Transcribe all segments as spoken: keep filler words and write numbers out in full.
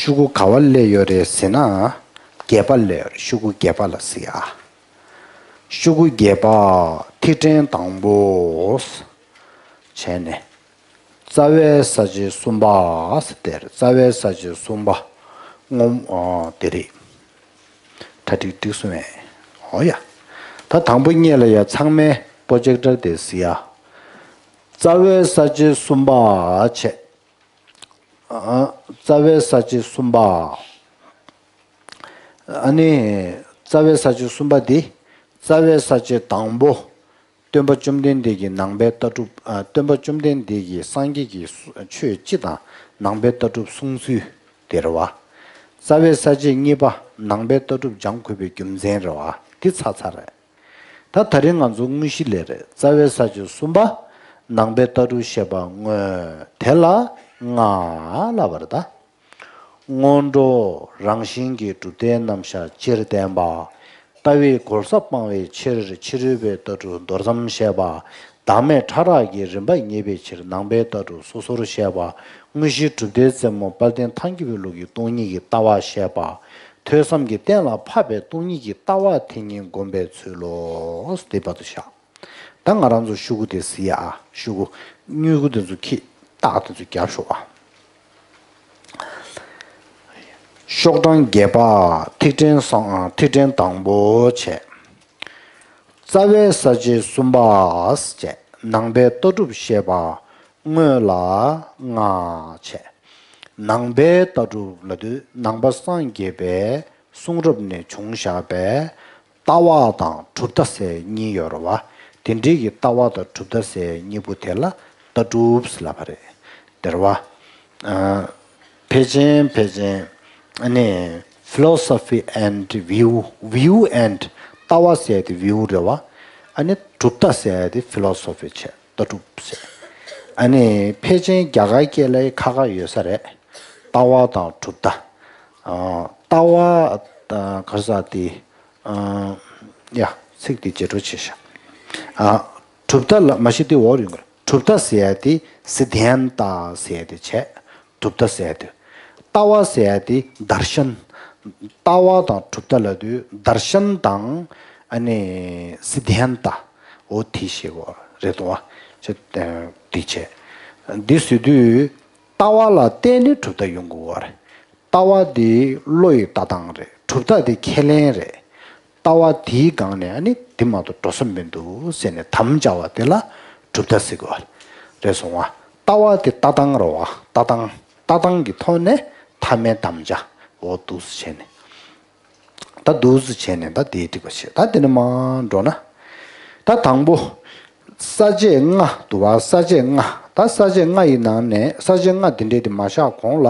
ཤོག་གུ་ག་བ་སླེབས་ཡོད་རེད་ཟེར་ན། བརྒྱད་པ་སླེབས་ཡོད་རེད། ཤོག་གུ་བརྒྱད་པ་ལ་གཟིགས་ཨ། ཤོག་གུ་བརྒྱད་པ་ཐིག་ཕྲེང་དང་པོ། བྱས་ནས། རྩ་བའི་ས་བཅད་གསུམ་པ་ཟེར་དེར་རྩ་བའི་ས་བཅད་གསུམ་པ། སྔོན་ཨ་དེ་རེད། གྲ་སྒྲིག་འགྲིག་སོང་ངས། འོ་ཡ། ད་དང་པོ་ཉིད་ལ་ཡ་ཚང་མས་པོ་ཇེག་ཊར་དེ་གཟིགས་ཨ། རྩ་བའི་ས་བཅད་གསུམ་པ་བྱས། ཨ། རྩ་བའི་ས་བཅད་གསུམ་པ། ཨ་ནི། རྩ་བའི་ས་བཅད་གསུམ་པ་འདི། རྩ་བའི་ས་བཅད་དང་པོ། སྟོན་པ་བཅོམ་ལྡན་འདས་ཀྱི་ནང་པའི་ལྟ་གྲུབ། ཨ། སྟོན་པ་བཅོམ་ལྡན་འདས་ཀྱིས་སངས་རྒྱས་ཀྱི་ཆོས་སྤྱི་དང་ནང་པའི་ལྟ་གྲུབ་གསུང་ཚུལ་དེ་རེད་བ། རྩ་བའི་ས་བཅད་གཉིས་པ་ནང་པའི་ལྟ་གྲུབ་སྦྱང་དགོས་པའི་རྒྱུ་མཚན་རེད་བ། འདི་ཚར་ཚར་རེད། ད་ད་རིང་ང་ཚོ་དངོས་གཞི་ལས་རེད། རྩ་བའི་ས་བཅད་གསུམ་པ། ནང་པའི་ལྟ་གྲུབ་བཤད་པ་དངོས། དེ་ལ་ལྔ་ལབ་པ་རེད་ད། སྔོན་འགྲོ་རང་བཞིན་གྱིས་གྲུབ་མཐའི་རྣམ་གཞག་སྤྱིར་བསྟན་པ། ལྟ་བའི་གོལ་ས་སྤང་བའི་ཕྱིར་ཕྱི་རོལ་པའི་ལྟ་གྲུབ་མདོར་ཙམ་བཤད་པ། བདག་མེད་ཕྲ་རགས་ཀྱི་རིམ་པ་ངེས་པའི་ཕྱིར་ནང་པའི་ལྟ་གྲུབ་སོ་སོར་བཤད་པ། དངོས་གཞིའི་གྲུབ་མཐའི་རྩེ་མོ་དཔལ་ལྡན་ཐང་སྐྱོན་པའི་ལུགས་ཀྱི་སྟོང་ཉིད་ཀྱི་ལྟ་བ་བཤད་པ། ཐོས་བསམ་གྱིས་གཏན་ལ་ཕབ་པའི་སྟོང་ཉིད་ཀྱི་ལྟ་བ་དེ་ཉིད་བསྒོམ་པའི་ཚུལ་ལོ། དེ་བར་དུ་བཞག་ད་ང་རང་ཚོ་ཤོག་གུ་དེ་གཟིགས་ཨ། ཤོག་གུ་སྨྱུ་གུ་དེ་ཚོ་ཁྱེར། རྟགས་དེ་ཚོ་རྒྱབ་ཤོག་ཨ། ཤོག་གྲངས་བརྒྱད་པ་ཐིག་ཕྲེང་སོང་། ཨ། ཐིག་ཕྲེང་དང་པོ་བྱས། རྩ་བའི་ས་བཅད་གསུམ་པ་བྱས། ནང་པའི་ལྟ་གྲུབ་བཤད་པ་དངོས་ལ་ལྔ་བྱས། ནང་པའི་ལྟ་གྲུབ་ལབ་དུས་ནང་པ་སངས་རྒྱས་པའི་གསུང་རབ་ནས་བྱུང་བཞག་པའི་ལྟ་བ་དང་གྲུབ་མཐའ་ཟེར་གཉིས་ཡོད་རེད་བ། དེ་འདྲའི་གི་ལྟ་བ་དང་གྲུབ་མཐའ་ཟེར་གཉིས་པོ་དེ་ལ་ལྟ་གྲུབ་ཟེར་ལབ་པ་རེད། དེ་རེད་བ། ཨ། ཕལ་ཆེན་ཕལ་ཆེན། ཨ་ནི། philosophy and view, view and ལྟ་བ་ཟེར་དེ་view རེད་བ། ཨ་ནི་གྲུབ་མཐའ་ཟེར་དེ་philosophy བྱས། ལྟ་གྲུབ་ཟེར། ཨ་ནི་ཕལ་ཆེན་རྒྱ་གར་སྐད་ལ་ཁག་ཁག་ཡོད་ས་རེད། ལྟ་བ་དང་གྲུབ་མཐའ། ཨ། ལྟ་བ། ཨ། ག་རེ་ཟེར་དེ། ཨ། ཡ། ཚིག་དེ་བརྗེད་འགྲོ་བྱས་ཤག་ཨ། གྲུབ་མཐའ་ལ་མ་གཞི་དེ་འོག་རིང་གར་གྲུབ་མཐའ་ཟེར་ཡ་དེ་སི་དྷན་ཏ་ཟེར་ཡ་དེ་བྱས། གྲུབ་མཐའ་ཟེར་ཡ་དེ། ལྟ་བ་ཟེར་ཡ་དེ་དར་ཤན། ལྟ་བ་དང་གྲུབ་མཐའ་ལབ་དུས་དར་ཤན་དང་། ཨ་ནི་སི་དྷན་ཏ། འོ་དེ་ཤེས་དགོས་རེད་དོ། ཅེས་དེ་བྱས། འདི་ཟེར་དུས། ལྟ་བ་ལ་བརྟེན་ནས་གྲུབ་མཐའ་ཡོང་དགོས་པ་རེད། ལྟ་བ་དེ་བློ་ཡི་ལྟ་སྟངས་རེད། གྲུབ་མཐའ་དེ་ཁས་ལེན་རེད། ལྟ་བ་དེའི་སྒང་ནས་ཨ་ནི་དེ་མ་གཏོགས་འགྲོ་ས་མི་འདུག་ཟེར་ནས་དམ་བཅའ་བ་དེ་ལ་གྲུབ་མཐའ་ཟེར་དགོས་པ་རེད་སོང་བ། ལྟ་བ་དེ་ལྟ་སྟངས་རེད་བ། ལྟ་སྟངས། ལྟ་སྟངས་ཀྱི་ཐོག་ནས་ཐ་མའི་དམ་བཅའ། འོ་འདུག་སེ་བྱས་ནས། ད་འདུག་སེ་བྱས་ནས་ད་དེའི་འགྲིག་པ་བྱེད། ད་དེ་ནས་མར་འགྲོ་ན། ད་དང་པོ། ས་བཅད་ལྔ་འདུག་བ། ས་བཅད་ལྔ། ད་ས་བཅད་ལྔ་ཡི་ནང་ནས་ས་བཅད་ལྔ་འདི་འདྲའི་དེ་མ་བཞག་གོང་ལ།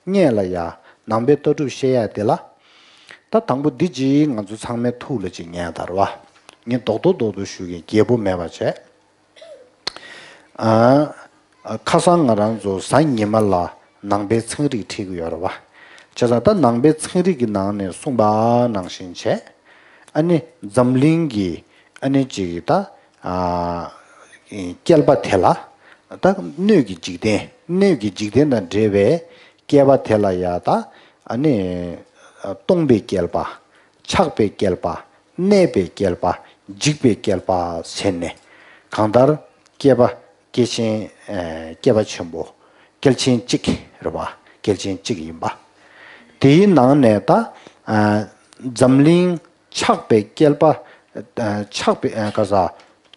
སྔོན་ལ་ཡ། ནང་པའི་ལྟ་གྲུབ་བཤད་ཡ་དེ་ལ། ད་དང་པོ་འདི་ཅིག་ང་ཚོ་ཚང་མའི་ཐུགས་ལ་ཅིག་ཉར་དང་ར་བ། ངས་རྡོག་རྡོག་རྡོག་རྡོག་ཞུ་གི་རྒྱས་པོ་མེད་པ་བྱས། ཨ། ཁ་སང་ང་རང་ཚོ་གཟའ་ཉི་མ་ལ་ནང་པའི་ཚན་རིག་ཁྲིད་ཀྱི་ཡོད་རེད་བ། བྱས་ཙང་ད་ནང་པའི་ཚན་རིག་གི་ནང་ནས་གསུངས་པ་ནང་བཞིན་བྱས། ཨ་ནི་འཛམ་གླིང་གི་ཨ་ནི་ཅིག་ད། ཨ། བསྐལ་པ་དེ་ལ། ད་སྣོད་ཀྱི་འཇིག་རྟེན། སྣོད་ཀྱི་འཇིག་རྟེན་དང་འབྲེལ་བའི་བསྐལ་པ་དེ་ལ་ཡ་ད། ཨ་ནི། སྟོང་པའི་བསྐལ་པ། ཆགས་པའི་བསྐལ་པ། གནས་པའི་བསྐལ་པ། འཇིག་པའི་བསྐལ་པ་ཟེར་ནས། གང་ལྟར་བསྐལ་པ། བསྐལ་ཆེན། ཨ། བསྐལ་པ་ཆེན་པོ། བསྐལ་ཆེན་གཅིག་རེད་བ། བསྐལ་ཆེན་གཅིག་ཡིན་པ། དེའི་ནང་ནས་ད། ཨ། འཛམ་གླིང་ཆགས་པའི་བསྐལ་པ། ཨ། ཆགས་པའི། ཨ། ག་ས།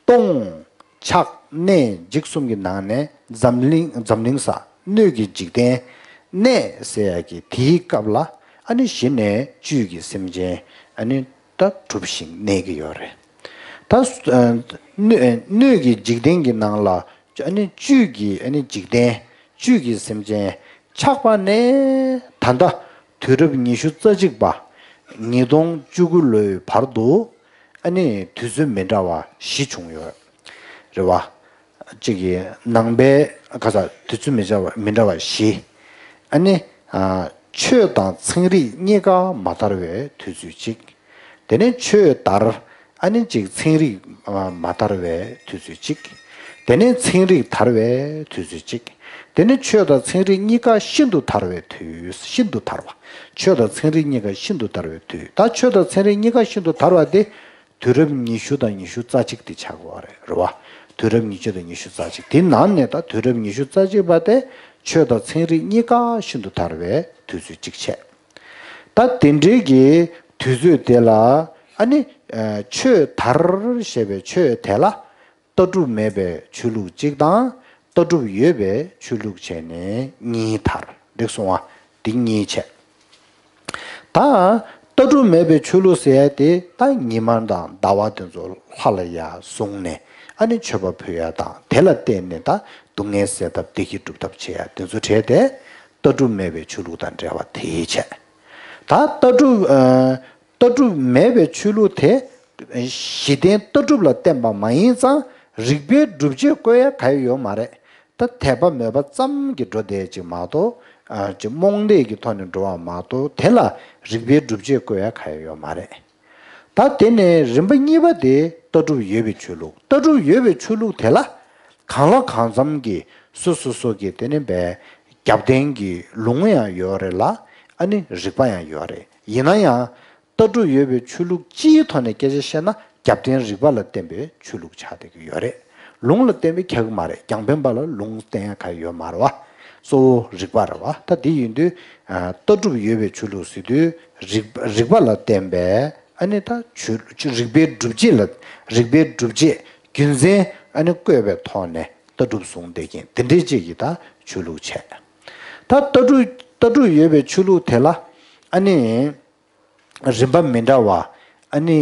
སྟོང་། ཆགས། གནས། འཇིག་གསུམ་གྱི་ནང་ནས་འཛམ་གླིང་། འཛམ་གླིང་ས། སྣོད་ཀྱི་འཇིག་རྟེན། གནས་ཟེར་ཡ་གི་དེའི་སྐབས་ལ་ཨ་ནི་གཞི་ནས་བཅུད་ཀྱི་སེམས་ཅན་ཨ་ནི་ད་གྲུབ་ཤིང་གནས་ཀྱི་ཡོད་རེད། ད། ཨ། སྣོད། སྣོད་ཀྱི་འཇིག་རྟེན་གྱི་ནང་ལ་ཨ་ནི་བཅུད་ཀྱི་ཨ་ནི་འཇིག་རྟེན། བཅུད་ཀྱི་སེམས་ཅན་ཆགས་པ་ནས་ད་ལྟ་དུས་རབས་ཉི་ཤུ་རྩ་གཅིག་པ། ཉིས་སྟོང་བཅུ་དགུ་ལོའི་བར་དུ། ཨ་ནི་དུས་ཚོད་མི་འདྲ་བ་བཞི་བྱུང་ཡོད་རེད་བ། གཅིག་གི་ནང་པའི་ག་ས་དུས་ཚོད་མི་འདྲ་བ། མི་འདྲ་བ་བཞི། ཨ་ནི། ཨ། ཆོས་དང་ཚན་རིག་གཉིས་ཀ་མ་དར་བའི་དུས་ཚོད་གཅིག་དེ་ནས་ཆོས་དར། ཨ་ནི་གཅིག་ཚན་རིག་མ་དར་བའི་དུས་ཚོད་གཅིག་དེ་ནས་ཚན་རིག་དར་བའི་དུས་ཚོད་གཅིག་དེ་ནི་ཆོས་དང་ཚན་རིག་གཉིས་ཀ་ཤིན་ཏུ་དར་བའི་དུས། ཤིན་ཏུ་དར་བ། ཆོས་དང་ཚན་རིག་གཉིས་ཀ་ཤིན་ཏུ་དར་བའི་དུས། ད་ཆོས་དང་ཚན་རིག་གཉིས་ཀ་ཤིན་ཏུ་དར་བ་དེ་དུས་རབས་ཉི་ཤུ་དང་ཉི་ཤུ་རྩ་གཅིག་དེ་ཆགས་ཀྱི་ཡོད་རེད། རེད་བ། དུས་རབས་ཉི་ཤུ་དང་ཉི་ཤུ་རྩ་གཅིག་དེ་ནང་ནས་ད་དུས་རབས་ཉི་ཤུ་རྩ་གཅིག་པ་དེ་ཆོས་དང་ཚན་རིག་གཉིས་ཀ་ཤིན་ཏུ་དར་བའི་དུས་ཚོད་གཅིག་བྱས། ད་དེ་འདྲའི་གི་དུས་ཚོད་དེ་ལ་ཨ་ནི་ཨ་ཆོས་དར་ཞེས་པའི་ཆོས་དེ་ལ་ལྟ་གྲུབ་མེད་པའི་ཆོས་ལུགས་གཅིག་དང་ལྟ་གྲུབ་ཡོད་པའི་ཆོས་ལུགས་བྱས་ནས་གཉིས་དར། འགྲིག་སོང་ང་། འདི་གཉིས་བྱས། ད་ལྟ་གྲུབ་མེད་པའི་ཆོས་ལུགས་ཟེར་ཡ་དེ་ད་ཉི་མ་དང་ཟླ་བ་དེ་ཚོ་ལྷ་ལ་ཡ་བཟུང་ནས་ཨ་ནི་མཆོད་པ་ཕུལ་ཡ་དང་དེ་ལ་བརྟེན་ནས་ད་སྡུག་བསྔལ་སེལ་ཐབས་བདེ་སྐྱིད་སྒྲུབ་ཐབས་བྱེད་ཡ་དེ་ཚོ་བྱས་ཏེ་ལྟ་གྲུབ་མེད་པའི་ཆོས་ལུགས་དང་འབྲེལ་བ་དེ་བྱས། ད་ལྟ་གྲུབ་ཨ། ལྟ་གྲུབ་མེད་པའི་ཆོས་ལུགས་དེ་གཞི་རྟེན་ལྟ་གྲུབ་ལ་བརྟེན་པ་མ་ཡིན་ཙང་རིགས་པའི་སྒྲུབ་བྱེད་བཀོད་ཡ་ག་ཡོད་ཡོད་མ་རེད། ད་དད་པ་མོས་པ་ཙམ་གྱིས་འགྲོ་བསྡད་ཅིག་མ་གཏོགས་ཨ་ཅིག་རྨོངས་དད་ཀྱི་ཐོག་ནས་འགྲོ་བ་མ་གཏོགས་དེ་ལ་རིགས་པའི་སྒྲུབ་བྱེད་བཀོད་ཡ་ག་ཡོད་ཡོད་མ་རེད། ད་དེ་ནས་རིམ་པ་གཉིས་པ་དེ་ལྟ་གྲུབ་ཡོད་པའི་ཆོས་ལུགས། ལྟ་གྲུབ་ཡོད་པའི་ཆོས་ལུགས་དེ་ལ་གང་ལ་གང་འཚམ་གྱི་སོ་སོ་སོ་གི་དེ་ནས་པའི་རྒྱབ་རྟེན་གྱི་ལུང་ཡང་ཡོད་རེད་ལ་ཨ་ནི་རིགས་པ་ཡང་ཡོད་རེད། ཡིན་ན་ཡང་ལྟ་གྲུབ་ཡོད་པའི་ཆོས་ལུགས་སྤྱིའི་ཐོག་ནས་སྐད་ཆ་བཤད་ན་རྒྱབ་རྟེན་རིགས་པ་ལ་བརྟེན་པའི་ཆོས་ལུགས་ཆགས་བསྡད་ཀྱི་ཡོད་རེད། ལུང་ལ་བརྟེན་པའི་ཁྱབ་ཀྱི་མ་རེད། རྒྱང་འཕེན་པ་ལ་ལུང་བསྟན་ཡ་ག་ཡོད་མ་རེད་བ། གཙོ་བོ་རིགས་པ་རེད་བ། ད་དེ་ཡིན་དུས་ཨ་ལྟ་གྲུབ་ཡོད་པའི་ཆོས་ལུགས་ཟེར་དུས་རིགས་རིགས་པ་ལ་བརྟེན་པའི་ཨ་ནི་ད་ཆོས་རིགས་པའི་སྒྲུབ་བྱེད་ལ་རིགས་པའི་སྒྲུབ་བྱེད་རྒྱུ་མཚན་ཨ་ནི་བཀོད་པའི་ཐོག་ནས་ལྟ་གྲུབ་བཟུང་བསྡད་མཁན་དེ་འདྲའི་ཅིག་གི་ད་ཆོས་ལུགས་བྱས། ད་ལྟ་གྲུབ་ལྟ་གྲུབ་ཡོད་པའི་ཆོས་ལུགས་དེ་ལ་ཨ་ནི། རིམ་པ་མི་འདྲ་བ་ཨ་ནི་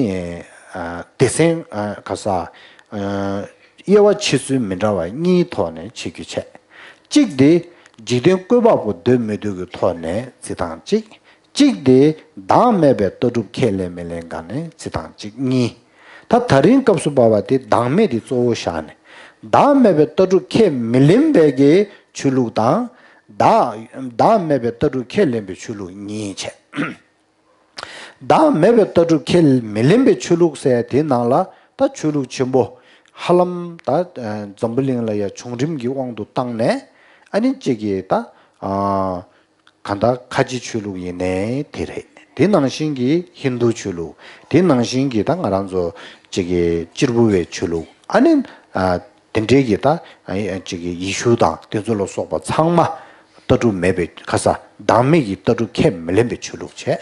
ཨ་སྡེ་ཚན་ཨ་ག་ས་ཨ་དབྱེ་བ་ཕྱེ་ཚུལ་མི་འདྲ་བ་གཉིས་ཐོག་ནས་ཕྱེ་རྒྱུ་བྱས། གཅིག་དེ་འཇིག་རྟེན་བཀོད་པ་པོ་འདོད་མི་འདོད་ཀྱི་ཐོག་ནས་རྩི་སྟངས་གཅིག་གཅིག་དེ་བདག་མེད་པའི་ལྟ་གྲུབ་ཁས་ལེན་མི་ལེན་སྒང་ནས་རྩི་སྟངས་གཅིག་གཉིས། ད་ད་རིང་སྐབས་སུ་བབ་པ་དེ་བདག་མེད་དེ་གཙོ་བོ་བཞག་ནས་བདག་མེད་པའི་ལྟ་གྲུབ་ཁས་མི་ལེན་པའི་གི་ཆོས་ལུགས་དང་བདག་བདག་མེད་པའི་ལྟ་གྲུབ་ཁས་ལེན་པའི་ཆོས་ལུགས་གཉིས་བྱས། བདག་མེད་པའི་ལྟ་གྲུབ་ཁས་མི་ལེན་པའི་ཆོས་ལུགས་ཟེར་དེའི་ནང་ལ་ད་ཆོས་ལུགས་ཆེན་པོ་ཧ་ལམ་ད་འཛམ་བུ་གླིང་ལ་ཡ་བྱུང་རིམ་གྱི་དབང་དུ་བཏང་ནས་ཨ་ནི་གཅིག་གིས་ད་གང་ལྟར་ཁ་ཆེ་ཆོས་ལུགས་ཡིན་ནའི་དེ་རེད། དེ་ནང་བཞིན་གྱི་ཧིན་རྡུ་ཆོས་ལུགས། དེ་ནང་བཞིན་གྱི་ད་ང་རང་ཚོ་གཅིག་གི་གཅེར་བུ་བའི་ཆོས་ལུགས། ཨ་ནི་དེ་འདྲའི་གི་ད་ཨ་ཡ་གཅིག་གི་ཡེ་ཤུ་དང་དེ་ཚོ་ལ་སོགས་པ་ཚང་མ་ལྟ་གྲུབ་མེད་པའི་ཁ་ས་བདག་མེད་ཀྱི་ལྟ་གྲུབ་ཁས་མི་ལེན་པའི་ཆོས་ལུགས་བྱས།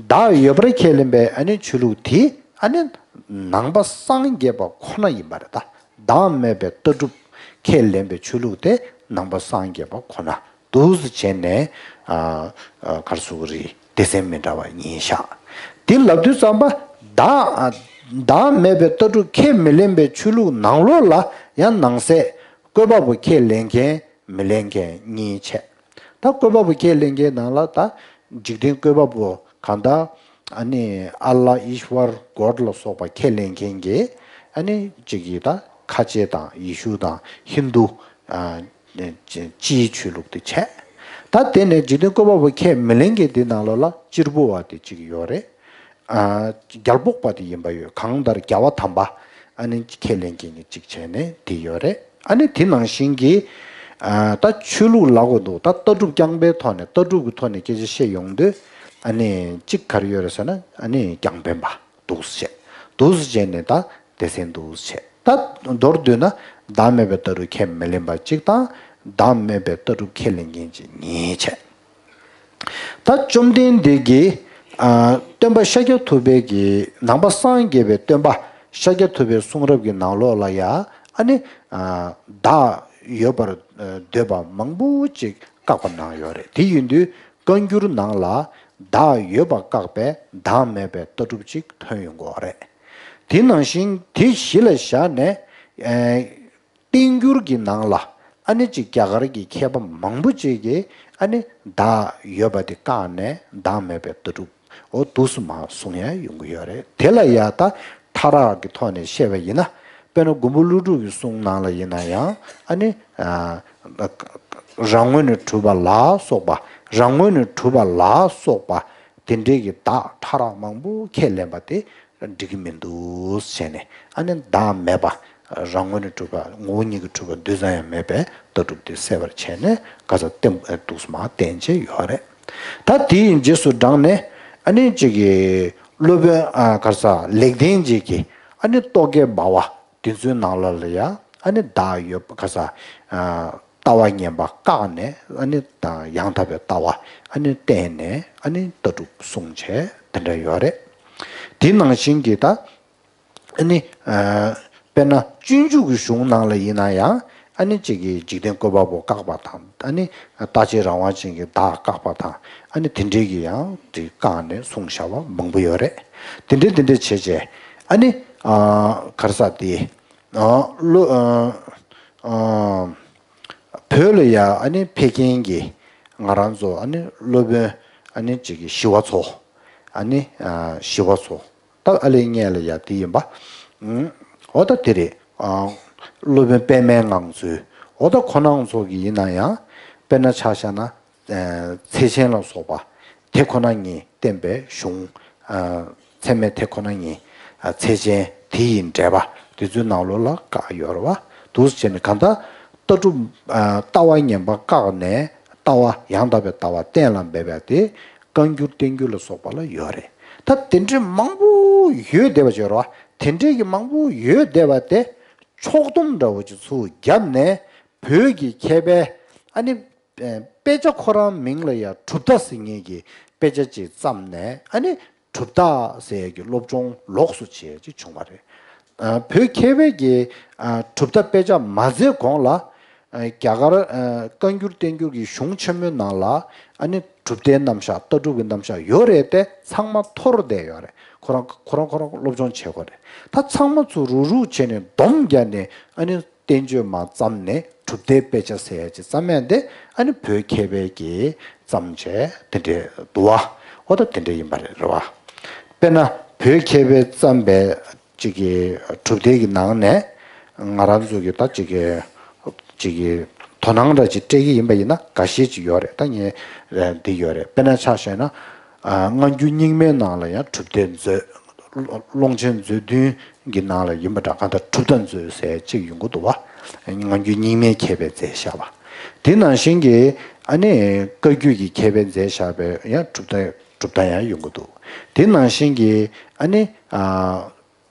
བདག་ཡོད་པར་ཁས་ལེན་པའི་ཨ་ནི་ཆོས་ལུགས་དེ་ཨ་ནི་ནང་པ་སངས་རྒྱས་པ་ཁོ་ན་ཡིན་པ་རེད། ད་བདག་མེད་པའི་ལྟ་གྲུབ་ཁས་ལེན་པའི་ཆོས་ལུགས་དེ་ནང་པ་སངས་རྒྱས་པ་ཁོ་ན། འདུག་སེ་བྱས་ནས་ཨ་ཨ་ག་རེ་ཟེར་དགོས་རེད། སྡེ་ཚན་མི་འདྲ་བ་གཉིས་བཞག་དེ་ལབ་དུས་ཙམ་པ་བདག་ཨ་བདག་མེད་པའི་ལྟ་གྲུབ་ཁས་མི་ལེན་པའི་ཆོས་ལུགས་ནང་ལོགས་ལ་ཡང་ནང་གསེས་བཀོད་པ་པོ་ཁས་ལེན་མཁན་མི་ལེན་མཁན་གཉིས་བྱས། ད་བཀོད་པ་པོ་ཁས་ལེན་མཁན་ནང་ལ་ད་འཇིག་རྟེན་བཀོད་པ་པོ་གང་ལྟར་ཨ་ནི་ཨ་ལ་ཨིཤ་ཝར་གོཌ་ལ་སོགས་པ་ཁས་ལེན་མཁན་གྱི་ཨ་ནི་གཅིག་གིས་ད་ཁ་ཆེ་དང་ཡེ་ཤུ་དང་ཧིན་རྡུ་ཨ། སྤྱིའི་ཆོས་ལུགས་དེ་བྱས། ད་དེ་ནས་འཇིག་རྟེན་བཀོད་པ་པོ་ཁས་མི་ལེན་མཁན་དེ་ནང་ལོགས་ལ་གཅེར་བུ་བ་དེ་གཅིག་ཡོད་རེད། ཨ། རྒྱལ་པོ་པ་དེ་ཡིན་པ་ཡོད། གང་ལྟར་རྒྱལ་བ་དམ་པ་ཨ་ནི་ཁས་ལེན་མཁན་གྱི་གཅིག་བྱས་ནས་དེ་ཡོད་རེད། ཨ་ནི་དེ་ནང་བཞིན་གྱི་ཨ། ད་ཆོས་ལུགས་ལབ་དགོས་འདུག་ད་ལྟ་གྲུབ་རྐྱང་པའི་ཐོག་ནས་ལྟ་གྲུབ་ཀྱི་ཐོག་ནས་སྐད་ཆ་བཤད་ཡོང་དུས་ཨ་ནི་གཅིག་ག་རེ་ཡོད་རེད་ཟེར་ན་ཨ་ནི་རྐྱང་འཕེན་པ། འདུག་སེ་བྱས། འདུག་སེ་བྱས་ནས་ད་སྡེ་ཚན་འདུག་སེ་བྱས། ད་མདོར་བསྡུས་ན་བདག་མེད་པའི་ལྟ་གྲུབ་ཁས་མི་ལེན་པ་གཅིག་དང་། བདག་མེད་པའི་ལྟ་གྲུབ་ཁས་ལེན་མཁན་གཅིག་གཉིས་བྱས། ད་བཅོམ་ལྡན་འདས་ཀྱིས་ཨ། སྟོན་པ་ཤཱཀྱ་ཐུབ་པའི་གི་ནང་པ་སངས་རྒྱས་པའི་སྟོན་པ་ཤཱཀྱ་ཐུབ་པའི་གསུང་རབ་ཀྱི་ནང་ལོགས་ལ་ཡ་ཨ་ནི་ཨ། བདག་ཡོད་པར་འདོད་པ་མང་པོ་ཅིག་བཀག་པ་གནང་ཡོད་རེད། དེ་ཡིན་དུས་བཀའ་འགྱུར་ནང་ལ་བདག་ཡོད་པ་བཀག་པའི་བདག་མེད་པའི་ལྟ་གྲུབ་ཅིག་ཐོན་ཡོང་གི་ཡོད་རེད། དེ་ནང་བཞིན་དེ་གཞི་ལ་བཞག་ནས་ཨེ། བསྟན་འགྱུར་གྱི་ནང་ལ་ཨ་ནི་གཅིག་རྒྱ་གར་གྱི་མཁས་པ་མང་པོ་ཅིག་གིས་ཨ་ནི་བདག་ཡོད་པ་དེ་བཀག་ནས་བདག་མེད་པའི་ལྟ་གྲུབ་འོ་འདུག་སེ་མར་གསུང་ཡ་ཡོང་གི་ཡོད་རེད། དེ་ལ་ཡ་ད་ཕྲ་རགས་ཀྱི་ཐོག་ནས་བཤད་པ་ཡིན་ན། དཔེར་ན་མགོན་པོ་ཀླུ་སྒྲུབ་ཀྱི་གསུང་ནང་ལ་ཡིན་ན་ཡང་ཨ་ནི་ཨ། རང་ངོས་ནས་གྲུབ་པ་ལ་སོགས་པ། རང་ངོས་ནས་གྲུབ་པ་ལ་སོགས་པ་དེ་འདྲའི་གི་བདག་ཕྲ་རགས་མང་པོ་ཁས་ལེན་པ་དེ་འགྲིག་གི་མི་འདུག་ཟེར་ནས་ཨ་ནི་བདག་མེད་པ་ རང་ངོས་ནས་གྲུབ་པ་ངོ་བོ་ཉིད་ཀྱིས་གྲུབ་པ་རྡུལ་ཙམ་ཡང་མེད་པའི་ལྟ་གྲུབ་དེ་གསལ་བར་བྱས་ནས་ག་ས་བསྟན་འདུག་སེ་མར་བསྟན་བྱས་ཡོད་རེད། ད་དེའི་རྗེས་སུ་འབྲངས་ནས་ཨ་ནི་ཅིག་གི་སློབ་དཔོན་ཨ་ག་ས་ལེགས་ལྡན་འབྱེད་ཀྱི་ཨ་ནི་རྟོག་གེ་སྦ་བ་དེ་ཚོའི་ནང་ལ་ལ་ཡ་ཨ་ནི་བདག་ཡོད་པ་ག་ས་ཨ་ལྟ་བ་ངན་པ་བཀག་ནས་ཨ་ནི་ད་ཡང་དག་པའི་ལྟ་བ་ཨ་ནི་བསྟན་ནས་ཨ་ནི་ལྟ་གྲུབ་གསུངས་བྱས་དེ་འདྲ་ཡོད་རེད། དེ་ནང་བཞིན་གྱི་ད་ཨ་ནི་ཨ་དཔེར་ན་སྤྱོད་འཇུག་གི་གཞུང་ནང་ལ་ཡིན་ན་ཡང་ཨ་ནི་གཅིག་གིས་འཇིག་རྟེན་བཀོད་པ་པོ་བཀག་པ་དང་ཨ་ནི་རྟག་བྱེད་རང་དབང་ཅན་གྱི་བདག་བཀག་པ་དང་ཨ་ནི་དེ་འདྲའི་གི་ཡང་དེ་བཀག་ནས་གསུངས་བཞག་པ་མང་པོ་ཡོད་རེད། དེ་འདྲའི་དེ་འདྲའི་བྱས་བྱས་ཨ་ནི་ཨ་ག་རེ་ཟེར་དེ་ཨ་བློ་ཨ་ཨ་བོད་ལ་ཡ་ཨ་ནི་ཕེབས་མཁན་གྱི་ང་རང་ཚོ་ཨ་ནི་སློབ་དཔོན་ཨ་ནི་གཅིག་གི་ཞི་བ་འཚོ། ཨ་ནི་ཨ་ཞི་བ་འཚོ། ད་ཨ་ལས་སྔོན་ལ་ཡ་དེ་ཡིན་པ། ཨུམ། འོ་ད་དེ་རེད། ཨ་སློབ་དཔོན་པདྨའི་ངང་ཚུལ། འོ་ད་ཁོ་རང་ཚོ་གི་ཡིན་ན་ཡང་དཔེར་ན་ཆ་བཞག་ན་ཨ་ཚེ་ཆེན་ལ་སོགས་པ་དེ་ཁོ་ན་ཉིད་བསྟན་པའི་གཞུང་། ཨ་ཚད་མའི་དེ་ཁོ་ན་ཉིད་ཨ་ཚེ་ཆེན་དེ་ཡི་འགྲེལ་པ་དེ་ཚོའི་ནང་ལོགས་ལ་བཀག་ཡོད་རེད་བ། འདུག་སེ་བྱས་ནས་གང་ལྟར་ལྟ་གྲུབ་ཨ་ལྟ་བ་ངན་པ་བཀག་ནས་ལྟ་བ་ཡང་དག་པའི་ལྟ་བ་གཏན་ལ་འབེབས་པ་དེ། བཀའ་འགྱུར་བསྟན་འགྱུར་ལ་སོགས་པ་ལ་ཡོད་རེད། ད་དེ་འདྲའི་མང་པོ་ཡོད་བསྡད་པ་ཅིག་ཡོད་རེད་བ། དེ་འདྲའི་གི་མང་པོ་ཡོད་བསྡད་པ་དེ་ཕྱོགས་བསྡོམས་འདྲ་བོ་ཅིག་ཚུར་བརྒྱབ་ནས་བོད་ཀྱི་མཁས་པའི་ཨ་ནི་དཔེ་ཆ་ཁོ་རང་མིང་ལ་ཡང་གྲུབ་མཐའ་ཟེར་མཁན་གྱི་དཔེ་ཆ་ཅིག་བརྩམས་ནས་ཨ་ནི་གྲུབ་མཐའ་ཟེར་ཡས་ཀྱི་སློབ་སྦྱོང་ལོགས་སུ་བྱས་ཅིག་བྱུང་བ་རེད། ཨ་བོད་མཁས་པའི་གི་ཨ་གྲུབ་མཐའ་དཔེ་ཆ་མ་མཛད་གོང་ལ། ཨ་རྒྱ་གར་ཨ་བཀའ་འགྱུར་བསྟན་འགྱུར་གྱི་གཞུང་ཆེན་མོའི་ནང་ལ་ཨ་ནི་གྲུབ་མཐའི་རྣམ་གཞག་ལྟ་གྲུབ་ཀྱི་རྣམ་གཞག་ཡོད་རེད་དེ་ཚང་མ་འཐོར་བསྡད་ཡོད་རེད། ཁོ་རང་ཁོ་རང་ཁོ་རང་སློབ་སྦྱོང་བྱེད་དགོས་རེད། ད་ཚང་མ་ཚུར་རུག་རུག་བྱས་ནས་སྡོམ་བརྒྱབ་ནས་ཨ་ནི་བསྟན་བཅོས་མར་བརྩམས་ནས་གྲུབ་མཐའི་དཔེ་ཆ་ཟེར་ཡ་ཅིག་བརྩམས་ཡ་དེ་ཨ་ནི་བོད་མཁས་པའི་གིས་བརྩམས་བྱས་དེ་འདྲས་འདུག་བ། འོ་ད་དེ་འདྲས་ཡིན་པ་རེད་རེད་བ། དཔེར་ན་བོད་མཁས་པས་བརྩམས་པའི་ཅིག་གི་གྲུབ་མཐའི་གི་ནང་ནས་ང་རང་ཚོ་གི་ད་ཅིག་གི་ཅིག་གི་དོ་སྣང་འདྲ་ཅིག་སྤྲད་ཀྱི་ཡིན་པ་ཡིན་ན་འགའ་ཤས་ཅིག་ཡོད་རེད། ད་ངས་འདི་ཡོད་རེད། དཔེར་ན་ཆ་བཞག་ན་ཨ་སྔ་འགྱུར་རྙིང་མའི་ནང་ལ་ཡང་གྲུབ་མཐའི་མཛོད། ཀློང་ཆེན་མཛོད་བདུན་གྱི་ནང་ལ་ཡིན་པ་འདྲ་གང་ལྟར་གྲུབ་མཐའ་མཛོད་ཟེར་ཅིག་ཡོང་གི་འདུག་བ། སྔ་འགྱུར་རྙིང་མའི་མཁས་པས་མཛད་བཞག་པ། དེ་ནང་བཞིན་གྱི་ཨ་ནི་བཀའ་བརྒྱུད་ཀྱི་མཁས་པས་མཛད་བཞག་པའི་ཡང་གྲུབ་མཐའ་གྲུབ་མཐའ་ཡང་ཡོང་གི་འདུག་དེ་ནང་བཞིན་གྱི་ཨ་ནི་ཨ།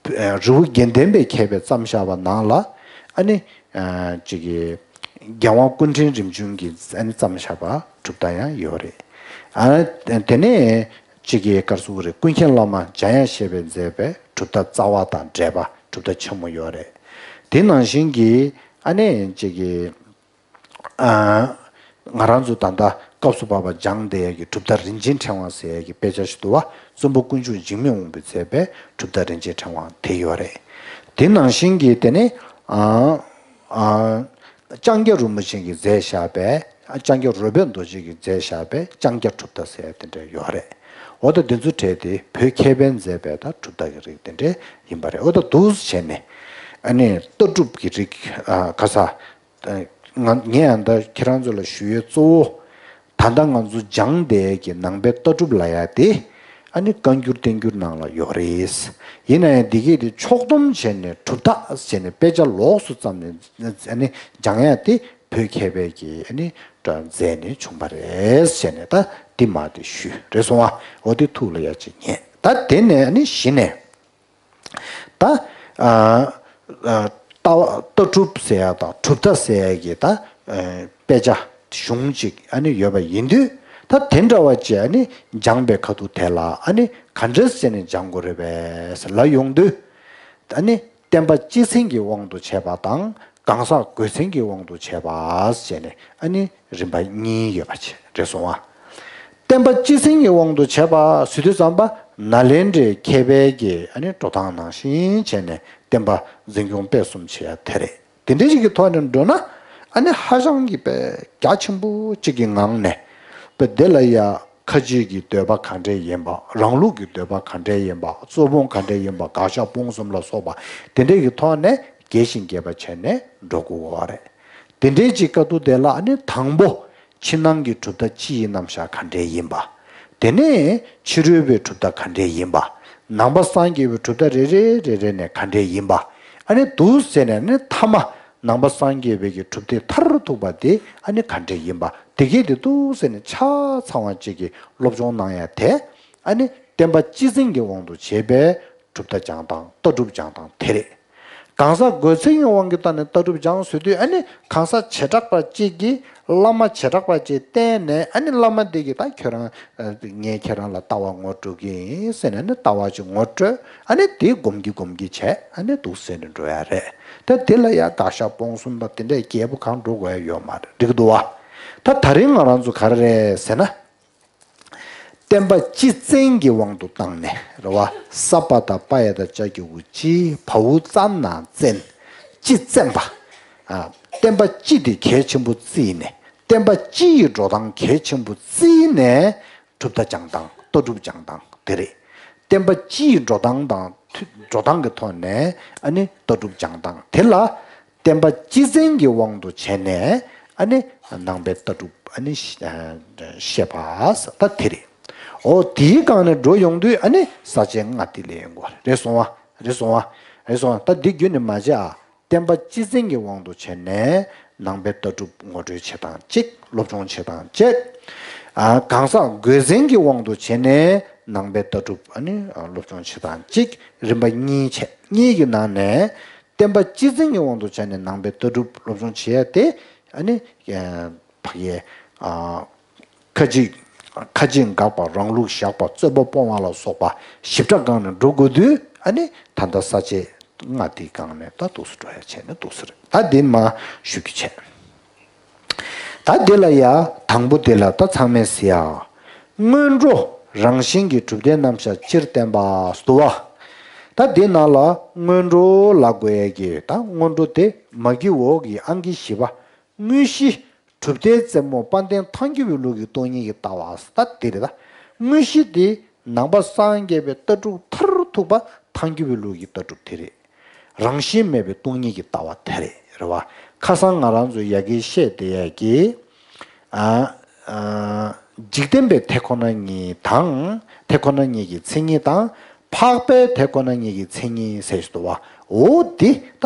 རི་བོ་དགེ་ལྡན་པའི་མཁས་པས་བརྩམས་བཞག་པ་ནང་ལ་ཨ་ནི་ཅིག་གི་རྒྱལ་དབང་སྐུ་ཕྲེང་རིམ་བྱོན་གྱིས་ཨ་ནི་བརྩམས་བཞག་པ་གྲུབ་མཐའ་ཡང་ཡོད་རེད། ཨ་དེ་ནས་ཅིག་གི་ག་རེ་ཟེར་དགོས་རེད། ཀུན་མཁྱེན་བླ་མ་འཇམ་དབྱངས་བཞད་པས་མཛད་པའི་གྲུབ་མཐའ་རྩ་བ་དང་འགྲེལ་པ་གྲུབ་མཐའ་ཆེན་མོ་ཡོད་རེད། དེ་ནང་བཞིན་གྱི་ཨ་ནི་ཅིག་གི་ཨ། ང་རང་ཚོ་ད་ལྟ་སྐབས་སུ་བབ་པ་སྦྱངས་བསྡད་ཡག་གི་གྲུབ་མཐའ་རིན་ཆེན་ཕྲེང་བ་ཟེར་ཡག་གི་དཔེ་ཆ་ཞིག་འདུག་བ། བཙུན་པ་དཀོན་མཆོག་འཇིགས་མེད་དབང་པོས་མཛད་པའི་གྲུབ་མཐའ་རིན་ཆེན་ཕྲེང་བ་དེ་ཡོད་རེད། དེ་ནང་བཞིན་གྱི་དེ་ནི་ཨ། ཨ། ལྕང་སྐྱ་རིན་པོ་ཆེ་གིས་མཛད་བཞག་པའི་ཨ། ལྕང་སྐྱ་རོལ་པའི་རྡོ་རྗེ་གིས་མཛད་བཞག་པའི་ལྕང་སྐྱ་གྲུབ་མཐའ་ཟེར་ཡག་དེ་འདྲ་ཡོད་རེད། འོ་ད་དེ་ཚོ་གྲས་དེ་བོད་མཁས་པས་མཛད་པའི་ད་གྲུབ་མཐའ་གི་རིགས་དེ་འདྲ་ཡིན་པ་རེད། འོ་ད་འདུག་སེ་བྱས་ནས་ཨ་ནི་ལྟ་གྲུབ་ཀྱི་རིགས་ཨ། ག་ས། ང་ངས་ཨ་ད་ཁྱེད་རང་ཚོ་ལ་ཞུ་ཡས་གཙོ་བོ། ད་ལྟ་ང་ཚོ་སྦྱངས་བསྡད་ཀྱི་ནང་པའི་ལྟ་གྲུབ་ལབ་ཡ་དེ། ཨ་ནི་བཀའ་འགྱུར་བསྟན་འགྱུར་ནང་ལ་ཡོད་རེད། ཡིན་ན་ཡང་འདི་གས་དེ་ཕྱོགས་བསྡོམས་བྱས་ནས་གྲུབ་མཐའ་བྱས་ནས་དཔེ་ཆ་ལོགས་སུ་བརྩམས་ནས་ཨ་ནི་སྦྱང་ཡ་དེ་བོད་མཁས་པའི་གིས་ཨ་ནི་མཛད་ནས་བྱུང་བ་རེད་བྱས་ནས་ད་འདི་མ་དེ་ཞུས་རེད་སོང་བ། འོ་དེ་ཐུགས་ལ་ཡ་ཅིག་ཉན། ད་དེ་ནས་ཨ་ནི་གཞི་ནས། ད་ཨ་ཨ་ལྟ་བ་ལྟ་གྲུབ་ཟེར་ཡ་དང་གྲུབ་མཐའ་ཟེར་ཡ་གི་ད་ཨ་དཔེ་ཆ་གཞུང་གཅིག་ཨ་ནི་ཡོད་པ་ཡིན་དུས། ད་དེ་འདྲ་བ་ཅིག་ཨ་ནི་སྦྱངས་པའི་ཁ་ཐུག་དེ་ལ་ཨ་ནི་ག་འདྲས་བྱས་ནས་སྦྱང་དགོས་རེད་པས་ལབ་ཡོང་དུས། ཨ་ནི་བསྟན་པ་སྤྱི་མཚན་གྱི་དབང་དུ་བྱས་པ་དང་གང་ཟག་དགོས་མཚན་གྱི་དབང་དུ་བྱས་པ་ཟེར་ནས་ཨ་ནི་རིམ་པ་གཉིས་ཡོད་པ་བྱས་རེད་སོང་བ། བསྟན་པ་སྤྱི་མཚན་གྱི་དབང་དུ་བྱས་པ་ཟེར་དུས་ཙམ་པ་ནཱ་ལེནྡྲའི་མཁས་པའི་གི་ཨ་ནི་འགྲོ་སྟངས་ནང་བཞིན་བྱས་ནས་བསྟན་པ་འཛིན་སྐྱོང་སྤེལ་གསུམ་བྱེད་ཡ་དེ་རེད། དེ་འདྲའི་ཞིག་གི་ཐོག་ནས་འགྲོ་ན་ཨ་ནི་ཧ་ཅང་གི་དཔེ་རྒྱ་ཆེན་པོ་གཅིག་གི་ངང་ནས་དཔེ་དེ་ལ་ཡ་ཁ་ཆེ་གི་འདོད་པ་ག་འདྲས་ཡིན་པ། རང་ལུགས་ཀྱི་འདོད་པ་ག་འདྲས་ཡིན་པ། རྩོད་སྤོང་ག་འདྲས་ཡིན་པ། དགག་བཞག་སྤོང་གསུམ་ལ་སོགས་པ་དེ་འདྲས་ཀྱི་ཐོག་ནས་རྒྱས་ཤིང་རྒྱས་པ་བྱས་ནས་འགྲོ་དགོས་པ་རེད། དེ་འདྲའི་ཅིག་དཀའ་སྡུག་དེ་ལ་ཨ་ནི་དང་པོ་ཕྱི་ནང་གི་གྲུབ་མཐའ་སྤྱི་ཡི་རྣམ་གཞག་ག་འདྲས་ཡིན་པ། དེ་ནས་ཕྱི་རོལ་པའི་གྲུབ་མཐའ་ག་འདྲས་ཡིན་པ། ནང་པ་སངས་རྒྱས་པའི་གྲུབ་མཐའ་རེ་རེ་རེ་རེ་ནས་ག་འདྲས་ཡིན་པ། ཨ་ནི་འདུག་ཟེར་ནས་ནི་ཐ་མ་ནང་པ་སངས་རྒྱས་པའི་གི་གྲུབ་མཐའི་མཐར་ཐུག་པ་དེ་ཨ་ནི་ག་འདྲ་ཡིན་པ་དེ་གས་དེ་འདུག་ཟེར་ནས་ཆ་ཚང་བ་ཅིག་གི་སློབ་སྦྱོང་གནང་ཡ་དེ་ཨ་ནི་བསྟན་པ་སྤྱི་བཙན་གྱི་དབང་དུ་བྱས་པའི་གྲུབ་མཐའ་སྦྱང་སྟངས་ལྟ་གྲུབ་སྦྱང་སྟངས་དེ་རེད། གང་ཟག་དགོས་ཚད་ཀྱི་དབང་གིས་བལྟས་ནས་ལྟ་གྲུབ་སྦྱངས་ཟེར་དུས་ཨ་ནི་གང་ཟག་བྱེ་བྲག་པ་གཅིག་གིས་བླ་མ་བྱེ་བྲག་པ་གཅིག་བསྟེན་ནས་ཨ་ནི་བླ་མ་དེ་གིས་ད་ཁྱོད་རང་ངས་ཁྱེད་རང་ལ་ལྟ་བ་ངོ་སྤྲོད་ཀྱི་ཡིན་ཟེར་ནས་ཨ་ནི་ལྟ་བ་ཅིག་ངོ་སྤྲོད། ཨ་ནི་དེ་སྒོམ་གྱི་སྒོམ་གྱི་བྱས་ཨ་ནི་འདུག་ཟེར་ནས་འགྲོ་ཡ་རེད། ད་དེ་ལ་ཡ་དགག་བཞག་སྤོང་གསུམ་པ་དེ་འདྲའི་རྒྱས་པོ་གང་འགྲོ་དགོས་ཡ་ཡོད་མ་རེད། འགྲིག་འདུག་བ། ད་ད་རིང་ང་རང་ཚོ་ག་རེ་རེད་ཟེར་ན། བསྟན་པ་སྤྱི་བཙན་གྱི་དབང་དུ་བཏང་ནས་རེད་བ། ས་པ་དང་པ་ཡ་དང་ཅ་གི་གུ་སྤྱི་བ་འུ་ཙ་ན་བཙན། སྤྱི་བཙན་པ། ཨ། བསྟན་པ་སྤྱི་དེ་གལ་ཆེན་པོ་བརྩིས་ནས་བསྟན་པ་སྤྱི་ཡི་འགྲོ་སྟངས་གལ་ཆེན་པོ་བརྩིས་ནས་གྲུབ་མཐའ་སྦྱང་སྟངས་ལྟ་གྲུབ་སྦྱང་སྟངས་དེ་རེད། བསྟན་པ་སྤྱི་ཡི་འགྲོ་སྟངས་དང་འགྲོ་སྟངས་ཀྱི་ཐོག་ནས་ཨ་ནི་ལྟ་གྲུབ་སྦྱང་སྟངས་དེ་ལ། བསྟན་པ་སྤྱི་བཙན་གྱི་དབང་དུ་བྱས་ནས་ཨ་ནི་ནང་པའི་ལྟ་གྲུབ་ཨ་ནི་བཤད་པ་ད་དེ་རེད། འོ་དེའི་སྒང་ནས་འགྲོ་ཡོང་དུས་ཨ་ནི་ས་བཅད་ལྔ་དེ་ལས་ཡོང་གི་རེད་སོང་བ། རེད་སོང་བ། རེད་སོང་བ། ད་འདི་བརྒྱུད་ནས་མ་བྱས་ཨ། བསྟན་པ་སྤྱི་བཙན་གྱི་དབང་དུ་བྱས་ནས་ནང་པའི་ལྟ་གྲུབ་ངོ་སྤྲོད་བྱེད་སྟངས་གཅིག་སློབ་སྦྱོང་བྱེད་སྟངས་བཅས། ཨ། གང་ཟག་དགོས་བཙན་གྱི་དབང་དུ་བྱས་ནས་ནང་པའི་ལྟ་གྲུབ་ཨ་ནི་སློབ་སྦྱོང་བྱེད་སྟངས་གཅིག་རིམ་པ་གཉིས་བྱས་གཉིས་ཀྱི་ནང་ནས། བསྟན་པ་སྤྱི་བཙན་གྱི་དབང་དུ་བྱས་ནས་ནང་པའི་ལྟ་གྲུབ་སློབ་སྦྱོང་བྱེད་ཡ་དེ་ཨ་ནི་ཕ་གིའི་ཁ་ཅིག་ཁ་ཅིག་འགག་པ་རང་ལུགས་བཞག་པ་རྩོད་པ་སྤོང་བ་ལ་སོགས་པ་ཞིབ་ཕྲ་སྒང་ནས་འགྲོ་དགོས་དུས་ཨ་ནི་ད་ལྟ་ས་བཅད་ལྔ་དེའི་སྒང་ནས་ད་འདུག་སེ་འགྲོ་ཡ་བྱས་ནས་འདུག་སེ་རེད། ད་འདི་མ་ཞུ་རྒྱུ་བྱས། ད་འདི་ལ་ཡ་དང་པོ་འདི་ལ་ད་ཚང་མས་ཟེར་ཡ། སྔོན་འགྲོ་རང་བཞིན་གྱིས་གྲུབ་མཐའི་རྣམ་གཞག་སྤྱིར་བསྟན་པ་ཟེར་བ། ད་འདི་ནང་ལ་སྔོན་འགྲོ་ལབ་དགོས་ཡ་གི་ད་སྔོན་འགྲོ་དེ་མ་གི་འོག་གི་ཨང་ཀི་བཞི་པ། དངོས་གཞི། གྲུབ་མཐའི་རྩེ་མོ་དཔལ་ལྡན་ཐལ་འགྱུར་བའི་ལུགས་ཀྱི་སྟོང་ཉིད་ཀྱི་ལྟ་བ་ཟེར་ད་འདི་རེད་ད། དངོས་གཞི་དེ་ནང་པ་སངས་རྒྱས་པའི་ལྟ་གྲུབ་མཐར་ཐུག་པ་ཐལ་འགྱུར་བའི་ལུགས་ཀྱི་ལྟ་གྲུབ་དེ་རེད། རང་བཞིན་མེད་པའི་སྟོང་ཉིད་ཀྱི་ལྟ་བ་དེ་རེད། རེད་བ། ཁ་སང་ང་རང་ཚོ་ཡ་གིའི་བཤད་བསྡད་ཡ་གི། ཨ། ཨ། འཇིག་རྟེན་པའི་དེ་ཁོ་ན་ཉིད་དང་དེ་ཁོ་ན་ཉིད་ཀྱི་མཚན་ཉིད་དང་། འཕགས་པའི་དེ་ཁོ་ན་ཉིད་ཀྱི་མཚན་ཉིད་ཟེར་ཞིག་འདུག་བ། འོ་འདི་ད་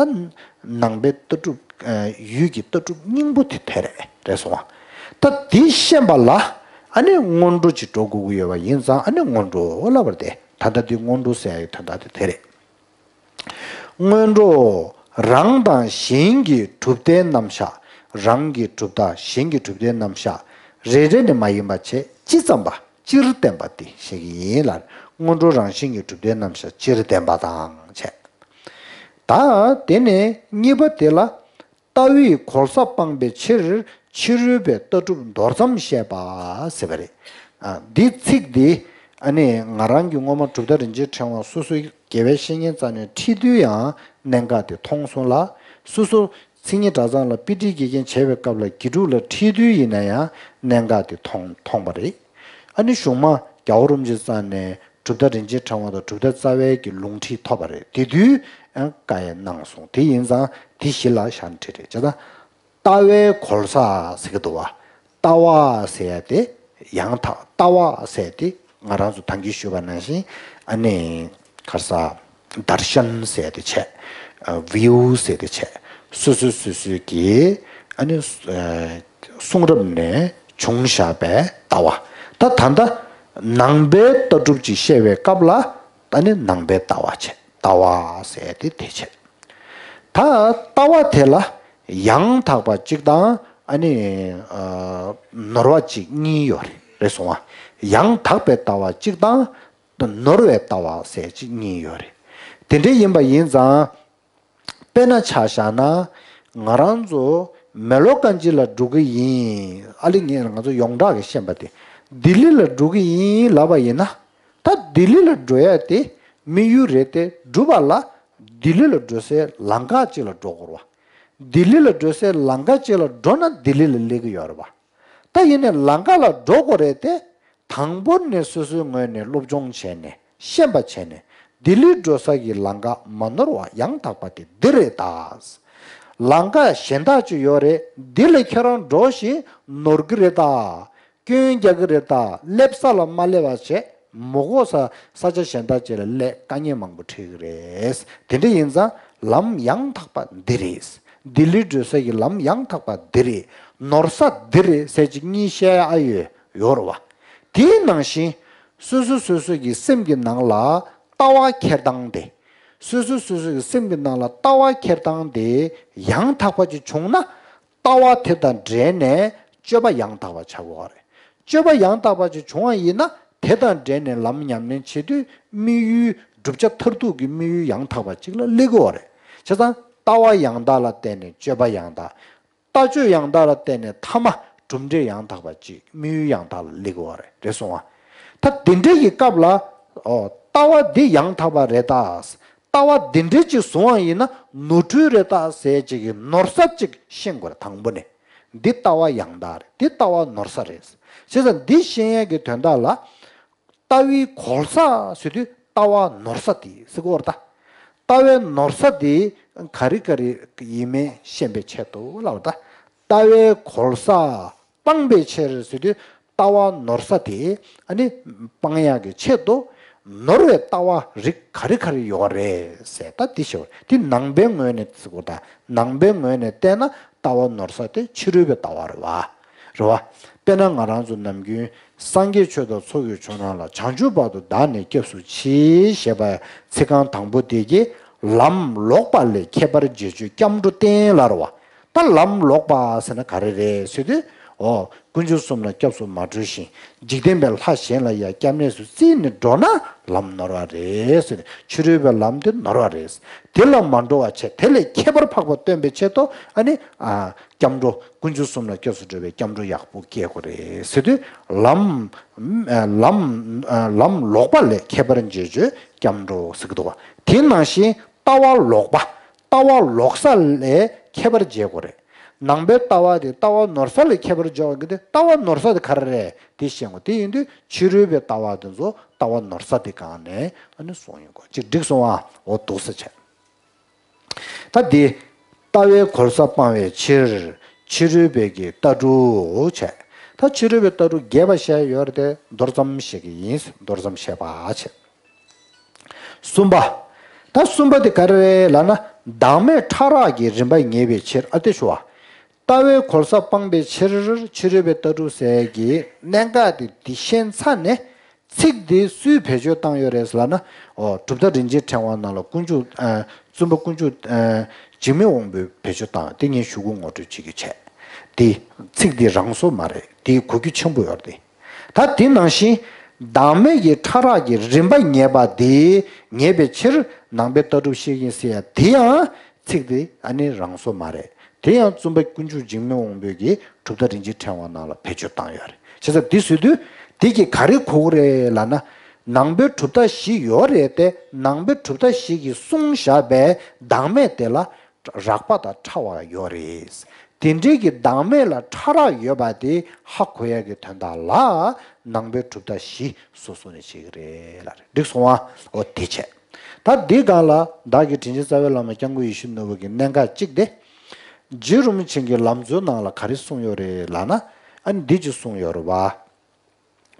ནང་པའི་ལྟ་གྲུབ། ཡུལ་གྱི་ལྟ་གྲུབ་སྙིང་པོ་དེ་དེ་རེད་རེད་སོང་བ། ད་འདི་ཤེས་པ་ལ་ཨ་ནི་སྔོན་འགྲོ་ཅིག་འགྲོ་དགོས་ཀྱི་ཡོད་པ་ཡིན་ཙང་ཨ་ནི་སྔོན་འགྲོ་ལབ་པ་རེད་དེ། ད་ལྟ་འདི་སྔོན་འགྲོ་ཟེར་ཡ་ཡི་དོན་དག་དེ་དེ་རེད། སྔོན་འགྲོ། རང་དང་གཞན་གྱི་གྲུབ་མཐའི་རྣམ་གཞག་རང་གི་གྲུབ་མཐའ་གཞན་གྱི་གྲུབ་མཐའི་རྣམ་གཞག་རེ་རེ་ནས་མ་ཡིན་པ་བྱས་སྤྱི་ཙམ་པ་སྤྱིར་བསྟན་པ་དེ་བཤད་ཀྱི་ཡིན་ལ། སྔོན་འགྲོ་རང་བཞིན་གྱི་གྲུབ་མཐའི་རྣམ་གཞག་སྤྱིར་བསྟན་པ་དང་བྱས། ད་དེ་ནས་གཉིས་པ་དེ་ལ། ལྟ་བས་གོལ་ས་སྤངས་པའི་ཕྱིར་ཕྱི་རོལ་པའི་ལྟ་གྲུབ་མདོར་ཙམ་བཤད་པ་ཟེར་བ་རེད། ཨ། འདི་ཚིག་འདི་ཨ་ནི་ང་རང་གི་སྔོན་མ་གྲུབ་མཐའ་རིན་ཆེན་ཕྲེང་བ་སོ་སོའི་དགེ་བའི་བཤེས་གཉེན་རྩ་ནས་ཁྲིད་དུས་ཡང་གནད་འགག་དེ་མཐོང་སོང་ལ། སོ་སོ་མཚན་ཉིད་གྲྭ་ཚང་ལ་དཔེ་ཁྲིད་དགེ་རྒན་བྱས་པའི་སྐབས་ལ་དགེ་ཕྲུག་ལ་ཁྲིད་དུས་ཡིན་ན་ཡང་གནད་འགག་དེ་མཐོང་མཐོང་བ་རེད། ཨ་ནི་གཞུག་མ་རྒྱལ་བ་རིན་པོ་ཆེ་རྩ་ནས་གྲུབ་མཐའ་རིན་ཆེན་ཕྲེང་བ་དང་གྲུབ་མཐའ་རྩ་བའི་གི་ལུང་ཁྲིད་ཐོབ་པ་རེད། དེ་དུས་ཡང་བཀའ་ཡང་གནང་སོང་། དེ་ཡིན་ཙང་དེ་གཞི་ལ་བཞག་ན་འགྲིག་རེད་བྱས་ཙང་། ལྟ་བས་གོལ་ས་ཟེར་གི་འདུག་བ། ལྟ་བ་ཟེར་ཡ་དེ་ཡང་དག་ལྟ་བ་ཟེར་ཡ་དེ་ང་རང་ཚོ་ད་གིན་ཞུས་པ་ནང་བཞིན་ཨ་ནི་ག་རེ་ཟ། དར་ཤན་ཟེར་ཡ་དེ་བྱས། ཨ། བིའུ་ཟེར་ཡ་དེ་བྱས། སོ་སོ་སོ་སོའི་གི་ཨ་ནི་ཨ་གསུང་རབ་ནས་བྱུང་བཞག་པའི་ལྟ་བ། ད་ད་ལྟ་ནང་པའི་ལྟ་གྲུབ་ཅིག་བཤད་པའི་སྐབས་ལ་ཨ་ནི་ནང་པའི་ལྟ་བ་བྱས། ལྟ་བ་ཟེར་ཡ་དེ་དེ་བྱས། ད་ལྟ་བ་དེ་ལ་ཡང་དག་པ་གཅིག་དང་ཨ་ནི་ཨ་ནོར་བ་གཅིག་གཉིས་ཡོད་རེད། རེད་སོང་བ། ཡང་དག་པའི་ལྟ་བ་གཅིག་དང་ནོར་བའི་ལྟ་བ་ཟེར་གཅིག་གཉིས་ཡོད་རེད། དེ་འདྲ་ཡིན་པ་ཡིན་ཙང་། དཔེར་ན་ཆ་བཞག་ན་ང་རང་ཚོ་མེ་ལོ་ཀན་ཅི་ལ་འགྲོ་གི་ཡིན། ཨ་ལི་ངས་ང་ཚོ་ཡོངས་གྲགས་ཀྱི་ཤེས་པ་དེ་ལྡི་ལི་ལ་འགྲོ་གི་ཡིན་ལབ་པ་ཡིན་ན། ད་ལྡི་ལི་ལ་འགྲོ་ཡ་དེ་དམིགས་ཡུལ་རེད་དེ། འགྲུལ་པ་ལ་ལྡི་ལི་ལ་འགྲོ་སའི་ལམ་ཁ་ཅིག་ལ་འགྲོ་དགོས་རེད་བ། ལྡི་ལི་ལ་འགྲོ་སའི་ལམ་ཁ་ཅིག་ལ་འགྲོ་ན་ལྡི་ལི་ལ་སླེབས་ཀྱི་ཡོད་རེད་བ། ད་ཡིན་ནའི་ལམ་ཁ་ལ་འགྲོ་དགོས་རེད་དེ། དང་པོ་ནས་སོ་སོའི་ངོས་ནས་སློབ་སྦྱོང་བྱས་ནས་ཤེས་པ་བྱས་ནས་ལྡི་ལི་འགྲོ་ས་ཀྱི་ལམ་ཁ་མ་ནོར་བ་ཡང་དག་པ་དེ་འདི་རེད་ད། ལམ་ཁ་གཞན་དག་ཅིག་ཡོད་རེད། འདི་ལ་ཁྱེད་རང་འགྲོ་ཞིག་ནོར་གི་རེད་ད། སྐྱོན་རྒྱག་གི་རེད་ད། སླེབས་ས་ལ་མ་སླེབས་པ་བྱས་མ་གོ་ས་ས་ཆ་གཞན་དག་ཅིག་ལ་སླེབས་དཀའ་ངལ་མང་པོ་འཕྲད་ཀྱི་རེད། དེ་འདྲ་ཡིན་ཙང་ ལམ་ཡང་དག་པ་འདི་རེད། ལྡི་ལི་འགྲོ་ས་གི་ལམ་ཡང་དག་པ་འདི་རེད། ནོར་ས་འདི་རེད་ཟེར་ཅིག་གཉིས་བཤད་ཡ་ཨ་ཡོད་ཡོད་རེད་བ། དེའི་ནང་བཞིན་སོ་སོ་སོ་སོ་གི་སེམས་ཀྱི་ནང་ལ་ལྟ་བ་འཁྱེར་སྟངས་དེ། སོ་སོ་སོ་སོ་གི་སེམས་ཀྱི་ནང་ལ་ལྟ་བ་འཁྱེར་སྟངས་དེ་ཡང་དག་པ་ཅིག་བྱུང་ན། ལྟ་བ་དེ་དང་འབྲེལ་ནས་སྤྱོད་པ་ཡང་དག་པ་བྱ་དགོས་པ་རེད། སྤྱོད་པ་ཡང་དག་པ་ཅིག་བྱུང་བ་ཡིན་ན་དེ་དང་འབྲེལ་ནས་ལམ་ཉམས་ལེན་བྱེད་དུས་དམིགས་ཡུལ་བསྒྲུབ་བྱ་མཐར་ཐུག་གི་དམིགས་ཡུལ་ཡང་དག་པ་ཅིག་ལ་སླེབས་དགོས་པ་རེད། བྱས་ཙང་ལྟ་བ་ཡང་དག་ལ་བརྟེན་ནས་སྤྱོད་པ་ཡང་དག་ལྟ་སྤྱོད་ཡང་དག་ལ་བརྟེན་ནས་ཐ་མ་གྲུབ་འབྲས་ཡང་དག་པ་ཅིག་དམིགས་ཡུལ་ཡང་དག་ལ་སླེབས་དགོས་པ་རེད། རེད་སོང་ང་། ད་དེ་འདྲའི་གི་སྐབས་ལ་ཨོ་ལྟ་བ་འདི་ཡང་དག་པ་རེད་ད། ལྟ་བ་འདི་འདྲའི་ཅིག་བཟུང་བ་ཡིན་ན་ནོར་འཁྲུལ་རེད་ད་ཟེར་ཅིག་གི་ནོར་ས་ཅིག་ཤེས་དགོས་རེད་དང་པོ་ནས། འདི་ལྟ་བ་ཡང་དག་རེད། འདི་ལྟ་བ་ནོར་ས་རེད། བྱས་ཙང་འདི་ཤེས་ཡས་ཀྱི་དོན་དག་ལ། ལྟ་བའི་གོལ་ས་ཟེར་དུས་ལྟ་བ་ནོར་ས་དེ་ཟེར་གོ་རེད་ད། ལྟ་བའི་ནོར་ས་དེ་ག་རེ་ག་རེ་ཡིན་མིན་ཤེས་པའི་ཆེད་དུ་ལབ་རེད་ད། ལྟ་བའི་གོལ་ས་སྤང་བའི་ཕྱིར་ཟེར་དུས་ལྟ་བ་ནོར་ས་དེ་ཨ་ནི་སྤང་ཡག་གི་ཆེད་དུ་ནོར་བའི་ལྟ་བ་རིགས་ག་རེ་ག་རེ་ཡོད་རེད་ཟེར་ད་འདི་ཞུ་བ་རེད། འདི་ནང་པའི་ངོས་ནས་ཟེར་གོ་ད། ནང་པའི་ངོས་ནས་བལྟས་ན་ལྟ་བ་ནོར་ས་དེ་ཕྱི་རོལ་པའི་ལྟ་བ་རེད་བ། རེད་བ། དཔེར་ན་ང་རང་ཚོ་ནམ་རྒྱུན་སངས་རྒྱས་ཆོས་དང་ཚོགས་ཀྱི་མཆོག་རྣམས་ལ། བྱང་ཆུབ་བར་དུ་བདག་ནི་སྐྱབས་སུ་མཆི་ཞེས་པ་ཚིག་རྐང་དང་པོ་དེ་གིས་ལམ་ལོག་པ་ལས་ཁྱད་པར་འབྱེད་ཕྱིར་སྐྱབས་འགྲོ་བསྟན་ལབ་རེད་བ། ད་ལམ་ལོག་པ་ཟེར་ན་ག་རེ་རེད་ཟེར་དུས། འོ། དཀོན་མཆོག་གསུམ་ལ་སྐྱབས་སུ་མ་འགྲོ་ཞིང་། འཇིག་རྟེན་པའི་ལྷ་གཞན་ལ་ཡང་སྐྱབས་གནས་སུ་རྩིས་ནས་འགྲོ་ན་ལམ་ནོར་བ་རེད་ཟེར་ནས་ཕྱི་རོལ་པའི་ལམ་དེ་ནོར་བ་རེད། དེ་ལ་མ་འགྲོ་བ་བྱས་དེ་ལས་ཁྱད་པར་འཕགས་པ་སྟོན་པའི་ཆེད་དུ་ཨ་ནི། ཨ། སྐྱབས་འགྲོ་དཀོན་མཆོག་གསུམ་ལ་སྐྱབས་སུ་འགྲོ་བའི་སྐྱབས་འགྲོ་ཡག་པོ་སྐྱེ་དགོས་རེད་ཟེར་དུས་ལམ། ལམ། ལམ་ལོག་པ་ལས་ཁྱད་པར་འབྱེད་ཕྱིར་སྐྱབས་འགྲོ་ཟེར་གི་འདུག་བ། དེ་ནང་བཞིན་ལྟ་བ་ལོག་པ། ལྟ་བ་ལོག་ས་ལས་ཁྱད་པར་འབྱེད་དགོས་རེད། ནང་པའི་ལྟ་བ་དེ་ལྟ་བ་ནོར་ས་ལས་ཁྱད་པར་འཇོག་གི་འདུག་ལྟ་བ་ནོར་ས་དེ་ག་རེ་རེད་དེ་ཤེས་དགོས། དེ་ཡིན་དུས་ཕྱི་རོལ་པའི་ལྟ་བ་དེ་ཚོ་ལྟ་བ་ནོར་ས་དེ་སྒང་ནས་ཨ་ནི་གསུངས་ཡོང་གི་འདུག་གཅིག་འགྲིག་སོང་ཨ། འོ་འདུག་ས་བྱས། ད་འདི། ལྟ་བའི་གོལ་ས་སྤང་བའི་ཕྱིར། ཕྱི་རོལ་པའི་གི་ལྟ་གྲུབ་བྱས། ད་ཕྱི་རོལ་པའི་ལྟ་གྲུབ་རྒྱས་པ་བཤད་ཡོད་རེད་དེ་མདོར་ཙམ་བཤད་ཀྱི་ཡིན། མདོར་ཙམ་བཤད་པ་བྱས། གསུམ་པ། ད་གསུམ་པ་དེ་ག་རེ་རེད་ལབ་ན། བདག་མེད་ཕྲ་རགས་ཀྱི་རིམ་པ་ངེས་པའི་ཕྱིར། ཨ་དེ་ཞུ་བ། ལྟ་བའི་གོལ་ས་སྤངས་པའི་ཕྱིར་ཕྱི་རོལ་པའི་ལྟ་གྲུབ་ཟེར་གྱི་གནད་འགག་དེ་འདི་ཤེས་ཚར་ནས། ཚིག་འདི་སུས་བེད་སྤྱོད་བཏང་ཡོད་རེད་ལབ་ན། ཨོ། གྲུབ་མཐའ་རིན་ཆེན་ཕྲེང་བ་ནང་ལ་དཀོན་མཆོག་ཨ། བཙུན་པ་དཀོན་མཆོག་ཨ། འཇིགས་མེད་དབང་པོས་བེད་སྤྱོད་བཏང་དེ་ངས་ཞུ་གུ་ངོ་སྤྲོད་བྱེད་ཀྱི་བྱས། དེ་ཚིག་འདི་རང་བཟོ་མ་རེད། དེ་གོ་རྒྱུ་ཆེན་པོ་ཡོད་རེད། ད་དེ་ནང་བཞིན་བདག་མེད་ཀྱི་ཕྲ་རགས་ཀྱི་རིམ་པ་ངེས་པ་དེ་ངེས་པའི་ཕྱིར་ནང་པའི་ལྟ་གྲུབ་བཤད་ཀྱིན་ཟེར་ཡ་དེ་ཡང་ཚིག་དེ་ཨ་ནི་རང་བཟོ་མ་རེད། དེ་ཡང་བཙུན་པ་དཀོན་མཆོག་འཇིགས་མེད་དབང་པོའི་གི་གྲུབ་མཐའ་རིན་ཆེན་ཕྲེང་བ་ནང་ལ་བེད་སྤྱོད་བཏང་ཡོད་རེད། བྱས་ཙང་འདི་ཟེར་དུས་འདི་གི་ག་རེ་གོ་གི་རེད་ལབ་ན། ནང་པའི་གྲུབ་མཐའ་བཞི་ཡོད་རེད་དེ་ནང་པའི་གྲུབ་མཐའ་བཞི་གིས་གསུངས་བཞག་པའི་བདག་མེད་དེ་ལ་རགས་པ་དང་ཕྲ་བ་ཡོད་རེད། དེ་འདྲའི་གི་བདག་མེད་ལ་ཕྲ་རགས་ཡོད་པ་དེ་ཧ་གོ་ཡ་གི་དོན་དག་ལ་ནང་པའི་གྲུབ་མཐའ་བཞི་སོ་སོ་ནས་བྱེད་ཀྱི་རེད་ལབ་རེད། འགྲིག་སོང་ཨ། འོ་དེ་བྱས། ད་འདི་སྒང་ལ་བདག་གིས་དྲིན་ཅན་རྩ་བའི་བླ་མ་སྐྱབས་མགོན་ཡིད་བཞིན་ནོར་བུ་གི་གནད་འགག་གཅིག་དེ། རྗེ་རིན་པོ་ཆེ་གི་ལམ་གཙོའི་ནང་ལ་ག་རེ་གསུངས་ཡོད་རེད་ལབ་ན། ཨ་ནི་འདི་ཅིག་གསུངས་ཡོད་རེད་བ།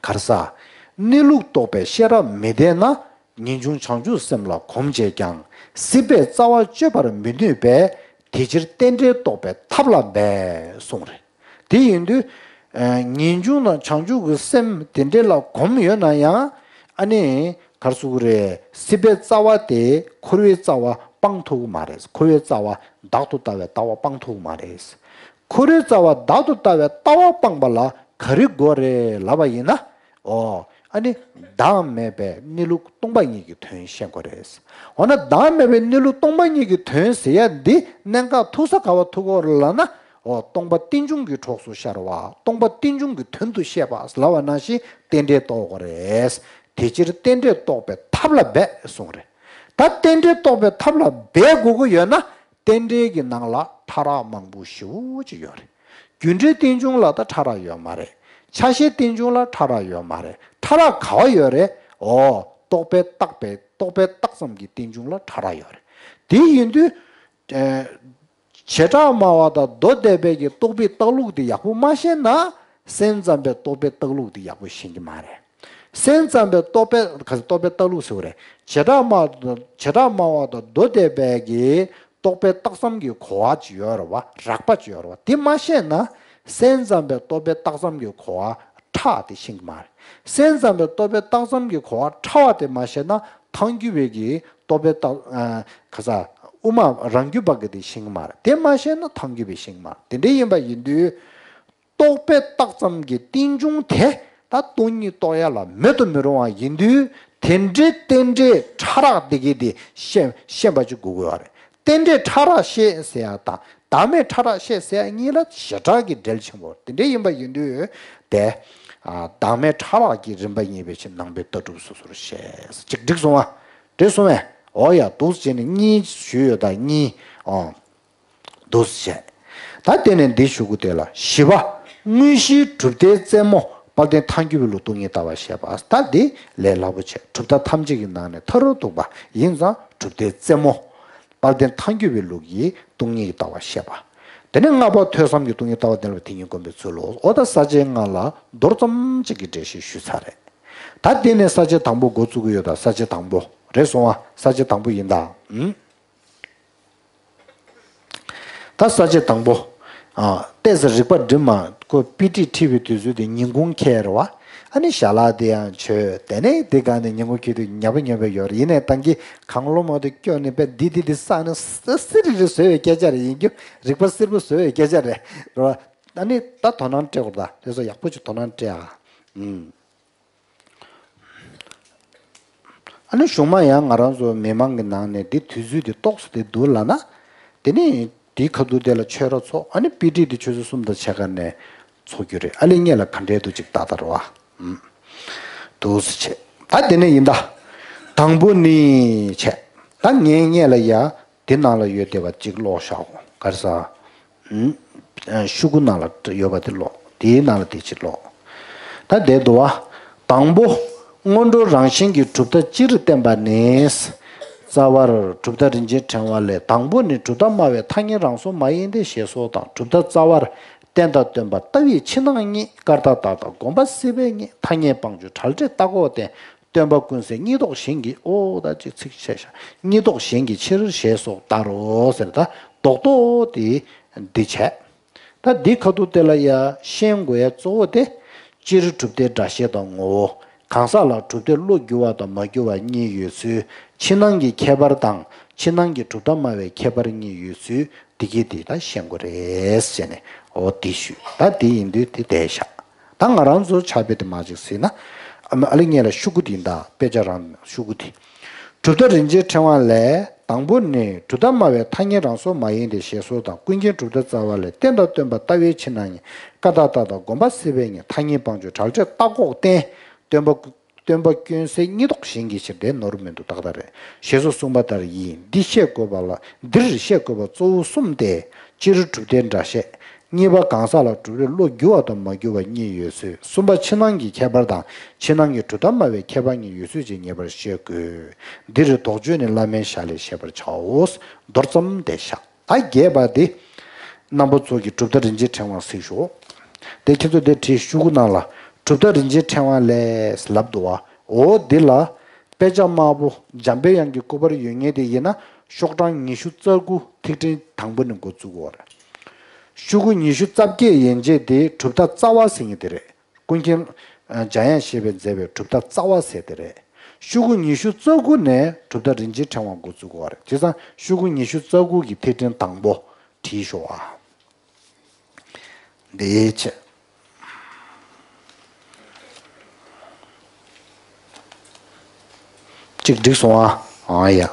ག་རེ་ཟ། གནས་ལུགས་རྟོགས་པའི་ཤེས་རབ་མི་ལྡན་ན། ངེས་འབྱུང་བྱང་ཆུབ་སེམས་ལ་གོམས་བྱས་ཀྱང་། སྲིད་པའི་རྩ་བ་གཅོད་པར་མི་ནུས་པས། དེ་ཕྱིར་རྟེན་འབྲེལ་རྟོགས་པའི་ཐབས་ལ་འབད་གསུངས་རེད། དེ་ཡིན་དུས། ཨ། ངེས་འབྱུང་དང་བྱང་ཆུབ་ཀྱི་སེམས་དེ་འདྲ་ལ་གོམས་ཡོད་ན་ཡང་། ཨ་ནི། ག་རེ་ཟེར་དགོས་རེད། སྲིད་པའི་རྩ་བ་དེ་འཁོར་བའི་རྩ་བ་སྤང་ཐུབ་ཀྱི་མ་རེད། འཁོར་བའི་རྩ་བ་བདག་ཏུ་ལྟ་བའི་ལྟ་བ་སྤང་ཐུབ་ཀྱི་མ་རེད། འཁོར་བའི་རྩ་བ་བདག་ཏུ་ལྟ་བའི་ལྟ་བ་སྤངས་པ་ལ་ག་རེ་དགོས་རེད་ལབ་པ་ཡིན་ན། ཨོ། ཨ་ནི། བདག་མེད་པའི་གནས་ལུགས་སྟོང་པ་ཉིད་ཀྱི་དོན་ཤེས་དགོས་རེད། འོ་ན་བདག་མེད་པའི་གནས་ལུགས་སྟོང་པ་ཉིད་ཀྱི་དོན་ཟེར་ཡ་འདི་གནད་འགག་ཐུག་ས་ག་བ་ཐུག་གི་ཡོད་རེད་ལབ་ན། ཨོ། སྟོང་པ་རྟེན་འབྱུང་གི་གྲོགས་སུ་ཤར་བ། སྟོང་པ་རྟེན་འབྱུང་གི་དོན་དུ་ཤེས་པ་ལབ་པ་ནང་བཞིན་རྟེན་འབྲེལ་རྟོགས་དགོས་རེད། དེ་ཕྱིར་རྟེན་འབྲེལ་རྟོགས་པའི་ཐབས་ལ་འབད་གསུངས་རེད། ད་རྟེན་འབྲེལ་རྟོགས་པའི་ཐབས་ལ་འབད་དགོས་ཀྱི་ཡོད་ན། རྟེན་འབྲེལ་གྱི་ནང་ལ་ཕྲ་རགས་མང་པོ་ཞེ་པོ་ཅིག་ཡོད་རེད། རྒྱུ་འབྲས་རྟེན་འབྱུང་ལ་ད་ཕྲ་རགས་ཡོད་མ་རེད། ཆ་ཤས་རྟེན་འབྱུང་ལ་ཕྲ་རགས་ཡོད་མ་རེད། ཕྲ་རགས་ག་བ་ཡོད་རེད། ཨོ། རྟོག་པས་བཏགས་པའི་རྟོག་པས་བཏགས་ཙམ་གྱི་རྟེན་འབྱུང་ལ་ཕྲ་རགས་ཡོད་རེད། དེ་ཡིན་དུས། ཨེ། བྱེ་བྲག་སྨྲ་བ་དང་མདོ་སྡེ་པའི་གི་རྟོག་པས་བཏགས་ལུགས་དེ་ཡག་པོ་མ་ཤེས་ན། སེམས་ཙམ་པའི་རྟོག་པས་བཏགས་ལུགས་དེ་ཡག་པོ་ཤེས་ཀྱི་མ་རེད། སེམས་ཙམ་པའི་རྟོག་པའི་ག་ཚོད་རྟོག་པའི་རྟགས་ལུགས་ཟེར་བ་རེད། བྱེ་བྲག་སྨྲ་བ་དང་བྱེ་བྲག་སྨྲ་བ་དང་མདོ་སྡེ་པའི་གི་རྟོག་པའི་རྟགས་ཙམ་གྱི་གོ་བ་ཅིག་ཡོད་རེད་བ། རགས་པ་ཅིག་ཡོད་རེད་བ། དེ་མ་ཤེས་ན་སེམས་ཙམ་པའི་རྟོག་པའི་རྟགས་ཙམ་གྱི་གོ་བ་ཕྲ་བ་དེ་ཤེས་ཀྱི་མ་རེད། སེམས་ཙམ་པའི་རྟོག་པའི་རྟགས་ཙམ་གྱི་གོ་བ་ཕྲ་བ་དེ་མ་ཤེས་ན་ཐལ་འགྱུར་བའི་གི་རྟོག་པའི་རྟགས་ཨ་ག་ས་དབུ་མ་རང་རྒྱུད་པ་གི་དེ་ཤེས་ཀྱི་མ་རེད། དེ་མ་ཤེས་ན་ཐལ་འགྱུར་བའི་ཤེས་ཀྱི་མ་རེད། དེ་འདྲ་ཡིན་པ་ཡིན་དུས། རྟོག་པའི་རྟགས་ཙམ་གྱི་རྟེན་འབྱུང་དེ་ད་སྟོང་ཉིད་རྟོགས་ཡ་ལ་མེད་དུ་མི་རུང་བ་ཡིན་དུས། དེ་འདྲའི་རྟེན་འབྲེལ་ཕྲ་རགས་དེ་གའི་དེ་ཤེས་ཤེས་པ་ཅིག་དགོས་དགོས་པ་རེད། རྟེན་འབྲེལ་ཕྲ་རགས་ཤེས་ཟེར་ཡ་དང་བདག་མེད་ཕྲ་རགས་ཤེས་ཟེར་ཡ་གཉིས་ལ་ཞེ་དྲག་གི་འབྲེལ་ཆེན་པོ་དེ་འདྲ་ཡིན་པ་ཡིན་དུས། དེ་ཨ་བདག་མེད་ཕྲ་རགས་ཀྱི་རིམ་པ་གཉིས་པའི་ཕྱིར་ནང་པའི་ལྟ་གྲུབ་སོ་སོར་ཤེས་ཅིག་འགྲིག་སོང་ང་། འགྲིག་སོང་ངས། འོ་ཡ་འདུག་སེ་བྱས་ནས་གཉིས་ཞུས་ཡོད་ད་གཉིས། ཨོ། འདུག་སེ་བྱས། ད་དེ་ནས་འདི་ཞུ་གི་དེ་ལ་བཞི་པ། དངོས་གཞིའི་གྲུབ་མཐའི་རྩེ་མོ་དཔལ་ལྡན་ཐལ་འགྱུར་བའི་ལུགས་སྟོང་ཉིད་ལྟ་བ་བཤད་པ། ད་འདི་ལས་སླ་པོ་བྱས། གྲུབ་མཐའ་ཐམས་ཅད་ཀྱི་ནང་ནས་མཐའ་རུ་གཏུགས་པ་ཡིན་ཙང་གྲུབ་མཐའི་རྩེ་མོ། དཔལ་ལྡན་ཐལ་འགྱུར་བའི་ལུགས་ཀྱི་སྟོང་ཉིད་ཀྱི་ལྟ་བ་བཤད་པ། དེ་ནས་ལྔ་པ་ཐོས་བསམ་གྱི་སྟོང་ཉིད་ལྟ་བ་བསྟན་པ་དེ་ཉིད་བསྒོམ་པའི་ཚུལ་ལོ། འོ་ད་ས་བཅད་ལྔ་ལ་མདོར་ཙམ་ཅིག་གི་འགྲེལ་བཤད་ཞུས་ཚར་རེད། ད་དེ་ནས་ས་བཅད་དང་པོ་འགོ་བཙུགས་ཀྱི་ཡོད། ད་ས་བཅད་དང་པོ་རེད་སོང་ང་། ས་བཅད་དང་པོ་ཡིན་ད། ཨུམ། ད་ས་བཅད་དང་པོ། ཨ། ཏོག་ཙམ་རིག་པ་སྒྲིམ་མ། ཁོ་དཔེ་ཁྲིད་ཁྲིད་པའི་དུས་ཚོད་དེ་ཉིན་གུང་འཁེལ་རེད་བ། ཨ་ནི་ཞལ་ལག་དེ་ཡང་མཆོད། དེ་ནས་དེ་ག་ནས་ཉིན་གུང་འཁེལ་དུས་ཉབ་པ་ཉབ་པ་ཡོད་རེད། ཡིན་ནའི་ད་གིན་གང་བློ་མ་ཐུག་སྐྱོ་ནས་པས་འདི་འདི་འདི་བསགས་ནས་སི་རི་རི་བཟོས་པའི་སྐད་ཆ་རེད། ཡིན་རྒྱུ་རིག་པ་སེར་པོ་བཟོས་པའི་སྐད་ཆ་རེད། རེད་བ། ཨ་ནི་ད་དོ་སྣང་སྤྲད་དགོས་རེད། ད་དེ་ཚོ་ཡག་པོ་ཅིག་དོ་སྣང་སྤྲད་ཨ། ཨུམ། ཨ་ནི་གཞུག་མ་ཡང་ང་རང་ཚོ་མི་མང་གི་ནང་ནས་འདི་དུས་ཚོད་འདི་ཏོག་ཙམ་དེ་འདུག་ལབ་ན། དེ་ནི་དེའི་ཁ་ཐུག་དེ་ལ་ཆོས་ར་ཚོགས། ཨ་ནི་དཔེ་ཁྲིད་དེ་ཆུ་ཚོད་གསུམ་དང་ཕྱེད་ཀ་ནས་ཚོགས་རྒྱུ་རེད། ཨ་ལས་ངེད་ལ་ག་འདྲའི་འདུག་ཅིག་ལྟ་ལྟ་ར་བ། ཨུམ། འདུག་སེ་བྱས། ད་དེ་ནས་ཡིན་ད། དང་པོ་ནི་བྱས། ད་ངས་ངེད་ལ་ཡ། དེ་ནང་ལ་ཡོད་བསྡད་པ་གཅིག་ཀློག་བཞག་གོ། ག་རེ་ཟ། ཨུམ། ཤོག་གུ་ནང་ལ་ཡོད་པ་དེ་ཀློག་དེའི་ནང་ལ་དེ་གཅིག་ཀློག་ད་དེ་འདུག་བ། དང་པོ། སྔོན་འགྲོ་རང་བཞིན་གྱི་གྲུབ་མཐའ་སྤྱིར་བསྟན་པ་ནི། རྩ་བར་གྲུབ་མཐའ་རིན་ཆེན་ཕྲེང་བ་ལས། དང་པོ་ནི་གྲུབ་མཐའ་སྨྲ་བའི་ཐ་སྙད་རང་གཟུགས་མ་ཡིན་ཏེ་ཞེས་སོགས་དང་། གྲུབ་མཐའ་རྩ་བར་བརྟེན་དང་བརྟེན་པ་ལྟ་བའི་ཕྱི་ནང་གཉིས། ཀར་ཏ་བཏགས་དང་སྒོམ་པ་སྲིད་པའི་གཉིས། ཐ་སྙད་སྤང་བྱ་བྲལ་འབྲས་རྟག་འོག་བརྟེན། སྟོན་པ་ཀུན་གསལ་གཉིས་ལྡོག་གཞན་གྱི། ཨོ་ད་ཅིག་ཚིག་ཆད་ཤག་གཉིས་ལྡོག་གཞན་གྱི་ཕྱིར་ཞེས་སོགས་ལྟར་རོ་ཟེར། ད་རྡོག་རྡོག་དེ་འདི་བྱས། ད་འདི་ཁ་ཐུག་དེ་ལ་ཡ་ཤེས་དགོས་ཡ་གཙོ་བོ་དེ། སྤྱིར་གྲུབ་མཐའི་སྒྲ་བཤད་དང་ངོ་བོ། གང་ཟག་ལ་གྲུབ་མཐས་བློ་འགྱུར་བ་དང་མ་འགྱུར་བ་གཉིས་ཡོད་ཚུལ། ཕྱི་ནང་གི་ཁྱད་པར་དང་། ཕྱི་ནང་གི་གྲུབ་མཐའ་སྨྲ་བའི་ཁྱད་པར་གཉིས་ཡོད་ཚུལ། འདི་གི་འདི་ལ་ཤེས་དགོས་རེད་ཟེར་ནས་འོ་འདི་ཞུས། ད་འདི་ཡིན་དུས་འདི་བསྡད་བཞག་ད་ང་རང་ཚོ་ཕྱག་དཔེ་དེ་མ་ཅིག་གཟིགས་ན། ཨ་ལེ་ངེད་ལ་ཤོག་གུ་འདི་ཡིན་ད། དཔེ་ཆ་རང་ཤོག་གུ་འདི། གྲུབ་མཐའ་རིན་ཆེན་ཕྲེང་བ་ལས། དང་པོ་ནི། གྲུབ་མཐའ་སྨྲ་བའི་ཐ་སྙད་རང་གཟུགས་མ་ཡིན་ཏེ་ཞེས་སོགས་དང་། ཀུན་མཁྱེན་གྲུབ་མཐའ་རྩ་བ་ལས། བརྟེན་དང་བརྟེན་པ་ལྟ་བའི་ཕྱི་ནང་གཉིས། ཀར་ཏ་བཏགས་དང་སྒོམ་པ་སྲིད་པའི་གཉིས། ཐ་སྙད་སྤང་བྱ་བྲལ་འབྲས་རྟག་འོག་བརྟེན། སྟོན་པ། སྟོན་པ་ཀུན་གསལ་གཉིས་ལྡོག་གཞན་གྱི་ཕྱིར། དེ་ནོར་མི་འདུག་ཏག་ཏག་རེད། ཞེས་སོགས་གསུངས་པ་ལྟར་ཡིན། འདི་བཤད་དགོས་པ་ལ། འདིར་བཤད་དགོས་པ་གཙོ་བོ་གསུམ་སྟེ། སྤྱིར་གྲུབ་མཐའི་སྒྲ་བཤད། གཉིས་པ་གང་ཟག་ལ་གྲུབ་མཐས་བློ་འགྱུར་བ་དང་མ་འགྱུར་བ་གཉིས་ཡོད་ཚུལ། གསུམ་པ་ཕྱི་ནང་གི་ཁྱད་པར་དང་། ཕྱི་ནང་གི་གྲུབ་མཐའ་སྨྲ་བའི་ཁྱད་པར་གཉིས་ཡོད་ཚུལ་བཅས་ངེས་པར་བཤད་དགོས། འདིར་དོགས་གཅོད་ནི་བླ་མའི་ཞལ་ལས་བཤད་པར་བྱའོ། མདོར་ཙམ་བསྡད་བཞག་ད་རྒྱས་པ་འདི། རྣམ་པ་ཚོ་གིས་གྲུབ་མཐའ་རིན་ཆེན་ཕྲེང་བ་གཟིགས་ཤོག་དེ་ཁྱེད་ཚོ་དེ་བྲིས་ཤོག་གུ་ནང་ལ། གྲུབ་མཐའ་རིན་ཆེན་ཕྲེང་བ་ལས་ལབ་འདུག་བ། འོ་འདི་ལ། དཔེ་ཆ་དམར་པོ་འཇམ་དཔལ་དབྱངས་ཀྱི་སྐུ་པར་ཡོད་མཁན་དེ་ཡིན་ན་ཤོག་གྲངས་ཉི་ཤུ་རྩ་དགུ་ཐིག་ཕྲེང་དང་པོ་ནས་འགོ་བཙུགས་ཡོད་རེད། ཤོག་གུ་ཉི་ཤུ་རྩ་བརྒྱད་ཡན་ཆད་དེ་གྲུབ་མཐའ་རྩ་བ་ཟེར་མཁན་དེ་རེད། ཀུན་མཁྱེན། ཨ། འཇམ་དབྱངས་བཞད་པས་མཛད་པའི་གྲུབ་མཐའ་རྩ་བ་ཟེར་དེ་རེད། ཤོག་གུ་ཉི་ཤུ་རྩ་དགུ་ནས་གྲུབ་མཐའ་རིན་ཆེན་ཕྲེང་བ་འགོ་བཙུགས་ཡོད་རེད། བྱས་ཙང་ཤོག་གུ་ཉི་ཤུ་རྩ་དགུ་གི་ཐིག་ཕྲེང་དང་པོ་བྲིས་ཤོག་ཨ། འདི་བྱས། གཅིག་འགྲིག་སོང་ཨ། ཨ་ཡ།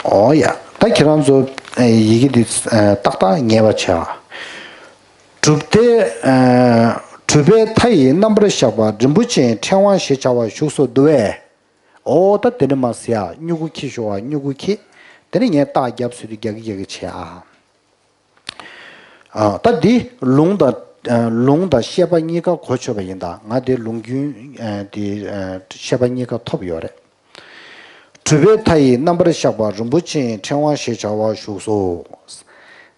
ཨོ་ཡ། ད་ཁྱེད་རང་ཚོ་ཡི་གེ་འདི་ཏག་ཏག་ངེས་པ་བྱས་ཨ། གྲུབ་མཐའི། གྲུབ་པའི་མཐའ་ཡི་རྣམ་པར་གཞག་པ་རིན་པོ་ཆེའི་ཕྲེང་བ་ཞེས་བྱ་བ་བཞུགས་སོ་འདུག་པས། ཨོ་ད་དེ་ནི་མ་ཟེར་ཡ། སྨྱུ་གུ་འཁྱེར་ཤོག་ཨ། སྨྱུ་གུ་འཁྱེར། དེ་ནི་ངས་རྟགས་རྒྱབ་ཟེར་དུས་རྒྱག་གི་རྒྱག་གི་བྱེད་ཨ། ཨ། ད་འདི་ལུང་དང་། ཨ། ལུང་དང་བཤད་པ་གཉིས་ཀ་གོ་ཆོད་པ་ཡིན་ད། ང་དེ་ལུང་རྒྱུན། ཨ། དེ། ཨ། བཤད་པ་གཉིས་ཀ་ཐོབ་ཡོད་རེད། གྲུབ་པའི་མཐའ་ཡི་རྣམ་པར་གཞག་པ་རིན་པོ་ཆེའི་ཕྲེང་བ་ཞེས་བྱ་བ་བཞུགས་སོ།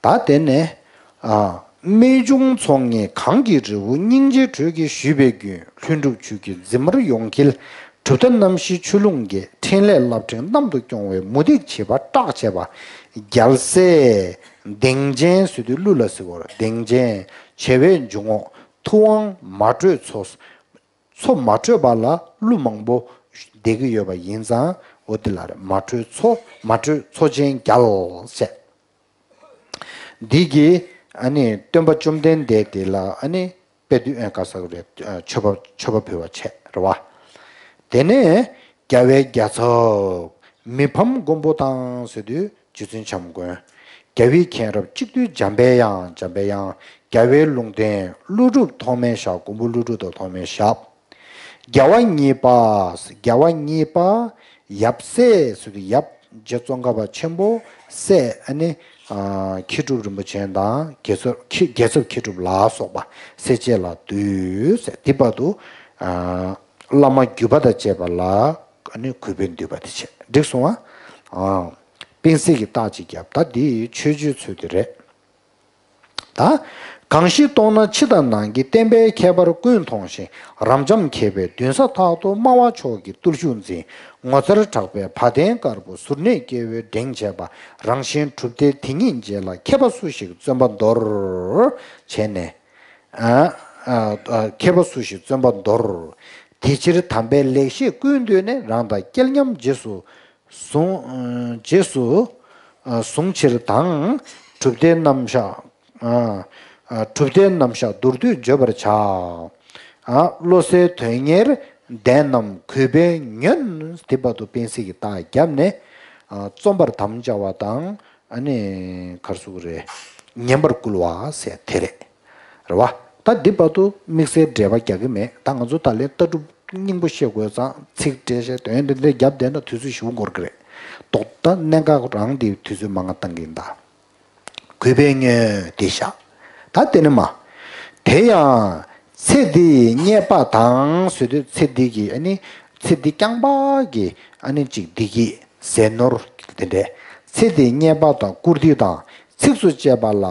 ད་དེ་ནས། ཨ། རྨད་བྱུང་ཚོགས་གཉིས་གང་གི་རི་བོ། སྙིང་རྗེའི་དྲོད་ཀྱིས་བཞུས་པའི་མགོན། ལྷུན་གྲུབ་ཆོས་ཀྱི་འཛིན་མར་ཡོངས་འཁྱིལ། གྲུབ་མཐའ་རྣམ་བཞིའི་ཆུ་ཀླུང་གི། འཕྲིན་ལས་རླབས་ཕྲེང་གནམ་དུ་སྐྱོང་བའི། མུ་སྟེགས་བྱེ་བ་སྐྲག་བྱེད་པ། རྒྱལ་སྲས་གདེངས་ཅན་ཟེར་དུས་ཀླུ་ལ་ཟེར་བ་རེད། གདེངས་ཅན་བྱེ་བའི་འཇུག་ངོགས་ཐུབ་དབང་མ་དྲོས་མཚོ། མཚོ་མ་དྲོས་པ་ལ་ཀླུ་མང་པོ་བསྡད་ཀྱི་ཡོད་པ་ཡིན་ཙང་འོ་དེ་ལ་རེད། མ་དྲོས་མཚོ། མ་དྲོས་མཚོ་ཆེན་རྒྱལ་ཟེར། འདི་གི་ཨ་ནི་སྟོན་པ་བཅོམ་ལྡན་འདས་དེ་ལ་ཨ་ནི་དཔལ་དུས་ཨེ་ག་ས་རེད། མཆོད་པ་མཆོད་པ་ཕུལ་བ་བྱས་རེད་བ། དེ་ནས་རྒྱལ་བའི་རྒྱལ་ཚབ་མི་ཕམ་མགོན་པོ་དང་ཟེར་དུས་རྗེ་བཙུན་བྱམས་མགོན། རྒྱལ་བའི་མཁྱེན་རབ་གཅིག་བསྡུས་འཇམ་པའི་དབྱངས། འཇམ་པའི་དབྱངས། རྒྱལ་བའི་ལུང་བསྟན་ཀླུ་སྒྲུབ་ཐོགས་མེད་ཞབས། མགོན་པོ་ཀླུ་སྒྲུབ་དང་ཐོགས་མེད་ཞབས། རྒྱལ་བ་གཉིས་པ། རྒྱལ་བ་གཉིས་པ། ཡབ་སྲས་ཟེར་དུས་ཡབ་རྗེ་ཙོང་ཁ་པ་ཆེན་པོ། སྲས་ཨ་ནི་ཨ་མཁས་གྲུབ་རིན་པོ་ཆེ་དང་རྒྱལ་ཚབ་མཁས་རྒྱལ་ཚབ་མཁས་གྲུབ་ལ་སོགས་པ་སྲས་བཅས་ལ་འདུད་ཟེར། དེ་བར་དུ་ཨ་བླ་མ་བརྒྱུད་པ་དང་བཅས་པ་ལ་ཨ་ནི་གུས་པས་འདུད་པ་དེ་བྱས། འགྲིག་སོང་ཨ། ཨ། པཎ་གསེར་གྱི་རྟགས་ཅིག་བརྒྱབ། ད་འདི་ཆོས་སྤྱོད་ཚུལ་དེ་རེད། ད། གང་ཞིག་མཐོང་ན་ཕྱི་དང་ནང་གི། བསྟན་པའི་ཁྱད་པར་ཀུན་མཐོང་ཞིང་། རབ་འབྱམས་མཁས་པའི་མདུན་ས་ཐག་ཏུ། སྨྲ་བ་མཆོག་གི་བརྟུལ་ཞུགས་འཛིན། ངོ་མཚར་གྲགས་པའི་བ་དན་དཀར་པོ། གཟུར་གནས་སྐྱེ་བོའི་འགྲེང་བྱེད་པ། རང་གཞན་གྲུབ་མཐའི་དེ་ཉིད་རྗེ་ལ། མཁས་པ་སུ་ཞིག་བརྩོན་པ་འདོར། བྱས་ནས། ཨ། ཨ། ཨ། མཁས་པ་སུ་ཞིག་བརྩོན་པ་འདོར། དེ་ཕྱིར་དམ་པའི་ལེགས་བཤད་ཀུན་བཏུས་ནས། རང་དང་སྐལ་མཉམ་རྗེས་སུ་བཟུང་། རྗེས་སུ་བཟུང་ཕྱིར་དང་། གྲུབ་མཐའི་རྣམ་གཞག་ཨ། ཨ། གྲུབ་མཐའི་རྣམ་གཞག་མདོར་བསྡུས་བརྗོད་པར་བྱ། ཨ། བློ་གསལ་དོན་གཉེར་ལྡན་རྣམས་གུས་པས་ཉོན། དེ་བར་དུ་པཎ་གསེར་གྱི་རྟགས་བརྒྱབ་ནས། ཨ། རྩོམ་པར་དམ་བཅའ་བ་དང་། ཨ་ནི་ག་རེ་ཟེར་དགོས་རེད། ཉན་པར་བསྐུལ་བ་ཟེར་དེ་རེད། རེད་བ། ད་འདི་བར་དུ་དམིགས་བསལ་འགྲེལ་པ་རྒྱག་གི་མེད། ད་ང་ཚོ་ད་ལན་ལྟ་གྲུབ་སྙིང་པོ་བཤད་དགོས་ཙང་ཚིག་འགྲེལ་བཤད་དོན་འདི་འདྲ་བརྒྱབ་བསྡད་ན་དུས་ཚོད་ཞེ་པོ་འགོར་གི་རེད། རྡོག་ད་གནད་འགག་རང་འདི་དུས་ཚོད་མང་ང་བཏང་གི་ཡིན་ད། གུས་པས་ཉོན་དེ་བཞག་ད་དེ་ནི་མ། དེ་ཡང་ཚེ་འདིའི་རྙེད་པ་དང་ཟེར་དུས་ཚེ་འདི་གི་ཨ་ནི་ཚེ་འདི་རྐྱང་པ་གི་ཨ་ནི་གཅིག་བདེ་སྐྱིད་ཟས་ནོར་དེ་འདྲས། ཚེ་འདིའི་རྙེད་པ་དང་བཀུར་སྟི་དང་ཚིགས་སུ་བཅད་པ་ལ།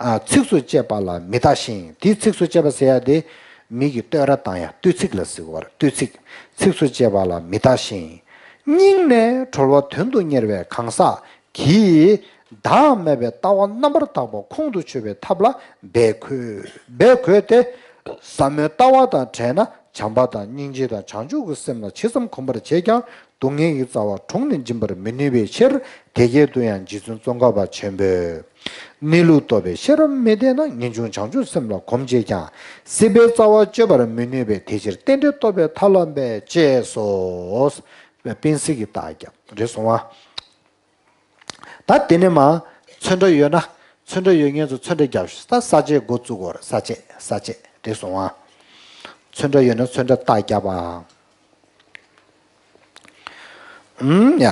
ཨ། ཚིགས་སུ་བཅད་པ་ལ་མི་ལྟ་ཞིང་། དེའི་ཚིགས་སུ་བཅད་པ་ཟེར་ཡ་དེ་མི་གི་བསྟོད་ར་བཏང་ཡ་བསྟོད་ཚིག་ལ་ཟེར་བ་རེད། བསྟོད་ཚིག་ཚིགས་སུ་བཅད་པ་ལ་མི་ལྟ་ཞིང་། སྙིང་ནས་གྲོལ་བ་དོན་དུ་གཉེར་བའི་གང་ཟག་གིས་བདག་མེད་པའི་ལྟ་བ་རྣམ་པར་དག་པ་ཁོང་དུ་ཆུད་པའི་ཐབས་ལ་འབད་དགོས། འབད་དགོས་ཏེ། ཟབ་མོའི་ལྟ་བ་དང་བྲལ་ན་བྱམས་པ་དང་སྙིང་རྗེ་དང་བྱང་ཆུབ་ཀྱི་སེམས་ལ་ཇི་ཙམ་གོམས་པར་བྱས་ཀྱང་། སྡུག་བསྔལ་གྱི་རྩ་བ་དྲུངས་ནས་འབྱིན་པར་མི་ནུས་པའི་ཕྱིར། དེ་སྐད་དུ་ཡང་རྗེ་བཙུན་ཙོང་ཁ་པ་ཆེན་པོས། གནས་ལུགས་རྟོགས་པའི་ཤེས་རབ་མི་ལྡན་ན། ངེས་འབྱུང་བྱང་ཆུབ་སེམས་ལ་གོམས་བྱེད་ཀྱང་། སྲིད་པའི་རྩ་བ་གཅོད་པར་མི་ནུས་པས། དེ་ཕྱིར་རྟེན་འབྲེལ་རྟོགས་པའི་ཐབས་ལ་འབད། ཅེས་སོ། པཎ་གསེར་གྱི་རྟགས་བརྒྱབ། རེད་སོང་ཨ། ད་དེ་ནས་མ། ཚོན་ཁྲ་ཡོད་ན། ཚོན་ཁྲ་ཡོད་མཁན་ཚོ་ཚོན་ཁྲ་རྒྱབ་ཤོག་ད་ས་བཅད་འགོ་བཙུགས་དགོས་རེད། ས་བཅད། ས་བཅད། རེད་སོང་ཨ། ཚོན་ཁྲ་ཡོད་ན་ཚོན་ཁྲ་རྟགས་བརྒྱབ་ཨ། ཨུམ་ཡ།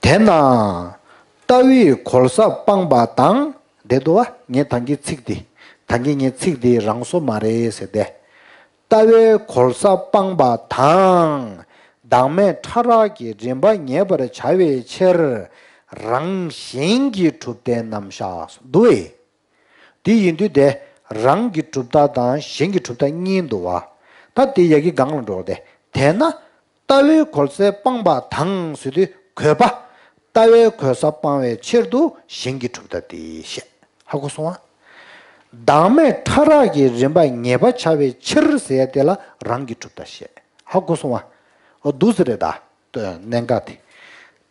དེས་ན་ལྟ་བས་གོལ་ས་སྤངས་པ་དང་། བསྡད་འདུག་བ། ངས་ད་གིན་ཚིག་འདི། ད་གིན་ངས་ཚིག་འདི་རང་བཟོ་མ་རེད་ཟེར་ཏེ། ལྟ་བས་གོལ་ས་སྤངས་པ་དང་། བདག་མེད་ཕྲ་རགས་ཀྱི་རིམ་པ་ངེས་པར་བྱ་བའི་ཕྱིར། རང་གཞན་གྱི་གྲུབ་མཐའི་རྣམ་གཞག་འདུག་བས། དེ་ཡིན་དུས་དེ་རང་གི་གྲུབ་མཐའ་དང་གཞན་གྱི་གྲུབ་མཐའ་གཉིས་འདུག་བ། ད་དེ་ཡ་གི་སྒང་ལ་འགྲོ་སྟེ། དེས་ན་ལྟ་བས་གོལ་ས་སྤངས་པ་དང་ཟེར་དུས་གོལ་པ། ལྟ་བས་གོལ་ས་སྤང་བའི་ཕྱིར་དུ་གཞན་གྱི་གྲུབ་མཐའ་དེ་བཤད། ཧ་གོ་སོང་ཨ། བདག་མེད་ཕྲ་རགས་ཀྱི་རིམ་པ་ངེས་པར་བྱ་བའི་ཕྱིར་ཟེར་ཡ་དེ་ལ་རང་གི་གྲུབ་མཐའ་བཤད། ཧ་གོ་སོང་ཨ། འོ་འདུག་ཟེར་རེད་ད། གནད་འགག་དེ།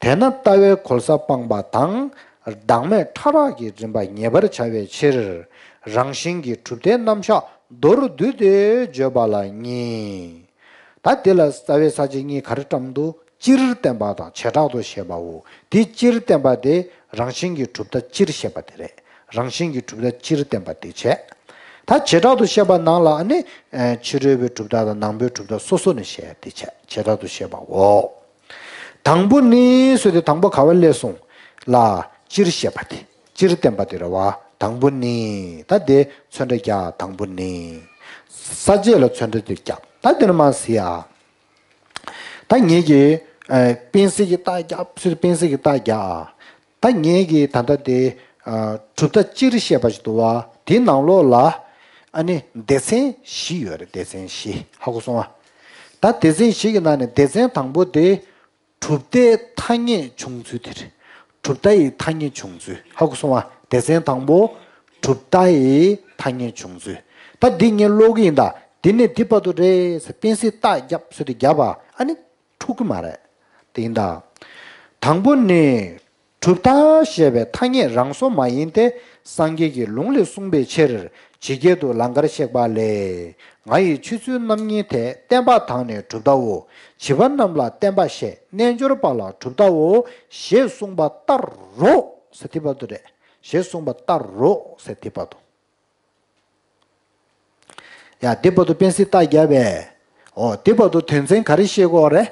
དེས་ན་ལྟ་བས་གོལ་ས་སྤངས་པ་དང་། བདག་མེད་ཕྲ་རགས་ཀྱི་རིམ་པ་ངེས་པར་བྱ་བའི་ཕྱིར། རང་གཞན་གྱི་གྲུབ་མཐའི་རྣམ་གཞག་མདོར་བསྡུས་ཏེ་བརྗོད་པ་ལ་གཉིས། ད་དེ་ལ་རྩ་བའི་ས་བཅད་གཉིས་ག་རེ་བཀྲམ་འདུག་སྤྱིར་བསྟན་པ་དང་བྱེ་བྲག་ཏུ་བཤད་པའོ། དེ་སྤྱིར་བསྟན་པ་དེ་རང་གཞན་གྱི་གྲུབ་མཐའ་སྤྱིར་བཤད་པ་དེ་རེད། རང་གཞན་གྱི་གྲུབ་མཐའ་སྤྱིར་བསྟན་པ་དེ་བྱས། ད་བྱེ་བྲག་ཏུ་བཤད་པ་ནང་ལ་ནི། ཕྱི་རོལ་པའི་གྲུབ་མཐའ་དང་ནང་པའི་གྲུབ་མཐའ་སོ་སོ་ནས་བཤད་དེ་བྱས་བྱེ་བྲག་ཏུ་བཤད་པའོ། དང་པོ་ནི་ཟེར་དུས་དང་པོ་ག་བ་སླེབས་སོང་ལ། སྤྱིར་བཤད་པ་དེ། སྤྱིར་བསྟན་པ་དེ་རེད་བ། དང་པོ་ནི། ད་དེ་ཚོན་ཁྲ་རྒྱག་དང་པོ་ནི། ས་བཅད་ལ་ཚོན་ཁྲ་དེ་རྒྱག་ད་དེ་ནི་མ་ཟེར་ཡ། ད་ངེད་ཀྱིས། ཨ། པཎ་གསེར་གྱི་རྟགས་རྒྱག་ཚུལ་པཎ་གསེར་གྱི་རྟགས་རྒྱག་ད་ངེད་ཀྱིས་ད་ལྟ་དེ། གྲུབ་མཐའ་སྤྱིར་བཤད་པ་ཞིག་འདུག་བ། དེའི་ནང་ལོགས་ལ་ཨ་ནི་སྡེ་ཚན་བཞི་ཡོད་རེད། སྡེ་ཚན་བཞི། ཧ་གོ་སོང་ང་། ད་སྡེ་ཚན་བཞི་གི་ནང་ནས་སྡེ་ཚན་དང་པོ་དེ་གྲུབ་མཐའི་ཐ་སྙད་བྱུང་ཚུལ་དེ་རེད། གྲུབ་མཐའ་ཡི་ཐ་སྙད་བྱུང་ཚུལ། ཧ་གོ་སོང་ང་། སྡེ་ཚན་དང་པོ་གྲུབ་མཐའ་ཡི་ཐ་སྙད་བྱུང་ཚུལ། ད་འདི་ངས་ཀློག་གི་ཡིན་ད། འདི་ནས་འདི་བར་དུ་རེད་ཟེར་པེན་སིལ་རྟགས་བརྒྱབ་ཟེར་དུས་བརྒྱབ་པ་ཨ་ནི་འཁྲུག་གི་མ་རེད། དེ་ཡིན་ད། དང་པོ་ནི། གྲུབ་མཐའ་ཞེས་པའི་ཐ་སྙད་རང་བཟོ་མ་ཡིན་ཏེ། སངས་རྒྱས་ཀྱི་ལུང་ལས་གསུངས་པའི་ཕྱིར། ཇི་སྐད་དུ་ལང་ཀར་གཤེགས་པ་ལས། ང་ཡི་ཆོས་ཚུལ་རྣམ་གཉིས་དེ། བསྟན་པ་དང་ནི་གྲུབ་མཐའོ། བྱིས་པ་རྣམས་ལ་བསྟན་པ་བཤད། རྣལ་འབྱོར་པ་ལ་གྲུབ་མཐའོ། ཞེས་གསུངས་པ་ལྟར་རོ། ཟེར་དེ་བར་དུ་རེད། ཞེས་གསུངས་པ་ལྟར་རོ། ཟེར་དེ་བར་དུ། ཡ། དེ་བར་དུ་པེན་སིལ་རྟགས་བརྒྱབ་པས། འོ། དེ་བར་དུ་དོན་ཚན་ག་རེ་བཤད་དགོས་རེད།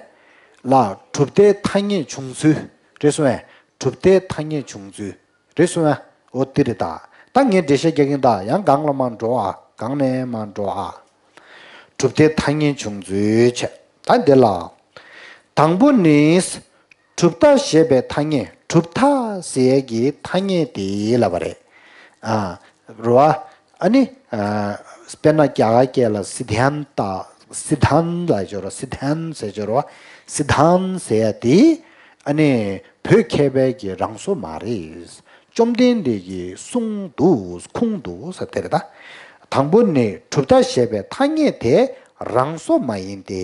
ལ། གྲུབ་མཐའི་ཐ་སྙད་བྱུང་ཚུལ། རེད་སོང་ངས། གྲུབ་མཐའི་ཐ་སྙད་བྱུང་ཚུལ། རེད་སོང་ངས། འོ་དེ་རེད་ད། ད་ངས་འགྲེལ་བཤད་རྒྱག་གིན་ད། ཡང་སྒང་ལ་མར་འགྲོ་ཨ། སྒང་ནས་མར་འགྲོ་ཨ། གྲུབ་མཐའི་ཐ་སྙད་བྱུང་ཚུལ་བྱས། ད་འདི་ལ། དང་པོ་ནི། གྲུབ་མཐའ་ཞེས་པའི་ཐ་སྙད། གྲུབ་མཐའ་ཟེར་ཡས་ཀྱི་ཐ་སྙད་དེ་ལབ་པ་རེད། ཨ། རེད་བ། ཨ་ནི། ཨ། དཔེར་ན་རྒྱ་གར་སྐད་ལ་སི་དྷཱན་ཏ། སི་དྷཱན་ལབ་ཡས་ཅིག་ཡོད་རེད། སི་དྷཱན་ཟེར་ཡས་ཅིག་ཡོད་རེད་བ། སི་དྷཱན་ཟེར་ཡས་དེ་ཨ་ནི་བོད་མཁས་པའི་གི་རང་བཟོ་མ་རེད། བཅོམ་ལྡན་འདས་ཀྱིས་གསུངས་འདུག་ཁུངས་འདུག་ཟེར་དེ་རེད་ད། དང་པོ་ནི། གྲུབ་མཐའ་ཞེས་པའི་ཐ་སྙད་དེ་རང་བཟོ་མ་ཡིན་ཏེ།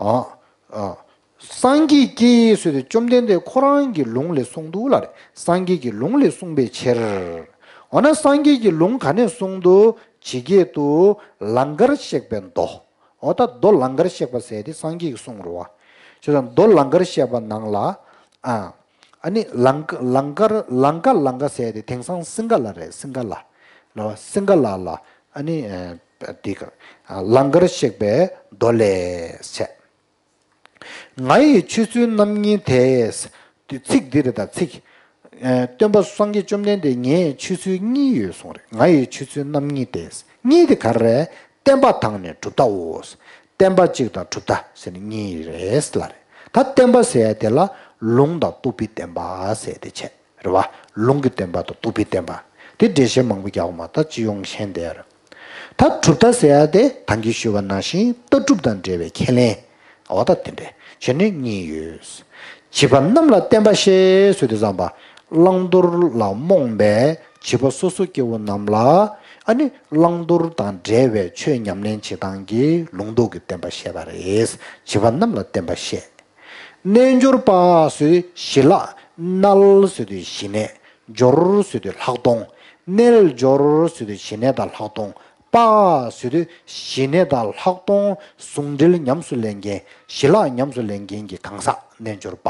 ཨ། ཨ། སངས་རྒྱས་ཀྱིས་ཟེར་དུས་བཅོམ་ལྡན་འདས་ཁོ་རང་གི་ལུང་ལས་གསུངས་འདུག་ལབ་རེད། སངས་རྒྱས་ཀྱི་ལུང་ལས་གསུངས་པའི་ཕྱིར། འོ་ན་སངས་རྒྱས་ཀྱི་ལུང་ག་ནས་གསུངས་འདུག་ཇི་སྐད་དུ་ལང་ཀར་གཤེགས་པའི་མདོ། འོ་ད་མདོ་ལང་ཀར་གཤེགས་པ་ཟེར་དེ་སངས་རྒྱས་ཀྱིས་གསུངས་རེད་བ། བྱས་ཙང་མདོ་ལང་ཀར་གཤེགས་པ་ནང་ལ། ཨ། ཨ་ནི་ལང་ཀ་ལང་ཀར་ལང་ཀ་ལང་ཀ་ཟེར་དེ་དེང་སང་སིང་ག་ལ་རེད། སིང་ག་ལ། ལ་སིང་ག་ལ་ལ་ཨ་ནི། ཨ། འདི་ག་ལང་ཀར་གཤེགས་པའི་མདོ་ལས་བྱས། ང་ཡི་ཆོས་ཚུལ་རྣམ་གཉིས་དེ། དེ་ཚིག་འདི་རེད་ད་ཚིག་ཨ། སྟོན་པ་སངས་རྒྱས་བཅོམ་ལྡན་འདས་ངའི་ཆོས་ཚུལ་གཉིས་ཡོད་གསུངས་རེད། ང་ཡི་ཆོས་ཚུལ་རྣམ་གཉིས་དེ། གཉིས་དེ་ག་རེ་རེད། བསྟན་པ་དང་ནི་གྲུབ་མཐའོ། བསྟན་པ་གཅིག་དང་གྲུབ་མཐའ་ཟེར་ནས་གཉིས་རེད་ལབ་རེད། ད་བསྟན་པ་ཟེར་ཡ་དེ་ལ་ལུང་དང་རྟོགས་པའི་བསྟན་པ་ཟེར་དེ་བྱས། རེད་བ། ལུང་གི་བསྟན་པ་དང་རྟོགས་པའི་བསྟན་པ། དེ་འགྲེལ་བཤད་མང་པོ་རྒྱག་དགོས་མ། ད་སྤྱི་ཡོངས་མཁྱེན་བསྡད་ཡོད་རེད། ད་གྲུབ་མཐའ་ཟེར་ཡ་དེ་ད་གིན་ཞུས་པ་ནང་བཞིན་ལྟ་གྲུབ་དང་འབྲེལ་བའི་ཁས་ལེན། འོ་ད་དེ་འདྲས་བྱས་ནས་གཉིས་ཡོད། བྱིས་པ་རྣམས་ལ་བསྟན་པ་བཤད་ཟེར་དུས་ཙམ་པ། བླང་དོར་ལ་རྨོངས་པའི་བྱིས་པ་སོ་སོ་སྐྱེ་བོ་རྣམས་ལ། ཨ་ནི་བླང་དོར་དང་འབྲེལ་བའི་ཆོས་ཉམས་ལེན་བྱེད་སྟངས་ཀྱི་ལུང་རྟོགས་ཀྱི་བསྟན་པ་བཤད་པ་རེད། བྱིས་པ་རྣམས་ལ་བསྟན་པ་བཤད། རྣལ་འབྱོར་པ་ཟེར་དུས་ཞི་ལྷག་རྣལ་ཟེར་དུས་ཞི་གནས། འབྱོར་ཟེར་དུས་ལྷག་མཐོང་། རྣལ་འབྱོར་ཟེར་དུས་ཞི་གནས་དང་ལྷག་མཐོང་། པ་ཟེར་དུས་ཞི་གནས་དང་ལྷག་མཐོང་ཟུང་འབྲེལ་ཉམས་སུ་ལེན་མཁན། ཞི་ལྷག་ཉམས་སུ་ལེན་མཁན་གྱི་གང་ཟག་རྣལ་འབྱོར་པ།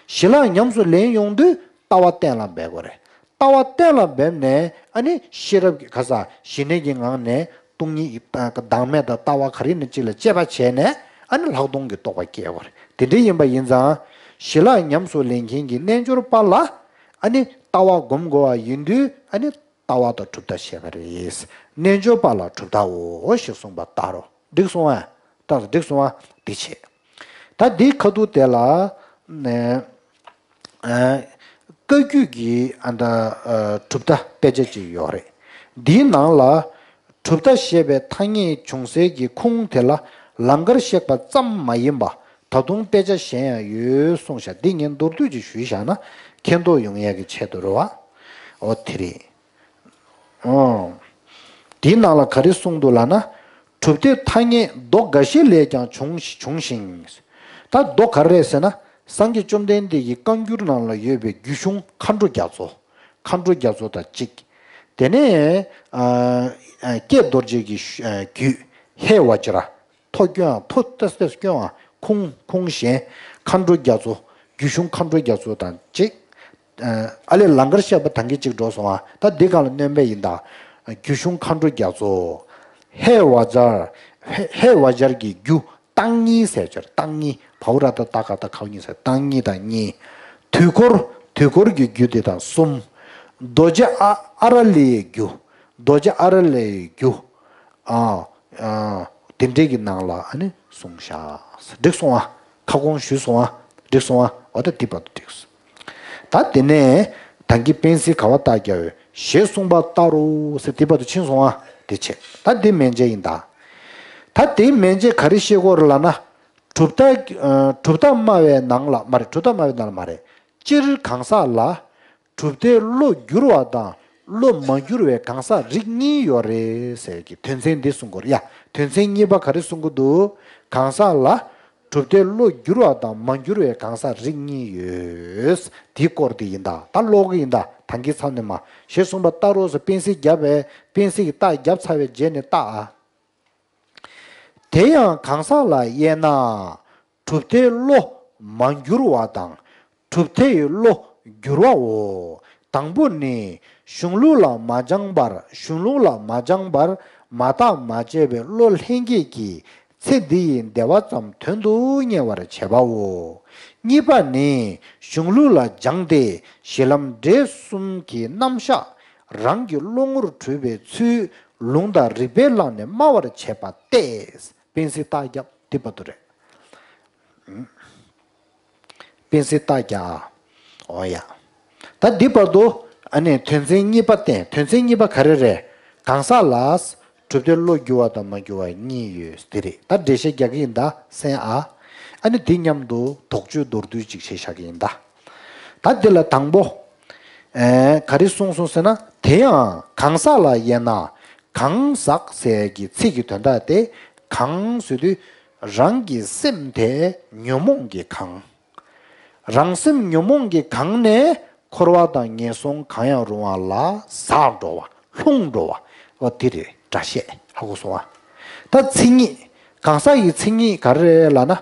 ཞི་ལྷག་ཉམས་སུ་ལེན་ཡོང་དུས་ལྟ་བ་གཏན་ལ་འབེབས་དགོས་རེད། ལྟ་བ་གཏན་ལ་འབེབས་ནས་ཨ་ནི་ཤེས་རབ་ཀྱི་ག་ས་ཞི་གནས་ཀྱི་ངང་ནས་སྟོང་ཉིད་ཀྱི་བདག་མེད་དང་ལྟ་བ་ག་རེ་ནས་ཅིག་ལ་དཔྱད་པ་བྱས་ནས་ཨ་ནི་ལྷག་མཐོང་གི་རྟོགས་པ་སྐྱེ་དགོས་རེད། དེ་འདྲ་ཡིན་པ་ཡིན་ཙང་ཞི་ལྷག་ཉམས་སུ་ལེན་མཁན་གྱི་རྣལ་འབྱོར་པ་ལ་ཨ་ནི་ལྟ་བ་སྒོམ་དགོས་པ་ཡིན་དུས་ཨ་ནི་ལྟ་བ་དང་གྲུབ་མཐའ་བཤད་པ་རེད། རྣལ་འབྱོར་པ་ལ་གྲུབ་མཐའོ་ཞེས་གསུངས་པ་ལྟར་རོ། འགྲིག་སོང་ཨ། ད་འགྲིག་སོང་ཨ། འདི་བྱས། ད་འདིའི་ཁ་ཐུག་དེ་ལ་ནས་ཨ། བཀའ་བརྒྱུད་ཀྱི་ཨ་ད་ཨ་གྲུབ་མཐའ་དཔེ་ཆ་ཅིག་ཡོད་རེད། འདིའི་ནང་ལ་གྲུབ་མཐའ་ཞེས་པའི་ཐ་སྙད་བྱུང་སའི་གི་ཁུངས་དེ་ལ་ལང་ཀར་གཤེགས་པ་ཙམ་མ་ཡིན་པ་ད་དུང་དཔེ་ཆ་གཞན་ཡང་ཡོད་གསུངས་ཤག་འདི་ངས་མདོར་བསྡུས་ཅིག་ཞུས་བཞག་ན་མཁྱེན་རྟོགས་ཡོང་ཡས་ཀྱི་ཆེད་དུ་རེད་བ། འོ་དེ་རེད། ཨོ། དེའི་ནང་ལ་ག་རེ་གསུངས་འདུག་ལབ་ན། གྲུབ་མཐའི་ཐ་སྙད་མདོ་འགའ་ཞིག་ལས་ཀྱང་བྱུང་བྱུང་ཞིང་། ད་མདོ་ག་རེ་རེད་ཟེར་ན། སངས་རྒྱས་བཅོམ་ལྡན་འདས་ཀྱི་བཀའ་འགྱུར་ནང་ལ་ཡོད་པའི་རྒྱུད་གཞུང་མཁའ་འགྲོ་རྒྱ་མཚོ། མཁའ་འགྲོ་རྒྱ་མཚོ་དང་གཅིག་དེ་ནས་ཨ་ཨ་ཀྱེ་རྡོ་རྗེ་གི་ཨ་རྒྱུད་ཧེ་བ་ཇ་ར། མཐོ་སྐྱོན་ཨ་མཐོ་ཏོག་ཙམ་སྐྱོན་ཨ་ཁུངས་ཁུངས་གཞན། མཁའ་འགྲོ་རྒྱ་མཚོ། རྒྱུད་གཞུང་མཁའ་འགྲོ་རྒྱ་མཚོ་དང་གཅིག་ཨ་ལས་ལང་ཀར་གཤེགས་པ་ད་གིན་གཅིག་འགྲོ་སོང་ཨ། ད་འདི་གང་ལ་སྣོན་པ་ཡིན་ད། རྒྱུད་གཞུང་མཁའ་འགྲོ་རྒྱ་མཚོ། ཧེ་བ་ཇར། ཧེ་ཧེ་བ་ཇར་གྱི་རྒྱུད་བརྟག་གཉིས་ཟེར་ཅིག་བརྟག་གཉིས་བྷ་ཧུ་ར་ཏ་ཏ་ག་ཏ་ག་བ་གཉིས་ཟེར་བརྟག་གཉིས་དང་གཉིས། དུས་འཁོར་དུས་འཁོར་གྱི་རྒྱུད་དེ་དང་གསུམ། རྡོ་རྗེ་ཨ་ཨ་ར་ལི་ཡི་རྒྱུད། རྡོ་རྗེ་ཨ་ར་ལི་ཡི་རྒྱུད། ཨ། ཨ། དེ་འདྲའི་གི་ནང་ལ་ཨ་ནི་གསུངས་ཤག་འགྲིག་སོང་ཨ། ཁ་སྐོང་ཞུས་སོང་ཨ། འགྲིག་སོང་ཨ། འོ་ད་དེ་བར་དུ་འགྲིག་སོང་། ད་དེ་ནས་ ད་གིན་དཔེ་གཟིགས་ག་བ་རྟགས་རྒྱག་ཡོད། ཞེས་གསུངས་པ་ལྟར་རོ་ཟེར་དེ་བར་དུ་ཕྱིན་སོང་ཨ། དེ་བྱས། ད་དེ་མན་ཆད་ཡིན་ད། ད་དེ་མན་ཆད་ག་རེ་བཤད་དགོས་རེད་ལབ་ན། གྲུབ་མཐའ་ཨ་གྲུབ་མཐའ་སྨྲ་བའི་ནང་ལ་མ་རེད། གྲུབ་མཐའ་སྨྲ་བའི་ནང་ལ་མ་རེད། སྤྱིར་གང་ཟག་ལ་གྲུབ་མཐས་བློ་འགྱུར་བ་དང་བློ་མ་འགྱུར་བའི་གང་ཟག་རིགས་གཉིས་ཡོད་རེད་ཟེར་གྱི་དོན་ཚན་འདི་གསུང་གི་ཡོད་རེད་ཡ། དོན་ཚན་གཉིས་པ་ག་རེ་གསུང་གི་འདུག་གང་ཟག་ལ་གྲུབ་མཐས་བློ་འགྱུར་བ་དང་མ་འགྱུར་བའི་གང་ཟག་རིགས་གཉིས་ཡོད། དེའི་སྐོར་དེ་ཡིན་ད། ད་ཀློག་གི་ཡིན་ད། ད་གིན་མཚམས་ནས་མ་ཞེས་གསུངས་པ་ལྟར་རོ་ཟེར་དཔེ་གཟིགས་བརྒྱབ་པས། དཔེ་གཟིགས་ཀྱི་རྟགས་བརྒྱབ་ཚར་བའི་རྗེས་ནས་རྟགས་ཨ། དེ་ཡང་གང་ཟག་ལ་དབྱེ་ན། གྲུབ་མཐས་བློ་མ་འགྱུར་བ་དང་། གྲུབ་མཐས་བློ་འགྱུར་བའོ། དང་པོ་ནི་གཞུང་ལུགས་ལ་མ་སྦྱངས་པར། གཞུང་ལུགས་ལ་མ་སྦྱངས་པར་མ་བརྟགས་མ་དཔྱད་པའི་བློ་ལྷན་སྐྱེས་ཀྱིས་ཚེ་འདི་ཡི་བདེ་བ་ཙམ་དོན་དུ་གཉེར་བར་བྱེད་པའོ། གཉིས་པ་ནི་གཞུང་ལུགས་ལ་སྦྱངས་ཏེ་གཞི་ལམ་འབྲས་གསུམ་གྱི་རྣམ་གཞག་རང་གི་བློ་ངོར་གྲུབ་པའི་ཚུལ་ལུང་དང་རིགས་པའི་གླེང་ནས་སྨྲ་བར་བྱེད་པ་སྟེ། དཔེ་གཟིགས་རྟགས་བརྒྱབ་དེ་བར་དུ་རེད། དཔེ་གཟིགས་རྟགས་བརྒྱབ། འོ་ཡ། ད་འདི་བར་དུ་ཨ་ནི་དོན་ཚན་གཉིས་པ་བསྟན། དོན་ཚན་གཉིས་པ་ག་རེ་རེད། གང་ཟག་ལ་གྲུབ་མཐས་བློ་འགྱུར་བ་དང་མ་འགྱུར་བ་གཉིས་ཡོད་དེ་རེད། ད་འགྲེལ་བཤད་རྒྱག་གི་ཡིན་ད་གསན་ཨ། ཨ་ནི་འདི་མཉམ་དུ་དོགས་གཅོད་མདོར་བསྡུས་ཅིག་བྱས་བཞག་གི་ཡིན་ད། ད་འདི་ལ་དང་པོ། ཨེ། ག་རེ་གསུངས་སོང་ཟེར་ན། དེ་ཡང་གང་ཟག་ལ་དབྱེ་ན། གང་ཟག་ཟེར་གྱི་ཚིག་གི་དོན་དག་དེ། གང་ཟེར་དུས་རང་གི་སེམས་དེ་ཉོན་མོངས་ཀྱིས་གང་། རང་སེམས་ཉོན་མོངས་ཀྱིས་གང་ནས་འཁོར་བ་དང་ངན་སོང་གང་ཡང་རུང་བ་ལ་ཟག་འགྲོ་བ་ལྷུང་འགྲོ་བ། འོ་དེ་རེད་སྒྲ་བཤད། ཧ་གོ་སོང་ཨ། ད་མཚན་ཉིད། གང་ཟག་གི་མཚན་ཉིད་ག་རེ་རེད་ལབ་ན།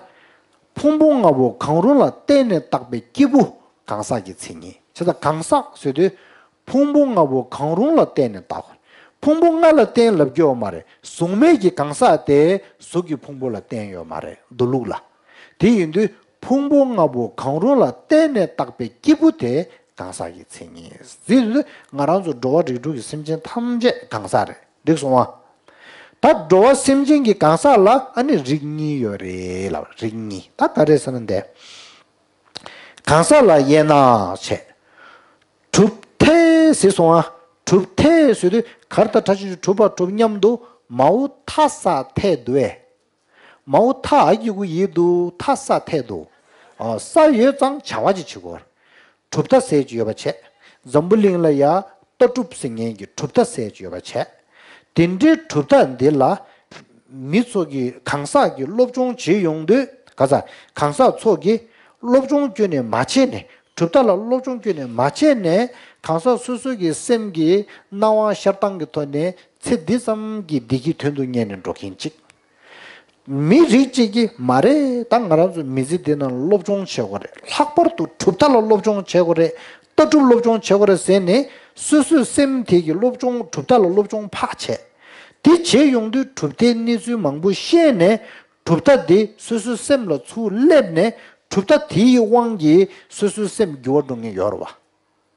ཕུང་པོ་ལྔ་པོ་གང་རུང་ལ་བརྟེན་ནས་བཏགས་པའི་སྐྱེས་བུ་གང་ཟག་གི་མཚན་ཉིད། བྱས་ཙང་གང་ཟག་ཟེར་དུས་ཕུང་པོ་ལྔ་པོ་གང་རུང་ལ་བརྟེན་ནས་བཏགས། ཕུང་པོ་ལྔ་ལ་བརྟེན་ལབ་ཀྱི་ཡོད་མ་རེད། གཟུགས་མེད་ཀྱི་གང་ཟག་དེ་གཟུགས་ཀྱི་ཕུང་པོ་ལ་བརྟེན་ཡོད་མ་རེད་མདོ་ལུགས་ལ། དེ་ཡིན་དུས་ཕུང་པོ་ལྔ་པོ་གང་རུང་ལ་བརྟེན་ནས་བཏགས་པའི་སྐྱེས་བུ་དེ་གང་ཟག་གི་མཚན་ཉིད། ཟེར་དུས་ང་རང་ཚོ་འགྲོ་བ་རིགས་དྲུག་གི་སེམས་ཅན་ཐམས་ཅད་གང་ཟག་རེད། འགྲིག་སོང་ཨ། ད་འགྲོ་བ་སེམས་ཅན་གྱི་གང་ཟག་ལ་ཨ་ནི་རིགས་གཉིས་ཡོད་རེད་ལབ། རིགས་གཉིས། ད་ག་རེ་ཟེར་ན་འདི། གང་ཟག་ལ་དབྱེ་ན་བྱས། གྲུབ་མཐས་ཟེར་སོང་ཨ། གྲུབ་མཐས་ཟེར་དུས་གར་ད་ཁྲ་ཆུ་ཆུ་གྲུབ་པ་གྲུབ་མཉམ་དུ་མའོ་ཐ་ས་མཐས་འདུ་བས། མའོ་ཐ་ཨ་གི་གུ་ཡི་དུ་ཐ་ས་མཐས་འདུ། ཨ། ས་ཡོད་ཙང་བྱ་བ་ཅིག་བྱེད་དགོས། གྲུབ་མཐའ་ཟེར་གྱི་ཡོད་པ་བྱས། འཛམ་བུ་གླིང་ལ་ཡ་ལྟ་གྲུབ་ཟེར་མཁན་གྱི་གྲུབ་མཐའ་ཟེར་གྱི་ཡོད་པ་བྱས། དེ་འདྲའི་གྲུབ་མཐའ་འདི་ལ་མི་ཚོ་གི་གང་ཟག་གི་སློབ་སྦྱོང་བྱེད་ཡོང་དུས་ག་ས་གང་ཟག་ཚོ་གི་སློབ་སྦྱོང་ཁྱོན་ནས་མ་བྱས་ནས། གྲུབ་མཐའ་ལ་སློབ་སྦྱོང་ཁྱོན་ནས་མ་བྱས་ནས་གང་ཟག་སོ་སོ་གི་སེམས་ཀྱི་སྣང་བ་ཤར་སྟངས་ཀྱི་ཐོག་ནས་ཚེ་འདི་ཙམ་གྱི་བདེ་སྐྱིད་དོན་དུ་གཉེར་ནས་འགྲོ་མཁན་གཅིག་མི་རིགས་གཅིག་གིས་མ་རེད། ད་ང་རང་ཚོ་མི་ཚེ་འདི་ནང་སློབ་སྦྱོང་བྱེད་དགོས་རེད། ལྷག་པར་དུ་གྲུབ་མཐའ་ལ་སློབ་སྦྱོང་བྱེད་དགོས་རེད། ལྟ་གྲུབ་སློབ་སྦྱོང་བྱེད་དགོས་རེད་ཟེར་ནས་སོ་སོའི་སེམས་དེ་གི་སློབ་སྦྱོང་། གྲུབ་མཐའ་ལ་སློབ་སྦྱོང་ཕར་བྱས། དེ་བྱེད་ཡོང་དུས་གྲུབ་མཐའི་གནས་ཚུལ་མང་པོ་ཤེས་ནས་གྲུབ་མཐའ་དེ་སོ་སོའི་སེམས་ལ་ཚུར་སླེབས་ནས་གྲུབ་མཐའ་དེའི་དབང་གིས་སོ་སོའི་སེམས་འགྱུར་བ་འགྲོ་མཁན་ཡོད་རེད་བ།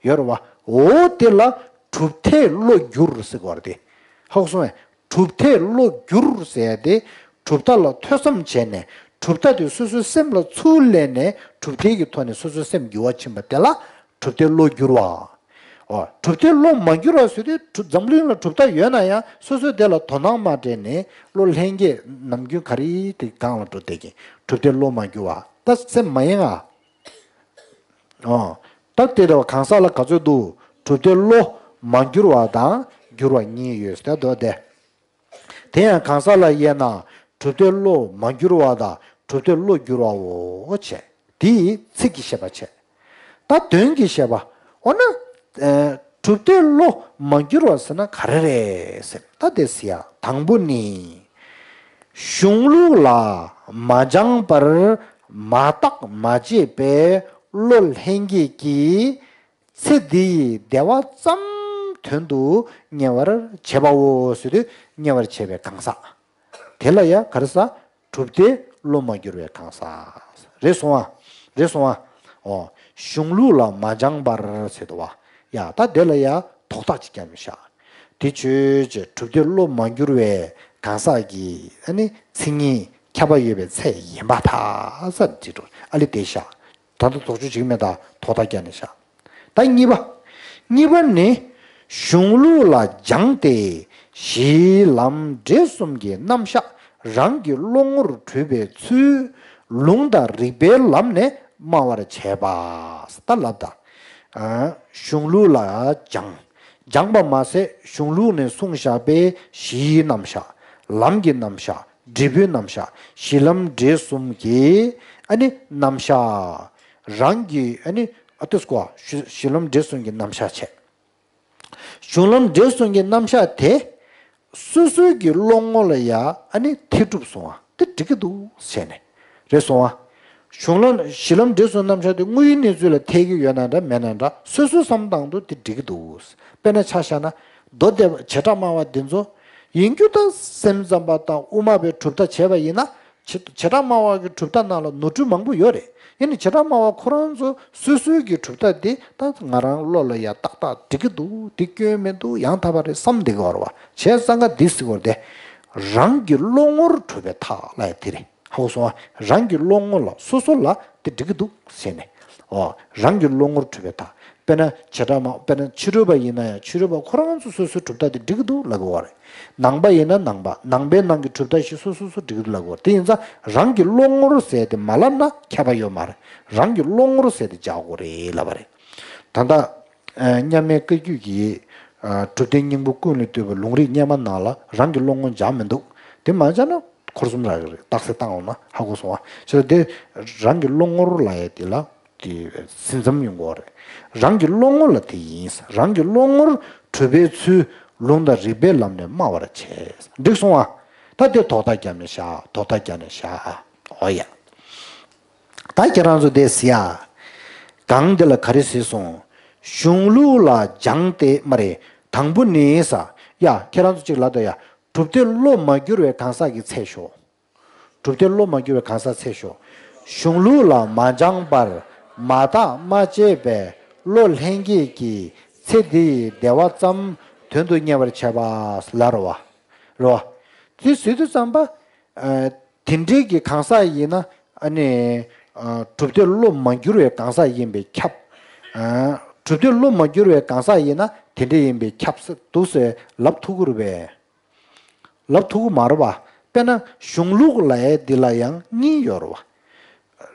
ཡོད་རེད་བ། འོ་དེ་ལ་གྲུབ་མཐས་བློ་བསྒྱུར་ཟེར་གྱི་ཡོད་རེད་དེ། ཧ་གོ་སོང་ངས། གྲུབ་མཐས་བློ་བསྒྱུར་ཟེར་ཡ་དེ་གྲུབ་མཐའ་ལ་ཐོས་བསམ་བྱས་ནས་གྲུབ་མཐའ་དེ་སོ་སོའི་སེམས་ལ་ཚུར་སླེབས་ནས་གྲུབ་མཐའི་གི་ཐོག་ནས་སོ་སོའི་སེམས་འགྱུར་བ་ཕྱིན་པ་དེ་ལ་གྲུབ་མཐས་བློ་བསྒྱུར་བ། འོ། གྲུབ་མཐས་བློ་མ་བསྒྱུར་བ་ཟེར་དུས་གྲུབ། འཛམ་གླིང་ལ་གྲུབ་མཐའ་ཡོད་ན་ཡང་སོ་སོས་དེ་ལ་དོ་སྣང་མ་སྤྲད་ནས་བློ་ལྷན་སྐྱེས་ནམ་རྒྱུན་ག་རེ་དེ་སྒང་ལ་འགྲོ་བསྡད་ཀྱིན། གྲུབ་མཐས་བློ་མ་བསྒྱུར་བ། ད་སེམས་མ་ཡེངས་ཨ། ཨོ། ད་དེ་འདྲ་བ་གང་ཟག་ལ་ག་ཚོད་འདུག་གྲུབ་མཐས་བློ་མ་བསྒྱུར་བ་དང་བསྒྱུར་བ་གཉིས་ཡོད་ཟེར་དོ་དེ། དེ་ཡང་གང་ཟག་ལ་དབྱེ་ན་གྲུབ་མཐས་བློ་མ་བསྒྱུར་བ་དང་གྲུབ་མཐས་བློ་བསྒྱུར་བའོ་བྱས། དེ་ཡི་ཚིག་གི་བཤད་པ་བྱས། ད་དོན་གྱི་བཤད་པ། འོ་ན། ཨེ། གྲུབ་མཐས་བློ་མ་བསྒྱུར་བ་ཟེར་ན་ག་རེ་རེད་ཟེར། ད་དེ་ཟེར་ཡ་དང་པོ་ནི། གཞུང་ལུགས་ལ་མ་སྦྱངས་པར་མ་བརྟགས་མ་དཔྱད་པའི་བློ་ལྷན་སྐྱེས་ཀྱིས་ཚེ་འདི་ཡི་བདེ་བ་ཙམ་དོན་དུ་གཉེར་བར་བྱེད་པའོ་ཟེར་དུས་གཉེར་བར་བྱེད་པའི་གང་ཟག་དེ་ལ་ཡ་ག་རེ་ཟེར། གྲུབ་མཐས་བློ་མ་བསྒྱུར་བའི་གང་ཟག་རེད་སོང་ཨ། རེད་སོང་ཨ། ཨོ། གཞུང་ལུགས་ལ་མ་སྦྱངས་པར་ཟེར་དུ་བ། ཡ་ད་དེ་ལ་ཡ་དོགས་པ་ཅིག་བརྒྱབ་ནས་བཞག་དེ་ཆོས་ཅན། གྲུབ་མཐས་བློ་མ་བསྒྱུར་བའི་གང་ཟག་གི་ཨ་ནི་མཚན་ཉིད་ཁྱབ་པ་ཡོད་པའི་ཚད་ཡིན་པར་ཐལ་ཟེར་འདི་འགྲོ་ཨ་ལི་དེ་བཞག་ད་ལྟ་དོགས་གཅོད་བྱེད་ཀྱི་མེད་ད། དོགས་པ་བརྒྱབ་ནས་བཞག་ད་གཉིས་པ། གཉིས་པ་ནི། གཞུང་ལུགས་ལ་སྦྱངས་ཏེ་གཞིའི་ལམ་འབྲས་གསུམ་གྱི་རྣམ་གཞག་རང་གི་བློ་ངོར་གྲུབ་པའི་ཚུལ་ལུང་དང་རིགས་པའི་ལམ་ནས་སྨྲ་བར་བྱེད་པ། ད་ལབ་ད། ཨ། གཞུང་ལུགས་ལ་སྦྱངས། སྦྱངས་པ་མ་ཟད་གཞུང་ལུགས་ནས་གསུངས་བཞག་པའི་གཞིའི་རྣམ་གཞག་ལམ་གྱི་རྣམ་གཞག་འབྲས་བུའི་རྣམ་གཞག་གཞི་ལམ་འབྲས་གསུམ་གྱི་ཨ་ནི་རྣམ་གཞག་རང་གི་ཨ་ནི་ཨ་ཏི་སྐོ་གཞི་གཞི་ལམ་འབྲས་གསུམ་གྱི་རྣམ་གཞག་བྱས། གཞུང་ལམ་འབྲས་གསུམ་གྱི་རྣམ་གཞག་དེ། སོ་སོའི་གི་བློ་ངོ་ལ་ཡ་ཨ་ནི་ཐེ་གྲུབ་སོང་བ་དེ་འགྲིག་གི་འདུག་ཟེར་ནས། རེད་སོང་བ། གཞུང་ལམ་གཞི་ལམ་འབྲས་གསུམ་རྣམ་གཞག་དེ་དངོས་ཡོད་གནས་ཚུལ་ལ་འཐད་ཀྱི་ཡོད་ན་འདྲ་མེད་ན་འདྲ་སོ་སོའི་བསམ་སྟངས་དུ་དེ་འགྲིག་གི་འདུག་དཔེར་ན་ཆ་བཞག་ན། མདོ་སྡེ་པ་བྱེ་བྲག་སྨྲ་བ་འདི་ཚོ། ཡིན་རྒྱུ་ད་སེམས་ཙམ་པ་དང་དབུ་མ་པའི་གྲུབ་མཐའ་བྱས་པ་ཡིན་ན། བྱེ་བྱེ་བྲག་སྨྲ་བ་གི་གྲུབ་མཐའ་ནང་ལ་ནོར་འཁྲུལ་མང་པོ་ཡོད་རེད། ཡིན་ནའི་བྱེ་བྲག་སྨྲ་བ་ཁོ་རང་ཚོ་སོ་སོའི་གི་གྲུབ་མཐའ་དེ་ད་ང་རང་བློ་ལ་ཡ་ཏག་ཏག་འགྲིག་གི་འདུག་དེ་སྐྱོན་མི་འདུག་ཡང་དག་པ་རེད་བསམ་བསྡད་ཀྱི་ཡོད་རེད་བ། བྱས་ཙང་ཀ་འདི་ཟེར་གྱི་ཡོད་རེད་དེ། རང་གི་བློ་ངོར་གྲུབ་པའི་མཐའ་ལ་ཡ་དེ་རེད། ཧ་གོ་སོང་ཨ། རང་གི་བློ་ངོ་ལ་སོ་སོ་ལ་དེ་འགྲིག་གི་འདུག་ཟེར་ནས། ཨོ། རང་གི་བློ་ངོར་གྲུབ་པའི་མཐའ། དཔེར་ན་བྱེ་བྲག་སྨྲ་དཔེར་ན་ཕྱི་རོལ་པ་ཡིན་ན་ཡང་ཕྱི་རོལ་པ་ཁོ་རང་ཚོ་སོ་སོའི་གྲུབ་མཐའ་དེ་འགྲིག་གི་འདུག་ལབ་དགོས་པ་རེད། ནང་པ་ཡིན་ན་ནང་པ་ནང་པའི་ནང་གི་གྲུབ་མཐའ་ཞིག་སོ་སོ་སོ་འགྲིག་གི་འདུག་ལབ་དགོས་པ་རེད། དེ་ཡིན་ཙང་རང་གི་བློ་ངོར་ཟེར་དེ་མ་ལབ་ན་ཁྱད་པར་ཡོད་མ་རེད། རང་གི་བློ་ངོར་ཟེར་དེ་བྱ་དགོས་རེད་ལབ་པ་རེད། ད་ལྟ། ཨ། མཉམ་མེད་བཀའ་བརྒྱུད་ཀྱི། ཨ། གྲུབ་བདེ་སྙིང་པོ་ཀུན་ལས་བཏུས་པའི་ལུང་རིགས་སྔོན་མ་ནང་ལ་རང་གི་བློ་ངོར་སྦྱངས་མི་འདུག་དེ་མ་སྦྱངས་ན་འཁོར་གསུམ་རག་གི་རེད། རྟགས་གསལ་བཏང་འོང་ན་ཧ་གོ་སོང་ཨ། བྱས་ཙང་དེ་རང་གི་བློ་ངོར་ལབ་ཡ་དེ་ལ་དེ་ཟིན་མཚམས་ཡོང་གི་ཡོད་རེད། རང་གི་བློ་ངོ་ལ་དེ་ཡིན། རང་གི་བློ་ངོར་གྲུབ་པའི་ཚུལ་ལུང་དང་རིགས་པའི་ལམ་ནས་སྨྲ་བར་བྱེད། འགྲིག་སོང་ཨ། ད་དེ་དོགས་པ་རྒྱབ་ནས་བཞག་དོགས་པ་རྒྱབ་ནས་བཞག་ཨ། འོ་ཡ། ད་ཁྱེད་རང་ཚོ་དེ་ཟེར་ཡ། གང་འདི་ལ་ག་རེ་ཟེར་སོང་། གཞུང་ལུགས་ལ་སྦྱངས་ཏེ་མ་རེད། དང་པོ་ནི་ས། ཡ་ཁྱེད་རང་ཚོ་གཅིག་ལབ་དང་ཡ། གྲུབ་མཐས་བློ་མ་བསྒྱུར་བའི་གང་ཟག་གི་ཚད་ཞོག་གྲུབ་མཐས་བློ་མ་བསྒྱུར་བའི་གང་ཟག་ཚད་ཞོག་གཞུང་ལུགས་ལ་མ་སྦྱངས་པར་མ་བརྟགས་མ་དཔྱད་པའི་བློ་ལྷན་སྐྱེས་ཀྱིས་ཚེ་འདི་ཡི་བདེ་བ་ཙམ་དོན་དུ་གཉེར་བར་བྱེད་པ་ལ་རེད་བ། རེད་བ། དེ་ཟེར་དུས་ཙམ་པ། ཨ། དེ་འདྲའི་གི་གང་ཟག་ཡིན་ན་ཨ་ནི། ཨ། གྲུབ་མཐས་བློ་མ་བསྒྱུར་བའི་གང་ཟག་ཡིན་པས་ཁྱབ། ཨ། གྲུབ་མཐས་བློ་མ་བསྒྱུར་བའི་གང་ཟག་ཡིན་ན་དེ་འདྲ་ཡིན་པས་ཁྱབ་ས་འདུག་ཟེར་ལབ་ཐུབ་ཀྱི་རེད་པས། ལབ་ཐུབ་ཀྱི་མ་རེད་པ། དཔེར་ན་གཞུང་ལུགས་ལབ་ཡས་འདི་ལ་ཡང་གཉིས་ཡོད་རེད་པ།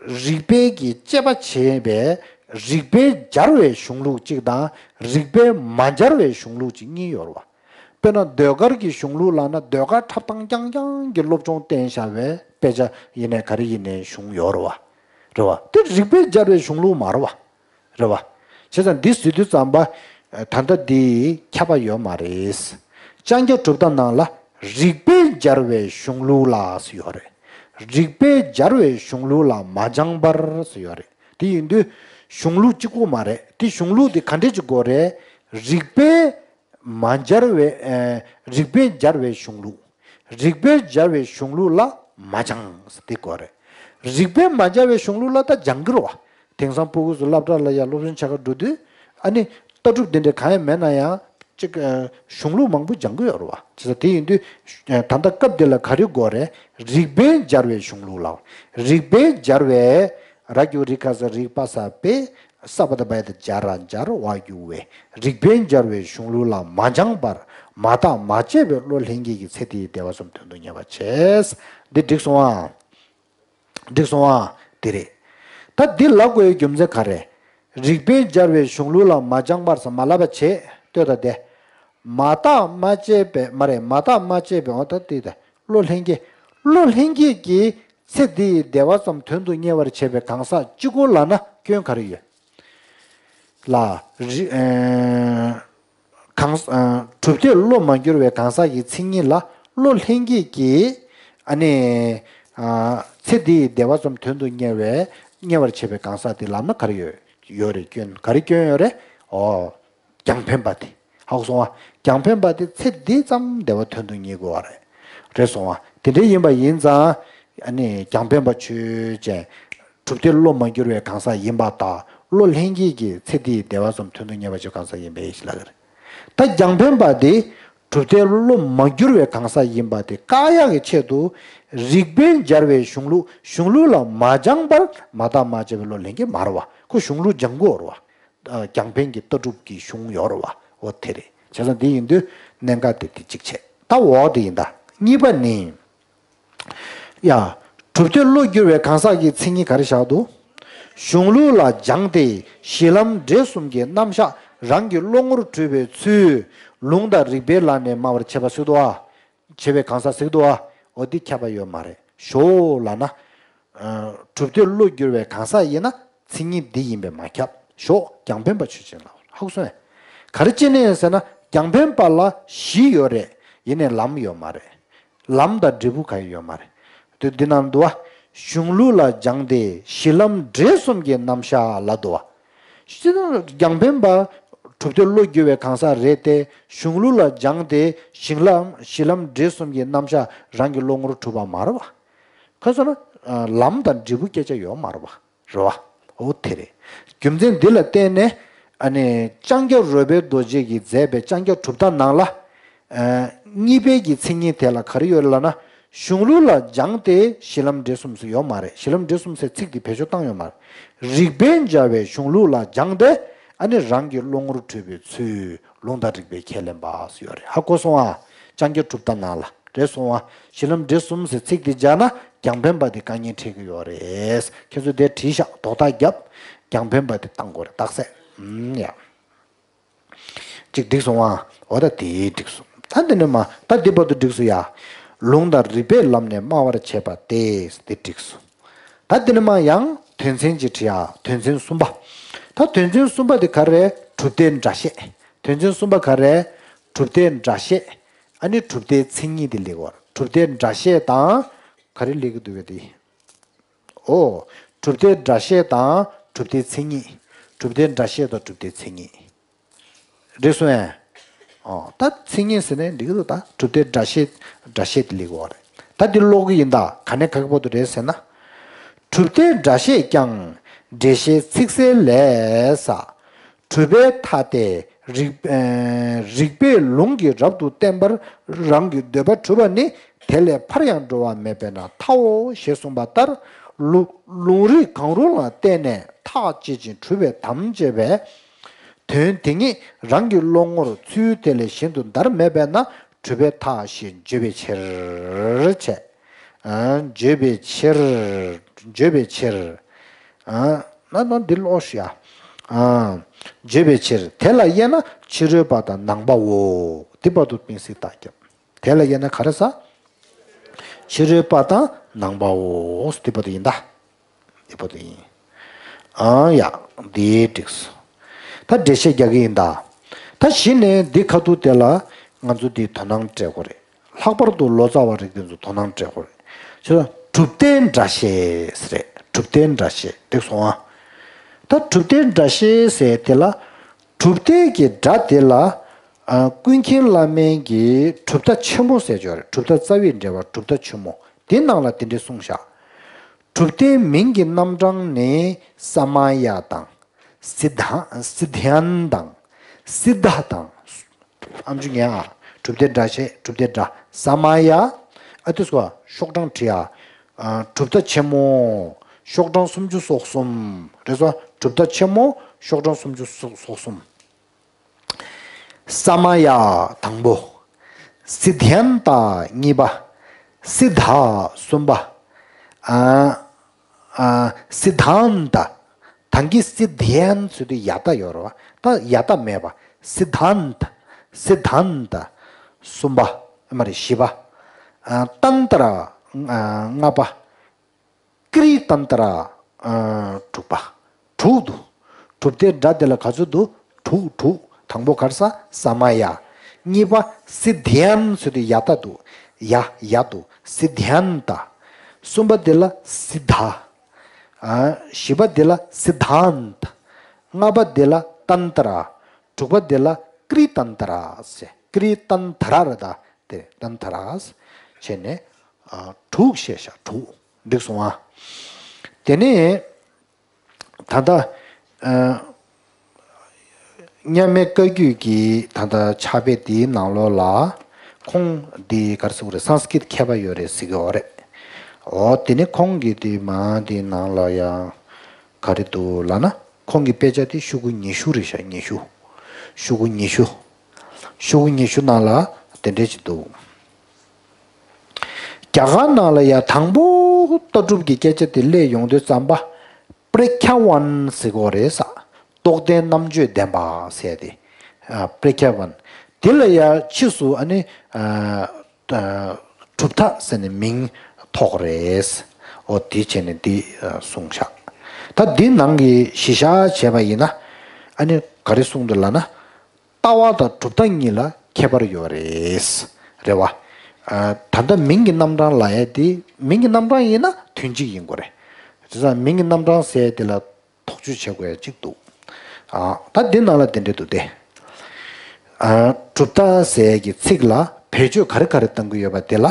རིགས་པས་ཀྱི་དཔྱད་པ་བྱས་པའི་རིགས་པས་སྦྱར་བའི་གཞུང་ལུགས་གཅིག་དང་རིགས་པས་མ་སྦྱར་བའི་གཞུང་ལུགས་གཅིག་གཉིས་ཡོད་རེད་པ། དཔེར་ན་ཟློས་གར་གྱི་གཞུང་ལུགས་ལབ་ན་ཟློས་གར་འཁྲབ་སྟངས་རྐྱང་རྐྱང་གི་སློབ་སྦྱོང་བསྟན་བཞག་པའི་དཔེ་ཆ་ཡིན་ནའི་ག་རེ་ཡིན་ནའི་གཞུང་ཡོད་རེད་པ། རེད་པ། དེ་རིགས་པས་སྦྱར་བའི་གཞུང་ལུགས་མ་རེད་པ། རེད་པ། བྱས་ཙང་འདི་ཟེར་དུས་ཙམ་པ། ད་ལྟ་འདི་ཁྱབ་པ་ཡོད་མ་རེད། ལྕང་སྐྱ་གྲུབ་མཐའ་ནང་ལ་རིགས་པས་སྦྱར་བའི་གཞུང་ལུགས་ལ་ཟེར་ཡོད་རེད། རིགས་པས་སྦྱར་བའི་གཞུང་ལུགས་ལ་མ་སྦྱངས་པར་ཟེར་ཡོད་རེད། དེ་ཡིན་དུས་གཞུང་ལུགས་གཅིག་པོ་མ་རེད། དེ་གཞུང་ལུགས་དེ་ག་འདྲས་ཅིག་དགོས་རེད། རིགས་པས་མ་སྦྱར་བའི། ཨ། རིགས་པས་སྦྱར་བའི་གཞུང་ལུགས། རིགས་པས་སྦྱར་བའི་གཞུང་ལུགས་ལ་མ་སྦྱངས་ཟེར་དེ་དགོས་རེད། རིགས་པས་མ་སྦྱར་བའི་གཞུང་ལུགས་ལ་ད་སྦྱང་གི་རེད་པ། དེང་སང་ཕྲུ་གུ་ཚོ་སློབ་གྲྭ་ལ་ཡ་སློབ་སྦྱོང་བྱེད་ག་འགྲོ་དུས་ཨ་ནི་ལྟ་གྲུབ་དེ་འདྲ་གང་ཡང་མེད་ན་ཡང་གཅིག་ཨ། གཞུང་ལུགས་མང་པོ་སྦྱང་གི་ཡོད་རེད་པ། བྱས་ཙང་དེ་ཡིན་དུས་ཨ། ད་ལྟ་སྐབས་འདི་ལ་ག་རེ་དགོས་རེད། རིགས་པས་སྦྱར་བའི་གཞུང་ལུགས་ལ། རིགས་པས་སྦྱར་བའི་ར་གི་གུ་རི་ག་ས་རིགས་པ་ས་པས། ས་པ་བཏགས་སྦ་ཡ་བཏགས་སྦྱ་ར་སྦྱར། བ་གི་གུ་བའི། རིགས་པས་སྦྱར་བའི་གཞུང་ལུགས་ལ་མ་སྦྱངས་པར་མ་བརྟགས་མ་དཔྱད་པའི་བློ་ལྷན་སྐྱེས་ཀྱིས་ཚེ་འདི་ཡི་བདེ་བ་ཙམ་དོན་དུ་གཉེར་བར་བྱེད། འདི་འགྲིག་སོང་ཨ། འགྲིག་སོང་ཨ། དེ་རེད། ད་འདི་ལབ་དགོས་ཡའི་རྒྱུ་མཚན་ག་རེ། རིགས་པས་སྦྱར་བའི་གཞུང་ལུགས་ལ་མ་སྦྱངས་པར་ཟེར་མ་ལབ་པ་བྱེད་ལྟོས་ད་དེ། མ་བརྟགས་མ་དཔྱད་པའི་མ་རེད། མ་བརྟགས་མ་དཔྱད་པའི་འོ་ད་དེ་ད་བློ་ལྷན་སྐྱེས། བློ་ལྷན་སྐྱེས་ཀྱིས་ཚེ་འདི་ཡི་བདེ་བ་ཙམ་དོན་དུ་གཉེར་བར་བྱེད་པའི་གང་ཟག་གཅིག་པོ་ལབ་ན་སྐྱོན་ག་རེ་ཡོད། ལ། རི། ཨེ། གང་། ཨེ། གྲུབ་མཐས་བློ་མ་བསྒྱུར་བའི་གང་ཟག་གི་མཚན་ཉིད་ལ་བློ་ལྷན་སྐྱེས་ཀྱིས་ཨ་ནི། ཨ། ཚེ་འདི་ཡི་བདེ་བ་ཙམ་དོན་དུ་གཉེར་བའི་གཉེར་བར་བྱེད་པའི་གང་ཟག་དེ་ལབ་ན་ག་རེ་ཡོད། ཡོད་རེད་སྐྱོན། ག་རེ་སྐྱོན་ཡོད་རེད། ཨོ། རྒྱང་འཕེན་པ་དེ། ཧ་གོ་སོང་ཨ། རྒྱང་འཕེན་པ་དེ་ཚེ་འདི་ཙམ་བདེ་བ་དོན་དུ་གཉེར་དགོས་པ་རེད། རེད་སོང་ཨ། དེ་འདྲ་ཡིན་པ་ཡིན་ཙང་། ཨ་ནི་རྒྱང་འཕེན་པ་ཆོས་ཅན། གྲུབ་མཐས་བློ་མ་བསྒྱུར་བའི་གང་ཟག་ཡིན་པ་དང་བློ་ལྷན་སྐྱེས་ཀྱིས་ཚེ་འདི་ཡི་བདེ་བ་ཙམ་དོན་དུ་གཉེར་བར་བྱེད་གང་ཟག་ཡིན་པའི་ཞིག་ལ་རེད། ད་རྒྱང་འཕེན་པ་དེ་གྲུབ་མཐས་བློ་མ་བསྒྱུར་བའི་གང་ཟག་ཡིན་པ་དེ་བཀག་ཡག་གི་ཆེད་དུ་རིགས་པས་སྦྱར་བའི་གཞུང་ལུགས། གཞུང་ལུགས་ལ་མ་སྦྱངས་པར་མ་བརྟགས་མ་དཔྱད་པའི་བློ་ལྷན་སྐྱེས་མ་རེད་བ། ཁོ་གཞུང་ལུགས་སྦྱང་དགོས་རེད་བ། ཨ་རྒྱང་འཕེན་གྱི་ལྟ་གྲུབ་ཀྱི་གཞུང་ཡོད་རེད་བ། འོ་དེ་རེད། བྱས་ཙང་འདི་ཡིན་དུས་གནད་འགག་དེ་དེ་གཅིག་བྱས། ད་འོ་དེ་ཡིན་ད། གཉིས་པ་ནི། ཡ། གྲུབ་མཐས་བློ་བསྒྱུར་བའི་གང་ཟག་གི་མཚན་ཉིད་ག་རེ་བཞག་འདུག་གཞུང་ལུགས་ལ་སྦྱངས་ཏེ་གཞི་ལམ་འབྲས་གསུམ་གྱི་རྣམ་གཞག་རང་གི་བློ་ངོར་གྲུབ་པའི་ཚུལ་ལུང་དང་རིགས་པའི་ལམ་ནས་སྨྲ་བར་བྱེད་པ་ཟེར་འདུག་ཨ། བྱེད་པའི་གང་ཟག་ཟེར་འདུག་ཨ། འོ་འདི་ཁྱབ་པ་ཡོད་མ་རེད། ཞོག་ལབ་ན། ཨ། གྲུབ་མཐས་བློ་བསྒྱུར་བའི་གང་ཟག་ཡིན་ན་མཚན་ཉིད་འདི་ཡིན་པས་མ་ཁྱབ། ཞོག་རྒྱང་འཕེན་པ་ཆོས་ཅན་ལ། ཧ་གོ་སོང་ངས། ག་རེ་བྱས་ནས་ཟེར་ན་རྒྱང་འཕེན་པ་ལ་གཞི་ཡོད་རེད། ཡིན་ནའི་ལམ་ཡོད་མ་རེད། ལམ་དང་འབྲས་བུ་གང་ཡང་ཡོད་མ་རེད། དེ་འདི་ནང་འདུག་བ། གཞུང་ལུགས་ལ་སྦྱངས་ཏེ་གཞི་ལམ་འབྲས་གསུམ་གྱི་རྣམ་གཞག་ལ་འདུག་བ། སྤྱིར་བཏང་རྒྱང་འཕེན་པ་གྲུབ་མཐས་བློ་བསྒྱུར་བའི་གང་ཟག་རེད་དེ། གཞུང་ལུགས་ལ་སྦྱངས་ཏེ་གཞི་ལམ་གཞི་ལམ་འབྲས་གསུམ་གྱི་རྣམ་གཞག་རང་གི་བློ་ངོར་གྲུབ་པ་མ་རེད་བ། ཁ་སོ་ན་ལམ་དང་འབྲས་བུ་སྐད་ཆ་ཡོད་མ་རེད་བ། རེད་བ། འོ་དེ་རེད། རྒྱུ་མཚན་འདི་ལ་བརྟེན་ནས་ཨ་ནི་ལྕང་སྐྱ་རོལ་པའི་རྡོ་རྗེ་གིས་མཛད་པའི་ལྕང་སྐྱ་གྲུབ་མཐའ་ནང་ལ། ཨ། གཉིས་པའི་གི་མཚན་ཉིད་དེ་ལ་ག་རེ་ཡོད་ལབ་ན། གཞུང་ལུགས་ལ་སྦྱངས་ཏེ་གཞི་ལམ་འབྲས་གསུམ་ཟེར་ཡོད་མ་རེད། གཞི་ལམ་འབྲས་གསུམ་ཟེར་ཚིག་དེ་བེད་སྤྱོད་བཏང་ཡོད་མ་རེད། རིགས་པས་འཇལ་བའི་གཞུང་ལུགས་ལ་སྦྱངས་ཏེ་ཨ་ནི་རང་གི་བློ་ངོར་གྲུབ་པའི་ཚུལ་ལུང་དང་རིགས་པས་ཁས་ལེན་པ་ཟེར་ཡོད་རེད། ཧ་གོ་སོང་ཨ། ལྕང་སྐྱ་གྲུབ་མཐའ་ནང་ལ། རེད་སོང་བ། གཞི་ལམ་འབྲས་གསུམ་ཟེར་ཚིག་འདི་སྦྱར་ན་རྒྱང་འཕེན་པ་འདི་དཀའ་ངལ་འཕྲད་ཀྱི་ཡོད་རེད། ཁྱེད་ཚོས་དེ་བྲིས་ཤག་རྡོག་རྟགས་བརྒྱབ། རྒྱང་འཕེན་པ་འདི་བཏང་དགོས་རེད། རྟགས་གསལ། ཨུམ་ཡ། གཅིག་འགྲིག་སོང་བ། འོ་ད་དེ་འགྲིག་སོང་། ད་འདི་ནས་མ་ད་འདི་བར་དུ་འགྲིག་སོང་ཡ། ལུང་དང་རིགས་པའི་ལམ་ནས་སྨྲ་བར་བྱེད་པ་སྟེ། འདི་འགྲིག་སོང་། ད་འདི་ནས་མ་ཡང་དོན་ཚན་གཅིག་བྲིས་ཡ། དོན་ཚན་གསུམ་པ། ད་དོན་ཚན་གསུམ་པ་འདི་ག་རེ། གྲུབ་མཐའི་སྒྲ་བཤད། དོན་ཚན་གསུམ་པ་ག་རེ། གྲུབ་མཐའི་སྒྲ་བཤད། ཨ་ནི་གྲུབ་མཐའི་མཚན་ཉིད་དེ་ལེགས་བར། གྲུབ་མཐའི་སྒྲ་བཤད་དང་། ག་རེ་ལེགས་ཀྱི་འདུག་གས་དེ། ཨོ། གྲུབ་མཐའི་སྒྲ་བཤད་དང་གྲུབ་མཐའི་མཚན་ཉིད། གྲུབ་མཐའི་སྒྲ་བཤད་དང་གྲུབ་མཐའི་མཚན་ཉིད། རེད་སོང་ཨེ། ཨོ། ད་མཚན་ཉིད་ཟེར་ནས་ལེགས་ཀྱི་འདུག་ད་གྲུབ་མཐའི་སྒྲ་བཤད། སྒྲ་བཤད་དེ་ལེགས་བར། ད་འདི་ཀློག་གི་ཡིན་ད། ག་ནས་ག་གི་བར་དུ་རེད་ཟེར་ན། གྲུབ་མཐའི་སྒྲ་བཤད་ཀྱང་འགྲེལ་བཤད་ཚིག་གསལ་ལས་ས། གྲུབ་པའི་མཐའ་སྟེ་རིགས། ཨ། རིགས་པས་ལུང་གིས་རབ་ཏུ་བསྟན་པར་རང་གི་འདོད་པ་གྲུབ་པ་ནི་དེ་ལས་ཕར་ཡང་འགྲོ་བ་མེད་པས་ན་མཐའོ་ཞེས་གསུངས་པ་ལྟར། ལུ། ལུང་རིགས་གང་རུང་ལ་བརྟེན་ནས་ཐག་བཅད་ཅིང་གྲུབ་པའི་དམ་བཅས་པའི་དོན་དེ་ཉིད་རང་གི་བློ་ངོར་ཚུལ་དེ་ལས་གཞན་དུ་འདར་མེད་པས་ན་གྲུབ་པའི་མཐའ་ཞེས་བརྗོད་པའི་ཕྱིར་བྱས། ཨ། བརྗོད་པའི་ཕྱིར། བརྗོད་པའི་ཕྱིར། ཨ། ན་ན་འདི་ཀློག་ཤིག་ཡ། ཨ། བརྗོད་པའི་ཕྱིར། དེ་ལ་དབྱེ་ན་ཕྱི་རོལ་པ་དང་ནང་པའོ། འདི་བར་དུ་སྤེལ་གཟིགས་རྟགས་བརྒྱབ། དེ་ལ་དབྱེ་ན་ག་རེ་ཟ། ཕྱི་རོལ་པ་དང་ནང་པའོ། འདི་བར་དུ་ཡིན་ད། འདི་བར་དུ་ཡིན། ཨ་ཡ། འདི་འགྲིག་སོང་། ད་འགྲེལ་བཤད་རྒྱག་གི་ཡིན་ད། ད་གཞི་ནས་འདི་ཁ་ཐུག་དེ་ལ་ང་ཚོ་འདི་དོ་སྣང་སྤྲད་དགོས་རེད། ལྷག་པར་དུ་ལོ་ཙཱ་བ་རིགས་དེ་ཚོ་དོ་སྣང་སྤྲད་དགོས་རེད། ཁྱོད་གྲུབ་མཐའི་སྒྲ་བཤད་ཟེར་རེད། གྲུབ་མཐའི་སྒྲ་བཤད་འགྲིག་སོང་ཨ། ད་གྲུབ་མཐའི་སྒྲ་བཤད་ཟེར་དེ་ལ། གྲུབ་མཐའི་གི་སྒྲ་དེ་ལ། ཨ། ཀུན་མཁྱེན་བླ་མའི་གི་གྲུབ་མཐའ་ཆེན་མོ་ཟེར་ཅིག་ཡོད་རེད། གྲུབ་མཐའ་རྩ་བའི་འགྲེལ་པ་གྲུབ་མཐའ་ཆེན་མོ། དེ་ནང་ལ་དེ་འདྲས་གསུངས་བཞག་གྲུབ་མཐའི་མིང་གི་རྣམ་གྲངས་ནི་ས་མ་ཡ་དང་། སི་དྷ། སི་དྷྱན་དང་། སི་དྷ་དང་། ཨམ་ཅོག་ཉན་ཨ། གྲུབ་མཐའི་སྒྲ་བཤད། གྲུབ་མཐའི་སྒྲ། ས་མ་ཡ། ཨ་དེ་སོ། ཤོག་གྲངས་བྲིས་ཨ། ཨ། གྲུབ་མཐའ་ཆེན་མོ། ཤོག་གྲངས་སུམ་ཅུ་སོ་གསུམ། རེད་སོ། གྲུབ་མཐའ་ཆེན་མོ། ཤོག་གྲངས་སུམ་ཅུ་སོ་གསུམ། ས་མ་ཡ་དང་པོ། སི་དྷྱན་ཏ་གཉིས་པ། སི་དྷ་གསུམ་པ། ཨ། ཨ། སི་དྷན་ཏ། ད་གིན་སི་དྷྱན་ཟེར་དུས་ཡ་ཏ་ཡོད་རེད་བ། ད་ཡ་ཏ་མེད་པ། སི་དྷན་ཏ། སི་དྷན་ཏ། གསུམ་པ། མ་རེད། བཞི་པ། ཨ། ཏན་ཏ་ར། ཨ། ལྔ་པ། ཀྲྀ་ཏན་ཏ་ར། ཨ། དྲུག་པ། དྲུག་འདུག་གྲུབ་མཐའི་སྒྲ་དེ་ལ་ག་ཚོད་འདུག་དྲུག་དྲུག་དང་པོ་ག་རེ་ཟ། ས་མ་ཡ། གཉིས་པ་སི་དྷྱན་ཟེར་དུས་ཡ་ཏ་འདུག་ཡ། ཡ་འདུག་སི་དྷྱན་ཏ། གསུམ་པ་དེ་ལ་སི་དྷ། ཨ། བཞི་པ་དེ་ལ་སི་དྷན་ཏ། ལྔ་པ་དེ་ལ་ཏན་ཏ་ར། དྲུག་པ་དེ་ལ་ཀྲྀ་ཏན་ཏ་ར་ཟེར། ཀྲྀ་ཏན་ཏ་ར་རེད་ད། དེ་ཏན་ཏ་ར་བྱས་ནས། ཨ། དྲུག་བཤད་བཞག་དྲུག་འགྲིག་སོང་ཨ། དེ་ནས་ད་ལྟ། ཨ། མཉམ་མེད་བཀའ་བརྒྱུད་ཀྱི་ད་ལྟ་ཕྱག་དཔེ་འདིའི་ནང་ལོགས་ལ། ཁོང་འདི་ག་རེ་ཟེར་དགོས་རེད། སཾ་སྐྲྀཏ་མཁས་པ་ཡོད་རེད་ཟེར་གྱི་ཡོད་རེད། འོ་དེ་ནས་ཁོང་གིས་དེ་མ་དེའི་ནང་ལ་ཡང་ག་རེ་འདུག་ལབ་ན། ཁོང་གི་དཔེ་ཆ་དེ་ཤོག་གུ་ཉི་ཤུ་རེད་ཤག་ཉི་ཤུ། ཤོག་གུ་ཉི་ཤུ། ཤོག་གུ་ཉི་ཤུ་ནང་ལ་དེ་འདྲས་ཅིག་འདུག་རྒྱ་གར་ནང་ལ་ཡ་དང་པོ་ལྟ་གྲུབ་ཀྱི་སྐད་ཆ་དེ་སླེབས་ཡོང་དུས་ཙམ་པ། པྲེ་ཁྱ་ཝན་ཟེར་གོ་རེད་ས། རྟོགས་ལྡན་རྣམ་དཔྱོད་ལྡན་པ་ཟེར་ཏེ། པྲེ་ཁྱ་ཝན། དེ་ལ་ཡ་ཕྱིས་སུ་ཨ་ནི། གྲུབ་མཐའ་ཟེར་ནས་མིང་ཐོགས་རེད། འོ་དེ་བྱས་ནས་འདི་གསུངས་ཤག་ད་འདི་ནང་གི་གཞི་བཞག་བྱས་པ་ཡིན་ན། ཨ་ནི་ག་རེ་གསུངས་འདུག་ལབ་ན། ལྟ་བ་དང་གྲུབ་མཐའ་གཉིས་ལ་ཁྱད་པར་ཡོད་རེད། རེད་བ། ད་ལྟ་མིང་གི་རྣམ་གྲངས་ལབ་ཡ་དེ། མིང་གི་རྣམ་གྲངས་ཡིན་ན་དོན་གཅིག་ཡིན་དགོས་རེད། དེ་ཙང་མིང་གི་རྣམ་གྲངས་ཟེར་ཡ་དེ་ལ། ཐག་གཅོད་བྱེད་དགོས་ཡ་གཅིག་འདུག་ཨ། ད་འདི་ནང་ལ་དེ་འདྲས་འདུག་སྟེ། ཨ། གྲུབ་མཐའ་ཟེར་ཡ་གི་ཚིག་ལ་བེད་སྤྱོད་ག་རེ་ག་རེ་གཏང་གི་ཡོད་པ་དེ་ལ།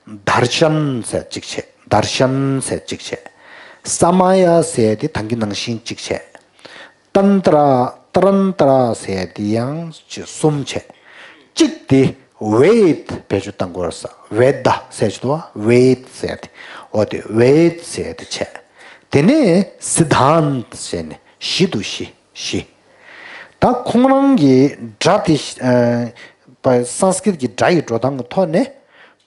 དར་ཤན་ཟེར་གཅིག་བྱས། དར་ཤན་ཟེར་གཅིག་བྱས། ས་མ་ཡ་ཟེར་ཡ་དེ་ད་གིན་ནང་བཞིན་གཅིག་བྱས། ཏན་ཏྲ། ཏྲན་ཏྲ་ཟེར་ཡ་དེ་ཡང་གཅིག་གསུམ་བྱས། གཅིག་དེ་བེད་བེད་སྤྱོད་གཏང་དགོས་ས། བེད་ཟེར་གྱི་འདུག་བ། བེད་ཟེར་ཏེ། འོ་དེ་བེད་ཟེར་ཏེ་བྱས། དེ་ནས་སི་དྷཱན་ཏ་ཟེར་ནས་བཞི་འདུག་བཞི། བཞི། ད་ཁོང་རང་གི་སྒྲ་དེ། ཨ། པ། སཾ་སྐྲྀཏ་གི་སྒྲ་ཡི་འགྲོ་སྟངས་ཀྱི་ཐོག་ནས།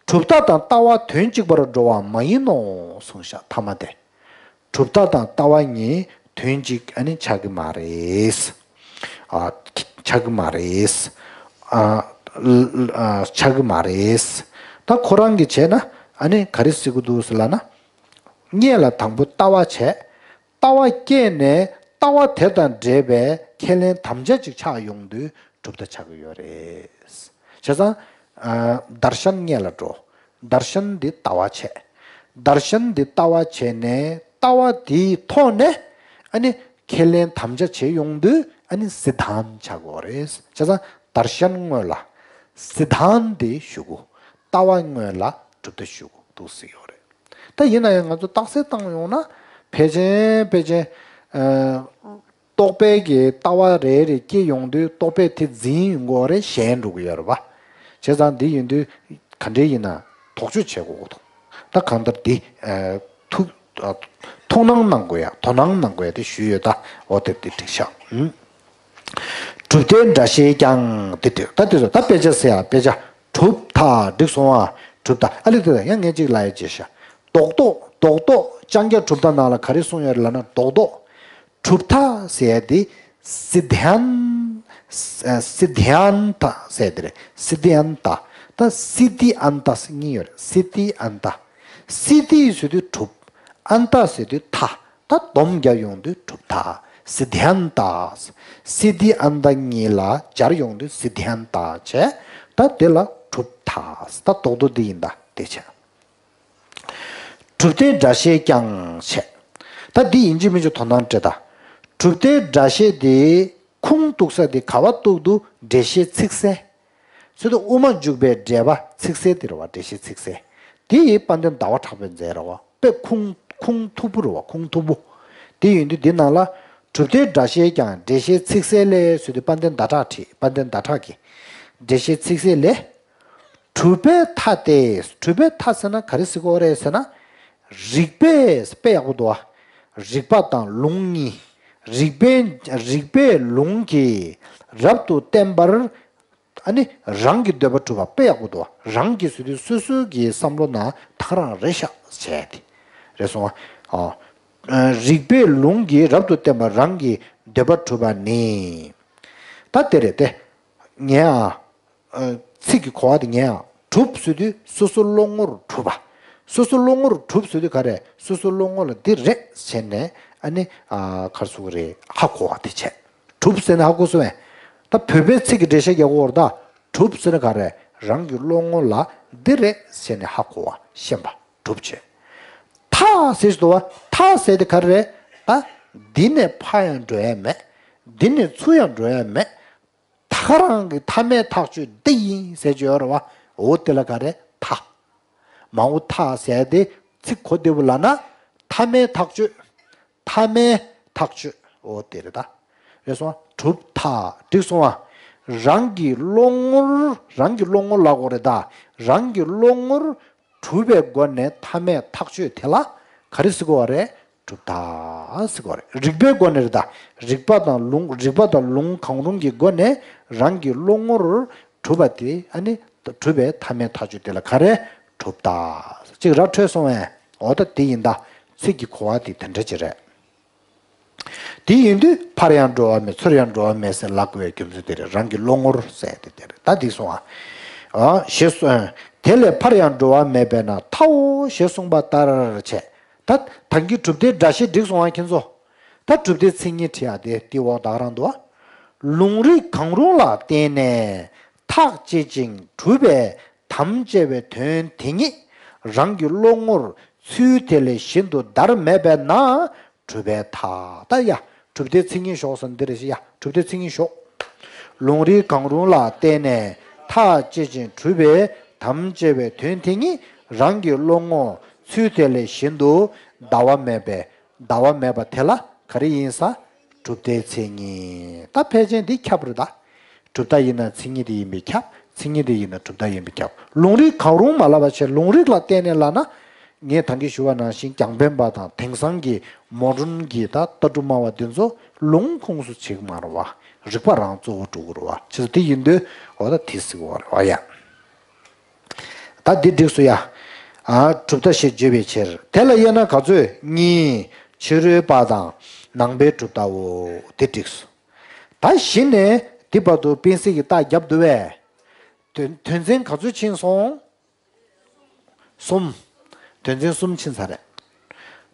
གྲུབ་མཐའ་དང་ལྟ་བ་དོན་གཅིག་པར་འགྲོ་བ་མ་ཡིན་ནོ་གསུངས་ཤག་མཐའ་མ་དེ། གྲུབ་མཐའ་དང་ལྟ་བ་གཉིས་དོན་གཅིག་ཨ་ནི་ཆགས་ཀྱི་མ་རེད། ཨ། ཆགས་ཀྱི་མ་རེད། ཨ། ལ། ལ། ཨ། ཆགས་ཀྱི་མ་རེད། ད་ཁོ་རང་གིས་བྱས་ན་ཨ་ནི་ག་རེ་ཟེར་གྱི་འདུག་ཟེར་ལབ་ན། སྔོན་ལ་དང་པོ་ལྟ་བ་བྱས། ལྟ་བ་སྐྱེས་ནས་ལྟ་བ་དེ་དང་འབྲེལ་བའི་ཁས་ལེན་དམ་བཅའ་ཅིག་ཆགས་ཡོང་དུས་གྲུབ་མཐའ་ཆགས་ཀྱི་ཡོད་རེད། བྱས་ཙང་། ཨ། དར་ཤན་སྔོན་ལ་འགྲོ། དར་ཤན་འདི་ལྟ་བ་བྱས། དར་ཤན་འདི་ལྟ་བ་བྱས་ནས་ལྟ་བ་དེའི་ཐོག་ནས་ཨ་ནི་ཁས་ལེན་དམ་བཅའ་བྱས་ཡོང་དུས་ཨ་ནི་སི་དྷཱན་ཏ་ཆགས་ཀྱི་ཡོད་རེད། བྱས་ཙང་དར་ཤན་སྔོན་ལ་སི་དྷཱན་ཏ་དེ་ཞུ་དགོས། ལྟ་བ་སྔོན་ལ་གྲུབ་མཐའ་ཞུ་དགོས་འདུག་ཟེར་ཡོད་རེད། ད་ཡིན་ན་ཡང་ང་ཚོ་རྟགས་གསལ་བཏང་ཡོང་ན་ཕལ་ཆེར་ཕལ་ཆེར། ཨ། རྟོག་པའི་གི་ལྟ་བ་རེ་རེ་སྐྱེ་ཡོང་དུས་རྟོག་པས་དེ་འཛིན་ཡོང་གི་ཡོད་རེད། ཞེན་འགྲོ་གི་ཡོད་རེད་བ། བྱས་ཙང་འདི་ཡིན་དུས་ག་འདྲས་ཡིན་ན་དོགས་གཅོད་བྱེད་དགོས་ཀྱི་འདུག་ད་གང་ལྟར་འདི། ཨ། ཐུགས། ཨ། ཐུགས་སྣང་གནང་དགོས་ཡ། དོ་སྣང་གནང་དགོས་ཡ་དེ་ཞུས་ཡོད། ད་འོ་དེ་དེ་འགྲིག་ཤག་ཨུམ། གྲུབ་མཐའི་སྒྲ་བཤད་ཀྱང་། དེ་དེ་ད་དེ་ཚོ་ད་དཔེ་ཆ་ཟེར་ཡ། དཔེ་ཆ། གྲུབ་མཐའ། འགྲིག་སོང་ཨ། གྲུབ་མཐའ། ཨ་ལེ་དེ་ཡང་ངས་གཅིག་ལབ་ཡ་བྱས་ཤག་རྡོག་རྡོག་རྡོག་རྡོག་ལྕང་སྐྱ་གྲུབ་མཐའ་ནང་ལ་ག་རེ་གསུངས་ཡོད་རེད་ལབ་ན། རྡོག་རྡོག་གྲུབ་མཐའ་ཟེར་ཡ་དེ་སི་དྷཱན། སི་དྷཱན་ཏ་ཟེར་དེ་རེད། སི་དྷཱན་ཏ། ད་སི་ཏི་ཨན་ཏ་ཟེར་གཉིས་ཡོད་རེད། སི་ཏི་ཨན་ཏ། སི་ཏི་ཟེར་དུས་གྲུབ། ཨན་ཏ་ཟེར་དུས་མཐའ། ད་སྡོམ་རྒྱབ་ཡོང་དུས་གྲུབ་མཐའ། སི་དྷཱན་ཏ། སི་ཏི་ཨན་ཏ་གཉིས་ལ་སྦྱར་ཡོང་དུས་སི་དྷཱན་ཏ་བྱས། ད་དེ་ལ་གྲུབ་མཐའ། ད་རྡོག་རྡོག་འདི་ཡིན། ད་དེ་བྱས། གྲུབ་མཐའི་སྒྲ་བཤད་ཀྱང་བྱས། ད་འདི་ཡིན་གཅིག་མིན་གཅིག་དོ་སྣང་སྤྲད་ད། གྲུབ་མཐའི་སྒྲ་བཤད་དེ་ཁུངས་གཏུགས་ས་དེ་ག་བ་གཏུགས་འདུག་འགྲེལ་བཤད་ཚིག་གསལ། ཚུལ་དུ་དབུ་མ་འཇུག་པའི་འགྲེལ་པ་ཚིག་གསལ་དེ་རེད་བ། འགྲེལ་བཤད་ཚིག་གསལ། དེ་ཡི་དཔལ་ལྡན་ཟླ་བ་གྲགས་པས་མཛད་རེད་བ། དཔེ་ཁུངས་ཁུངས་མཐུག་པོ་རེད་བ། ཁུངས་མཐུག་པོ། དེ་ཡིན་དུས་འདི་ནང་ལ་གྲུབ་མཐའི་སྒྲ་བཤད་ཀྱང་འགྲེལ་བཤད་ཚིག་གསལ་ལས་ཟེར་དུས་དཔལ་ལྡན་ཟླ་གྲགས་བྲིས། དཔལ་ལྡན་ཟླ་གྲགས་ཀྱིས། འགྲེལ་བཤད་ཚིག་གསལ་ལས། གྲུབ་པའི་མཐའ་སྟེ། གྲུབ་པའི་མཐའ་ཟེར་ན་ག་རེ་ཟེར་གྱི་ཡོད་རེད་ཟེར་ན། རིགས་པས། དཔེ་ཡག་པོ་འདུག་ཨ། རིགས་པ་དང་ལུང་གཉིས། རིགས་པའི། རིགས་པའི་ལུང་གིས་རབ་ཏུ་བསྟན་པར། ཨ་ནི་རང་གི་འདོད་པ་གྲུབ་པ། དཔེ་ཡག་པོ་འདུག་ཨ། རང་གི་ཟེར་དུས་སོ་སོའི་གི་བསམ་བློ་ནང་ད་ག་རང་རེད་ཤག་བྱས་ཏེ། རེད་སོང་ཨ། ཨ། རིགས་པའི་ལུང་གིས་རབ་ཏུ་བསྟན་པར་རང་གི་འདོད་པ་གྲུབ་པ་ནི། ད་དེ་རེད་དེ། ངས་ཨ། ཚིག་གི་གོ་བ་དེ་ངས་ཨ། གྲུབ་ཟེར་དུས་སོ་སོ་བློ་ངོར་གྲུབ་པ། སོ་སོ་བློ་ངོར་གྲུབ་ཟེར་དུས་ག་རེ། སོ་སོ་བློ་ངོ་ལ་འདི་རེད་ཟེར་ནས་ཨ་ནི། ཨ། ག་རེ་ཟེར་དགོས་རེད། ཧ་གོ་བ་དེ་བྱས། གྲུབ་ཟེར་ནས་ཧ་གོ་སོང་བས། ད་བོད་པའི་ཚིག་གི་འགྲེལ་བཤད་རྒྱག་དགོས་རེད་ད། གྲུབ་ཟེར་ན་ག་རེ། རང་གི་བློ་ངོ་ལ་འདི་རེད་ཟེར་ནས་ཧ་གོ་བ་ཤེས་པ་གྲུབ་བྱས། མཐའ་ཟེར་དུས་བ། མཐའ་ཟེར་དེ་ག་རེ་རེད། ད་འདི་ནས་ཕར་ཡང་འགྲོ་ཡ་མེད། འདི་ནས་ཚུར་ཡང་འགྲོ་ཡ་མེད། ད་ག་རང་གི་མཐའ་མེད་ཐག་ཆོད་འདི་ཡིན་ཟེར་གྱི་ཡོད་རེད་བ། འོ་དེ་ལ་ག་རེ་མཐའ། མ་འོངས་མཐའ་ཟེར་དེ་ཚིག་གོ་བདེ་པོ་ལབ་ན། མཐའ་མེད་ཐག་ཆོད། མཐའ་མེད་ཐག་ཆོད། འོ་དེ་རེད་ད། རེད་སོང་བ། གྲུབ་མཐའ། འགྲིག་སོང་བ། རང་གི་བློ་ངོར། རང་གི་བློ་ངོར་ལབ་དགོས་རེད་ད། རང་གི་བློ་ངོར་གྲུབ་པའི་སྒོ་ནས་མཐའ་མེད་ཐག་ཆོད་དེ་ལ་ག་རེ་ཟེར་དགོས་བ་རེད། གྲུབ་མཐའ་ཟེར་གོ་རེད། རིགས་པའི་སྒོ་ནས་རེད་ད། རིགས་པ་དང་ལུང་རིགས་པ་དང་ལུང་གང་རུང་གི་སྒོ་ནས་རང་གི་བློ་ངོར་གྲུབ་པ་དེ་ཨ་ནི་གྲུབ་པའི་མཐའ་མའི་མཐའ་གཅོད་དེ་ལ་ག་རེ་གྲུབ་མཐའ་ཅིག་ར་འཕྲོད་སོང་བས། འོ་ད་དེ་ཡིན་ད། ཚིག་གི་གོ་བ་དེ་དེ་འདྲ་ཅིག་རེད། དེ་ཡིན་དུས་ཕར་ཡང་འགྲོ་བ་མེད་ཚུར་ཡང་འགྲོ་བ་མེད་ཟེར་ལབ་དགོས་པའི་རྒྱུ་མཚན་དེ་རེད། རང་གི་བློ་ངོར་ཟེར་དེ་དེ་རེད། ད་འདི་སོང་ཨ། ཨ་ཞེས་གསུངས། དེ་ལས་ཕར་ཡང་འགྲོ་བ་མེད་པས་ན་མཐའོ་ཞེས་གསུངས་པ་ལྟར་བྱས། ད་ད་གིན་གྲུབ་མཐའི་སྒྲ་བཤད་འགྲིག་སོང་ཨ་ཁྱེད་ཚོ། ད་གྲུབ་མཐའི་མཚན་ཉིད་བྲིས་ཡ་དེ་དེའི་འོག་ད་ག་རང་འདུག་ཨ། ལུང་རིགས་གང་རུང་ལ་བརྟེན་ནས་ཐག་བཅད་ཅིང་གྲུབ་པའི་དམ་བཅས་པའི་དོན་དེ་ཉིད་རང་གི་བློ་ངོར་ཚུལ་དེ་ལས་གཞན་དུ་བདར་མེད་པས་ན། གྲུབ་པའི་མཐའ། ད་ཡ། གྲུབ་མཐའི་མཚན་ཉིད་ཞོག་ཟེར་ན་འདི་རེད་ཤག་ཡ། གྲུབ་མཐའི་མཚན་ཉིད་ཞོག་ལུང་རིགས་གང་རུང་ལ་བརྟེན་ནས་ཐག་བཅད་ཅིང་གྲུབ་པའི་དམ་བཅས་པའི་དོན་དེ་ཉིད་རང་གི་བློ་ངོར་ཚུལ་དེ་ལས་གཞན་དུ་བདའ་བ་མེད་པས། བདའ་བ་མེད་པ་དེ་ལ་ག་རེ་ཡིན་ས། གྲུབ་མཐའི་མཚན་ཉིད། ད་ཕལ་ཆེར་འདི་ཁྱབ་རེད་ད། གྲུབ་མཐའ་ཡིན་ན་མཚན་ཉིད་དེ་ཡིན་པས་ཁྱབ། མཚན་ཉིད་དེ་ཡིན་ན་གྲུབ་མཐའ་ཡིན་པས་ཁྱབ། ལུང་རིགས་གང་རུང་མ་ལབ་པ་བྱས་ལུང་རིགས་ལ་བརྟེན་ནས་ལབ་ན། ངས་ད་གིན་ཞུ་བ་ནང་བཞིན་རྒྱང་འཕེན་པ་དང་དེང་སང་གི་མོ་ཌོན་གྱི་ད་ལྟ་གྲུབ་སྨྲ་བ་འདི་ཚོ་ལུང་ཁུངས་སུ་བྱེད་ཀྱི་མ་རེད་བ། རིགས་པ་རང་གཙོ་བོ་འགྲོ་གི་རེད་བ། བྱས་ཙང་དེ་ཡིན་དུས་འོ་ད་དེ་ཟེར་གི་རེད་བ་ཡ། ད་འདི་འགྲིགས་སོ་ཡ། ཨ་གྲུབ་མཐའ་ཞེས་བརྗོད་པའི་ཕྱིར། དེ་ལ་དབྱེ་ན་ག་ཚོད། གཉིས། ཕྱི་རོལ་པ་དང་ནང་པའི་གྲུབ་མཐའོ། དེ་འགྲིགས་སོ། ད་གཞི་ནས་འདི་བར་དུ་སྤེན་སྲིད་ཀྱིས་རྟགས་བརྒྱབ་འདུག་བས། དོན་དོན་ཚན་ག་ཚོད་ཕྱིན་སོང་། གསུམ། དོན་ཚན་གསུམ་ཕྱིན་ཚར་རེད།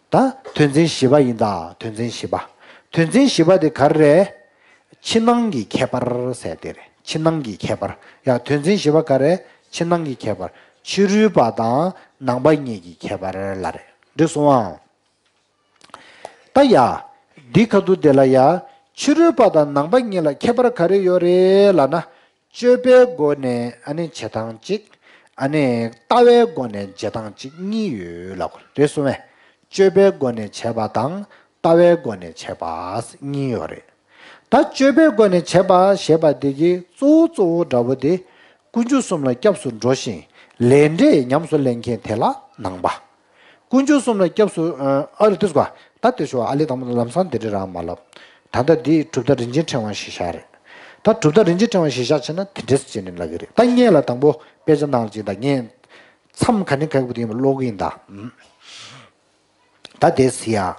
ད་དོན་ཚན་བཞི་པ་ཡིན་ད། དོན་ཚན་བཞི་པ། དོན་ཚན་བཞི་པ་དེ་ག་རེ་རེད། ཕྱི་ནང་གི་ཁྱད་པར་ཟེར་དེ་རེད། ཕྱི་ནང་གི་ཁྱད་པར། ཡ་དོན་ཚན་བཞི་པ་ག་རེ། ཕྱི་ནང་གི་ཁྱད་པར། ཕྱི་རོལ་པ་དང་ནང་པ་གཉིས་ཀྱི་ཁྱད་པར་ལ་རེད། འགྲིགས་སོང་ཨ། ད་ཡ། འདི་ཁ་ཐུག་དེ་ལ་ཡ། ཕྱི་རོལ་པ་དང་ནང་པ་གཉིས་ལ་ཁྱད་པར་ག་རེ་ཡོད་རེད་ལབ་ན། སྤྱོད་པའི་སྒོ་ནས་ཨ་ནི་བྱེད་སྟངས་གཅིག་ཨ་ནི་ལྟ་བའི་སྒོ་ནས་བྱེད་སྟངས་གཅིག་གཉིས་ཡོད་ལབ་དགོས་རེད་གསུངས་པས། སྤྱོད་པའི་སྒོ་ནས་བྱེད་པ་དང་ལྟ་བའི་སྒོ་ནས་བྱེད་པ་གཉིས་ཡོད་རེད། ད་སྤྱོད་པའི་སྒོ་ནས་བྱེད་པ་ཞེས་པ་འདི་གི་གཙོ་བོ་གཙོ་བོ་འདྲ་བོ་དེ། དཀོན་མཆོག་གསུམ་ལ་སྐྱབས་སུ་འགྲོ་ཞིང་ལས་འབྲས་ཉམས་སུ་ལེན་མཁན་དེ་ལ་ནང་པ། དཀོན་མཆོག་གསུམ་ལ་སྐྱབས་སུ་ཨ་རེ་དུས་སྐོ་ད་དེ་ཞོ་ཨ་ལེ་དང་པོ་ལམ་སང་དེ་འདྲ་རང་མ་ལབ། ད་ལྟ་འདི་གྲུབ་མཐའ་རིན་ཆེན་ཕྲེང་བ་ཞིག་བཞག་རེད། ད་གྲུབ་མཐའ་རིན་ཆེན་ཕྲེང་བ་ཞིག་བཞག་བྱས་ན་དེ་འདྲས་བྱས་ནས་ལབ་ཀྱི་རེད། ད་ངས་ལ་དང་པོ་དཔེ་ཆ་ནང་ལ་ཅིག་ད་ངས་མཚམས་ག་ནས་ག་གི་བུ་དེ་ཡིན་པ་ཀློག་གི་ཡིན་ད། ད་དེ་ཟེར་ཡ།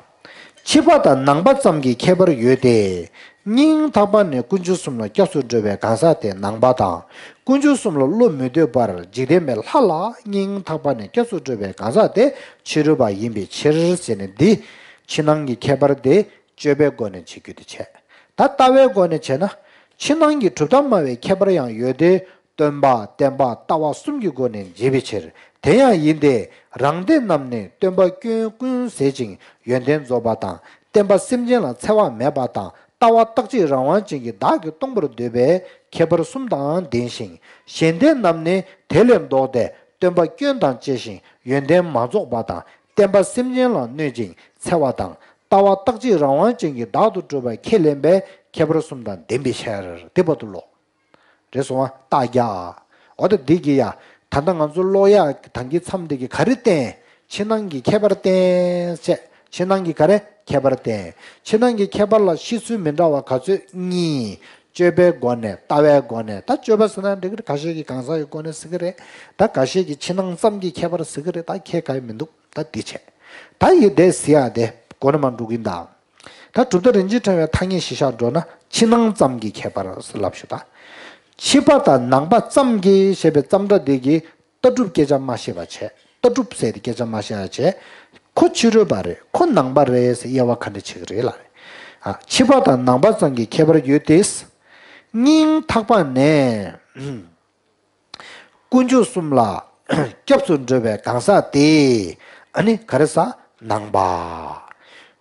ཕྱི་པ་དང་ནང་པ་ཙམ་གྱི་ཁྱད་པར་ཡོད་དེ། སྙིང་ཐག་པ་ནས་དཀོན་མཆོག་གསུམ་ལ་སྐྱབས་སུ་འགྲོ་བའི་གང་ཟག་དེ་ནང་པ་དང་། དཀོན་མཆོག་གསུམ་ལ་བློ་མི་གཏད་པར་འཇིག་རྟེན་པའི་ལྷ་ལ་སྙིང་ཐག་པ་ནས་སྐྱབས་སུ་འགྲོ་བའི་གང་ཟག་དེ་ཕྱི་རོལ་པ་ཡིན་པའི་ཕྱིར་ཟེར་ནས་འདི། ཕྱི་ནང་གི་ཁྱད་པར་དེ་སྤྱོད་པའི་སྒོ་ནས་འབྱེད་རྒྱུ་དེ་བྱས། ད་ལྟ་བའི་སྒོ་ནས་བྱས་ན། ཕྱི་ནང་གི་གྲུབ་མཐའ་སྨྲ་བའི་ཁྱད་པར་ཡང་ཡོད་དེ། སྟོན་པ་བསྟན་པ་ལྟ་བ་གསུམ་གྱི་སྒོ་ནས་འབྱེད་པའི་ཕྱིར། དེ་ཡང་ཡིན་ཏེ། རང་སྡེ་རྣམས་ནི་སྟོན་པ་སྐྱོན་ཀུན་ཟད་ཅིང་ཡོན་ཏན་རྫོགས་པ་དང་། བསྟན་པ་སེམས་ཅན་ལ་འཚེ་བ་མེད་པ་དང་། ལྟ་བ་རྟག་གཅིག་རང་དབང་ཅན་གྱི་བདག་གིས་སྟོང་པར་འདོད་པའི་ཁྱད་པར་གསུམ་དང་ལྡན་ཞིང་། གཞན་སྡེ་རྣམས་ནི་དེ་ལས་ལྡོག་སྟེ། སྟོན་པ་སྐྱོན་དང་བཅས་ཤིང་ཡོན་ཏན་མ་རྫོགས་པ་དང་། བསྟན་པ་སེམས་ཅན་ལ་གནོད་ཅིང་འཚེ་བ་དང་། ལྟ་བ་རྟག་གཅིག་རང་དབང་ཅན་གྱི་བདག་ཏུ་གྲུབ་པ་ཁས་ལེན་པའི་ཁྱད་པར་གསུམ་དང་ལྡན་པའི་ཕྱིར། དེ་བར་དུ་ཀློག་རེད་སོང་བ། རྟགས་རྒྱག་འོ་ད་འདི་གི་ཡ། ད་ལྟ་ང་ཚོ་ཀློག་ཡ་ད་གིན་མཚམས་འདི་གི་ག་རེ་བསྟན། ཕྱི་ནང་གི་ཁྱད་པར་བསྟན་བྱས། ཕྱི་ནང་གི་ག་རེ་ཁྱད་པར་བསྟན། ཕྱི་ནང་གི་ཁྱད་པར་ལ་ཤེས་ཚུལ་མི་འདྲ་བ་ག་ཚོད། གཉིས། སྤྱོད་པའི་སྒོ་ནས་ལྟ་བའི་སྒོ་ནས། ད་སྤྱོད་པ་ཟེར་ན་འགྲིག་གི་རེད། ཁ་ཤས་ཀྱིས་གང་ཟག་གི་སྒོ་ནས་ཟེར་གི་རེད། ད་ཁ་ཤས་ཀྱིས་ཕྱི་ནང་ཙམ་གྱི་ཁྱད་པར་ཟེར་གི་རེད། ད་ཁྱད་ག་ཡང་མི་འདུག་ད་འདི་བྱས། ད་ཡི་དེ་ཟེར་ཡ་དེ་མགོ་ནས་མར་འགྲོ་གི་ཡིན་ད། ད་གྲུབ་མཐའ་རིན་ཆེན་ཕྲེང་བའི་ཐ་སྙད་གཞིར་བཞག་འགྲོ་ན་ཕྱི་ནང་ཙམ་གྱི་ཁྱད་པར་ལབ་ཞུ་ད། ཕྱི་པ་དང་ནང་པ་ཙམ་གྱི་ཞེས་པའི་ཙམ་སྒྲ་འདི་གིས་ལྟ་གྲུབ་སྐད་ཆ་མ་བཤད་པ་བྱས། ལྟ་གྲུབ་ཟེར་ཏེ་སྐད་ཆ་མ་བཤད་པ་བྱས། ཁོ་ཕྱི་རོལ་པ་རེད། ཁོ་ནང་པ་རེད་ཟེར་དབྱེ་བ་ག་འདྲ་ཕྱེ་གི་རེད་ལབ་རེད། ཨ། ཕྱི་པ་དང་ནང་པ་ཙམ་གྱི་ཁྱད་པར་ཡོད་དེ། སྙིང་ཐག་པ་ནས། དཀོན་མཆོག་གསུམ་ལ་སྐྱབས་སུ་འགྲོ་བའི་གང་ཟག་དེ་ཨ་ནི་ག་རེ་ཟེར། ནང་པ།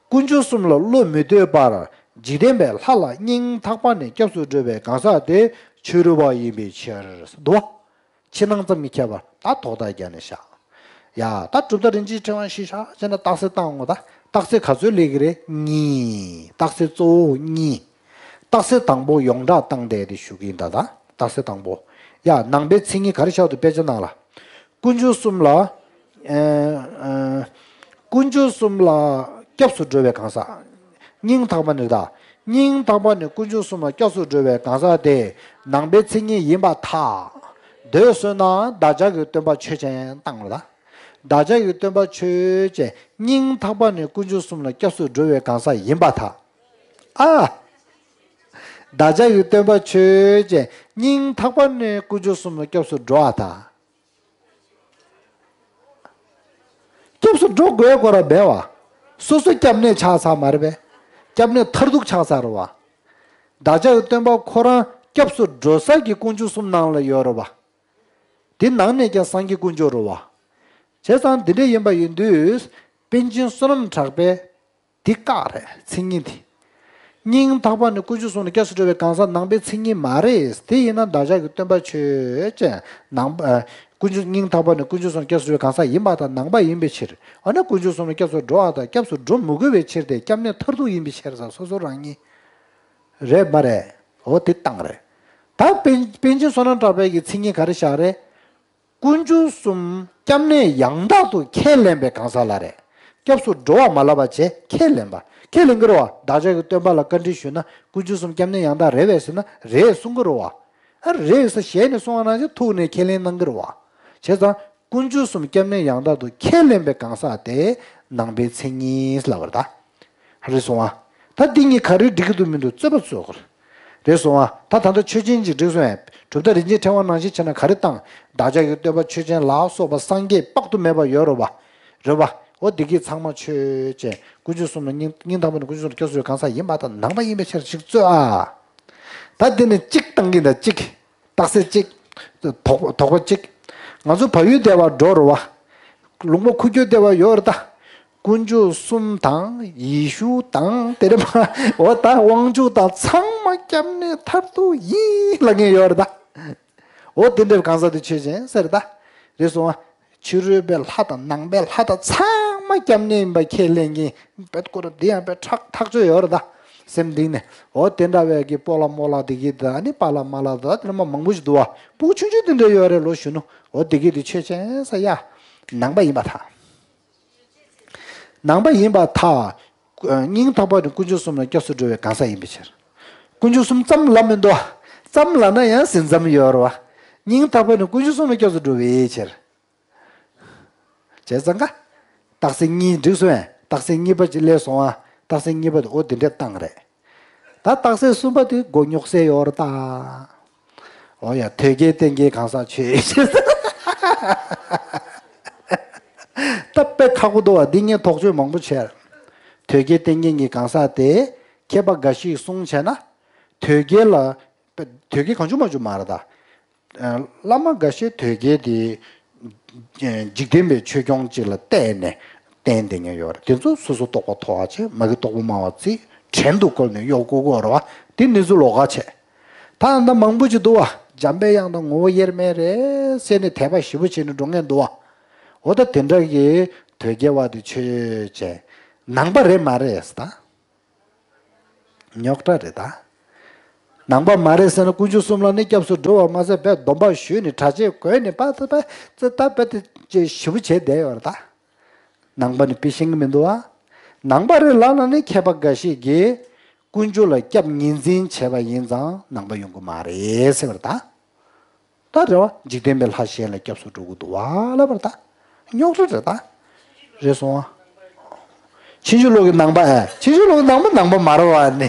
དཀོན་མཆོག་གསུམ་ལ་བློ་མི་གཏད་པར་འཇིག་རྟེན་པའི་ལྷ་ལ་སྙིང་ཐག་པ་ནས་སྐྱབས་སུ་འགྲོ་བའི་གང་ཟག་དེ་ཕྱི་རོལ་པ་ཡིན་པའི་ཕྱིར། འདུག་བ། ཕྱི་ནང་ཙམ་གྱི་ཁྱད་པར་ད་དོགས་དག་རྒྱག་ནས་བཞག་ཡ། ད་གྲུབ་མཐའ་རིན་ཆེན་ཕྲེང་བ་གཞིར་བཞག་བྱས་ན་རྟགས་གསལ་བཏང་ངོ་། ད་རྟགས་གསལ་ག་ཚོད་སླེབས་ཀྱི་རེད། གཉིས། རྟགས་གསལ་གཙོ་བོ་གཉིས། རྟགས་གསལ་དང་པོ་ཡོངས་གྲགས་བཏང་བསྡད་དེ་ཞུ་གི་ཡིན་ད། ད་རྟགས་གསལ་དང་པོ། ཡ། ནང་པའི་མཚན་ཉིད་ག་རེ་ཤར་འདུག་དཔེ་ཆ་ནང་ལ། དཀོན་མཆོག་གསུམ་ལ། ཨ། ཨ། དཀོན་མཆོག་གསུམ་ལ་ སྐྱབས་སུ་འགྲོ་བའི་གང་ཟག་སྙིང་ཐག་པ་ནས་ད། སྙིང་ཐག་པ་ནས་དཀོན་མཆོག་གསུམ་ལ་སྐྱབས་སུ་འགྲོ་བའི་གང་ཟག་དེ་ནང་པའི་མཚན་ཉིད་ཡིན་པར་ཐལ། འདོད་གསོལ་ན་བདག་ཅག་གི་སྟོན་པ་ཆོས་ཅན་བཏང་བ་ལ། བདག་ཅག་གི་སྟོན་པ་ཆོས་ཅན་སྙིང་ཐག་པ་ནས་དཀོན་མཆོག་གསུམ་ལ་སྐྱབས་སུ་འགྲོ་བའི་གང་ཟག་ཡིན་པར་ཐལ། ཨ། བདག་ཅག་གི་སྟོན་པ་ཆོས་ཅན་སྙིང་ཐག་པ་ནས་དཀོན་མཆོག་གསུམ་ལ་སྐྱབས་སུ་འགྲོ་བར་ཐལ། སྐྱབས་སུ་འགྲོ་དགོས་སྐོར་ར་འབད་བ། སོ་སོ་སྐྱབས་གནས་ཆགས་ཚར་མ་རེད་པས། སྐྱབས་གནས་མཐར་ཐུག་ཆགས་ཚར་རེད་བ། བདག་ཅག་གི་སྟོན་པ་ཁོ་རང་སྐྱབས་སུ་འགྲོ་ས་གི་དཀོན་མཆོག་གསུམ་ནང་ལ་ཡོད་རེད་བ། དེ་ནང་ནས་ཀྱང་སངས་རྒྱས་དཀོན་མཆོག་རེད་བ། བྱས་ཙང་འདི་འདྲ་ཡིན་པ་ཡིན་དུས། པཎ་ཆེན་བསོད་ནམས་གྲགས་པས། འདི་བཀག་རེད་མཚན་ཉིད་འདི། སྙིང་ཐག་པ་ནས་དཀོན་མཆོག་གསུམ་ལ་སྐྱབས་སུ་འགྲོ་བའི་གང་ཟག་ནང་པའི་མཚན་ཉིད་མ་རེད། དེ་ཡིན་ན་བདག་ཅག་གི་སྟོན་པ་ཆོས་ཅན། ནང་པ། ཨ། དཀོན་མཆོག་སྙིང་ཐག་པ་ནས་དཀོན་མཆོག་གསུམ་ལ་སྐྱབས་སུ་འགྲོ་བའི་གང་ཟག་ཡིན་པ་དང་ནང་པ་ཡིན་པའི་ཕྱིར། འོ་ན་དཀོན་མཆོག་གསུམ་ལ་སྐྱབས་སུ་འགྲོ་བ་དང་སྐྱབས་སུ་འགྲོ་མི་དགོས་པའི་ཕྱིར་ཏེ་སྐྱབས་གནས་མཐར་ཐུག་ཡིན་པའི་ཕྱིར་ཟེར་སོ་སོ་རང་ཉིད། རེད་མ་རེད། འོ་དེ་བཏང་རེད། ད་པཎ་པཎ་ཆེན་བསོད་ནམས་གྲགས་པའི་གི་མཚན་ཉིད་ག་རེ་བཞག་རེད། དཀོན་མཆོག་གསུམ་སྐྱབས་གནས་ཡང་དག་ཏུ་ཁས་ལེན་པའི་གང་ཟག་ལ་རེད། སྐྱབས་སུ་འགྲོ་བ་མ་ལབ་པ་བྱས་ཁས་ལེན་པ། ཁས་ལེན་གྱི་རེད་བ། བདག་ཅག་གི་སྟོན་པ་ལ་བཀའ་འདྲི་ཞུས་ན་དཀོན་མཆོག་གསུམ་སྐྱབས་གནས་ཡང་དག་རེད་པས་ཟེར་ན་རེད་གསུང་གི་རེད་བ། ཨ། རེད་ཟེར་ཞལ་ནས་གསུང་བ་ནང་བཞིན་ཐུགས་ནས་ཁས་ལེན་གནང་གི་རེད་བ། བྱས་ཙང་དཀོན་མཆོག་གསུམ་སྐྱབས་གནས་ཡང་དག་ཏུ་ཁས་ལེན་པའི་གང་ཟག་དེ་ནང་པའི་མཚན་ཉིད་ལབ་པ་རེད་ད། རེད་སོང་ཨ། ད་འདི་གཉིས་ག་རེ་འགྲིག་གི་འདུག་མི་འདུག་རྩོད་པ་རྩོད་དགོས་རེད། རེད་སོང་ཨ། ད་ད་ལྟ་ཆོས་ཅན་ཅིག་འགྲིག་སོང་ཨ། གྲུབ་མཐའ་རིན་ཆེན་ཕྲེང་བ་ནང་བཞིན་བྱས་ན་ག་རེ་བཏང་། བདག་ཅག་གི་སྟོན་པ་ཆོས་ཅན་ལ་སོགས་པ་སངས་རྒྱས་དཔག་ཏུ་མེད་པ་ཡོད་རེད་བ། རེད་བ། འོ་འདི་གི་ཚང་མ་ཆོས་ཅན། དཀོན་མཆོག་གསུམ་ལ་སྙིང་སྙིང་ཐག་པ་ནས་དཀོན་མཆོག་གསུམ་ལ་སྐྱབས་སུ་འགྲོ་བའི་གང་ཟག་ཡིན་པ་དང་ནང་པ་ཡིན་པའི་ཕྱིར་ཞིག་རྩོད་ཨ། ད་འདི་ནི་གཅིག་བཏང་གི་འདུག་གཅིག་རྟགས་གསལ་གཅིག་དོགས་དོགས་པ་གཅིག་ང་ཚོ་བལ་ཡུལ་སྡེ་བ་འགྲོ་རུ་བ། ལུང་པ་ཁུག་ཀྱོག་སྡེ་བ་ཡོད་རེད་ད། དཀོན་མཆོག་གསུམ་དང་ཡེ་ཤུ་དང་དེ་རེད་མ། འོ་ད་དབང་ཕྱུག་དང་ཚང་མ་སྐྱབས་གནས་མཐར་ཐུག་ཡིན་ལབ་མཁན་ཡོད་རེད་ད། འོ་དེ་འདྲའི་གང་ཟག་དེ་ཆོས་ཅན་ཟེར་ད། རེད་སོང་ཨ། ཕྱི་རོལ་པའི་ལྷ་དང་ནང་པའི་ལྷ་དང་ཚང་མ་སྐྱབས་གནས་ཡིན་པ་ཁས་ལེན་མཁན་དཔེ་ཁོ་རང་འདི་ཡང་དཔེ་ཁྲག་ཐག་ཆོད་ཡོད་རེད་ད། སེམས་གཏིང་ནས་འོ་དེ་འདྲ་བའི་གི་སྤོ་ལགས་རྨོ་ལགས་དེ་གི་ད་ནི་པཱ་ལགས་མ་ལགས་ད་དེ་མ་མང་པོ་ཞིག་འདུག་བ། སྤུ་གུ་ཆུང་ཆུང་དེ་འདྲ་ཡོད་རེད་ལོ་གཞོན་ནུ། འོ་དེ་གི་དེ་ཆོས་ཅན་ས་ཡ། ནང་པ་ཡིན་པར་ཐལ། ནང་པ་ཡིན་པར་ཐལ། སྙིང་ཐག་པ་ནས་དཀོན་མཆོག་གསུམ་ལ་སྐྱབས་སུ་འགྲོ་བའི་གང་ཟག་ཡིན་པའི་ཕྱིར། དཀོན་མཆོག་གསུམ་ཙམ་ལབ་མི་འདུག་ཙམ་ལབ་ན་ཡང་ཟིན་མཚམས་ཡོད་རེད་བ། སྙིང་ཐག་པ་ནས་དཀོན་མཆོག་གསུམ་ལ་སྐྱབས་སུ་འགྲོ་བའི་ཕྱིར། བྱས་ཙང་ཀ་རྟགས་གསལ་གཉིས་འགྲིག་སོང་ངས། རྟགས་གསལ་གཉིས་པ་ཅིག་སླེབས་སོང་ཨ། རྟགས་གསལ་གཉིས་པ་དེ་འོ་དེ་འདྲས་བཏང་རེད། ད་རྟགས་གསལ་གསུམ་པ་དེ་མགོ་རྙོག་སེ་ཡོད་རེད་ད། འོ་ཡ་དོལ་རྒྱལ་བསྟེན་མཁན་གང་ཟག་ཆོས་ཅན། ད་དཔེ་ཁག་པོ་འདུག་བ། འདི་ངས་དོགས་གཅོད་མང་པོ་བྱས། དོལ་རྒྱལ་བསྟེན་མཁན་གྱི་གང་ཟག་དེ་མཁས་པ་འགའ་ཞིག་གསུང་བྱས་ན། དོལ་རྒྱལ་ལ། དོལ་རྒྱལ་གང་བྱུང་མང་བྱུང་མ་རེད་ད། བླ་མ་འགའ་ཤས་དོལ་རྒྱལ་དེ་འཇིག་རྟེན་པའི་ཆོས་སྐྱོང་ཅིག་ལ་བལྟས་ནས་བསྟེན་བསྡད་མཁན་ཡོད་རེད། དེ་ཚོ་སོ་སོ་རྟོགས་པ་མཐོ་བ་བྱས། མ་གི་རྟོགས་པ་དམའ་བ་ཚིག་བྲན་དུ་བཀོལ་ནས་གཡོག་བཀོལ་དགོས་རེད་བ། དེ་གནས་ཚུལ་ལོགས་ཀ་བྱས། ད་ད་མང་པོ་ཅིག་འདུག་བ། འཇམ་པའི་དབྱངས་དང་ངོ་བོ་དབྱེར་མེད་རེད་ཟེར་ནས་དད་པ་ཞེ་པོ་བྱས་ནས་འགྲོ་མཁན་འདུག་བ། འོ་ད་དེ་འདྲ་གི་དོལ་རྒྱལ་བ་དེ་ཆོས་ཅན། ནང་པ་རེད་མ་རེད་ཟེར་ད། རྙོག་དྲ་རེད་ད། ནང་པ་མ་རེད་ཟེར་ན་དཀོན་མཆོག་གསུམ་ལ་ནི་སྐྱབས་སུ་འགྲོ་བ་མ་ཟད་པའི་སྡོམ་པ་ཞུས་ནས་གྲྭ་ཆས་གོན་ནས་པ་ཙི་པ་ཙི་ད་པ་ཙི་ཅེས་ཞེ་པོ་བྱས་བསྡད་ཡོད་རེད་ད། ནང་པ་ནི་དཔེ་ཤེས་ཀྱི་མི་འདུག་ཨ། ནང་པ་རེད་ལབ་ན་ནི་མཁས་པ་འགའ་ཞིག་གིས་དཀོན་མཆོག་ལ་སྐྱབས་ངོས་འཛིན་བྱས་པ་ཡིན་ཙང་ནང་པ་ཡོང་གི་མ་རེད་ཟེར་བ་རེད་ད། ད་རེད་བ། འཇིག་རྟེན་པའི་ལྷ་གཞན་ལ་སྐྱབས་སུ་འགྲོ་གི་འདུག་བ་ལབ་པ་རེད་ད། རྙོག་དྲ་རེད་ད། རེད་སོང་ཨ། ཕྱིན་ཅི་ལོག་གི་ནང་པ་ཨེ། ཕྱིན་ཅི་ལོག་གི་ནང་པ་ནང་པ་མ་རེད་བ་ནི།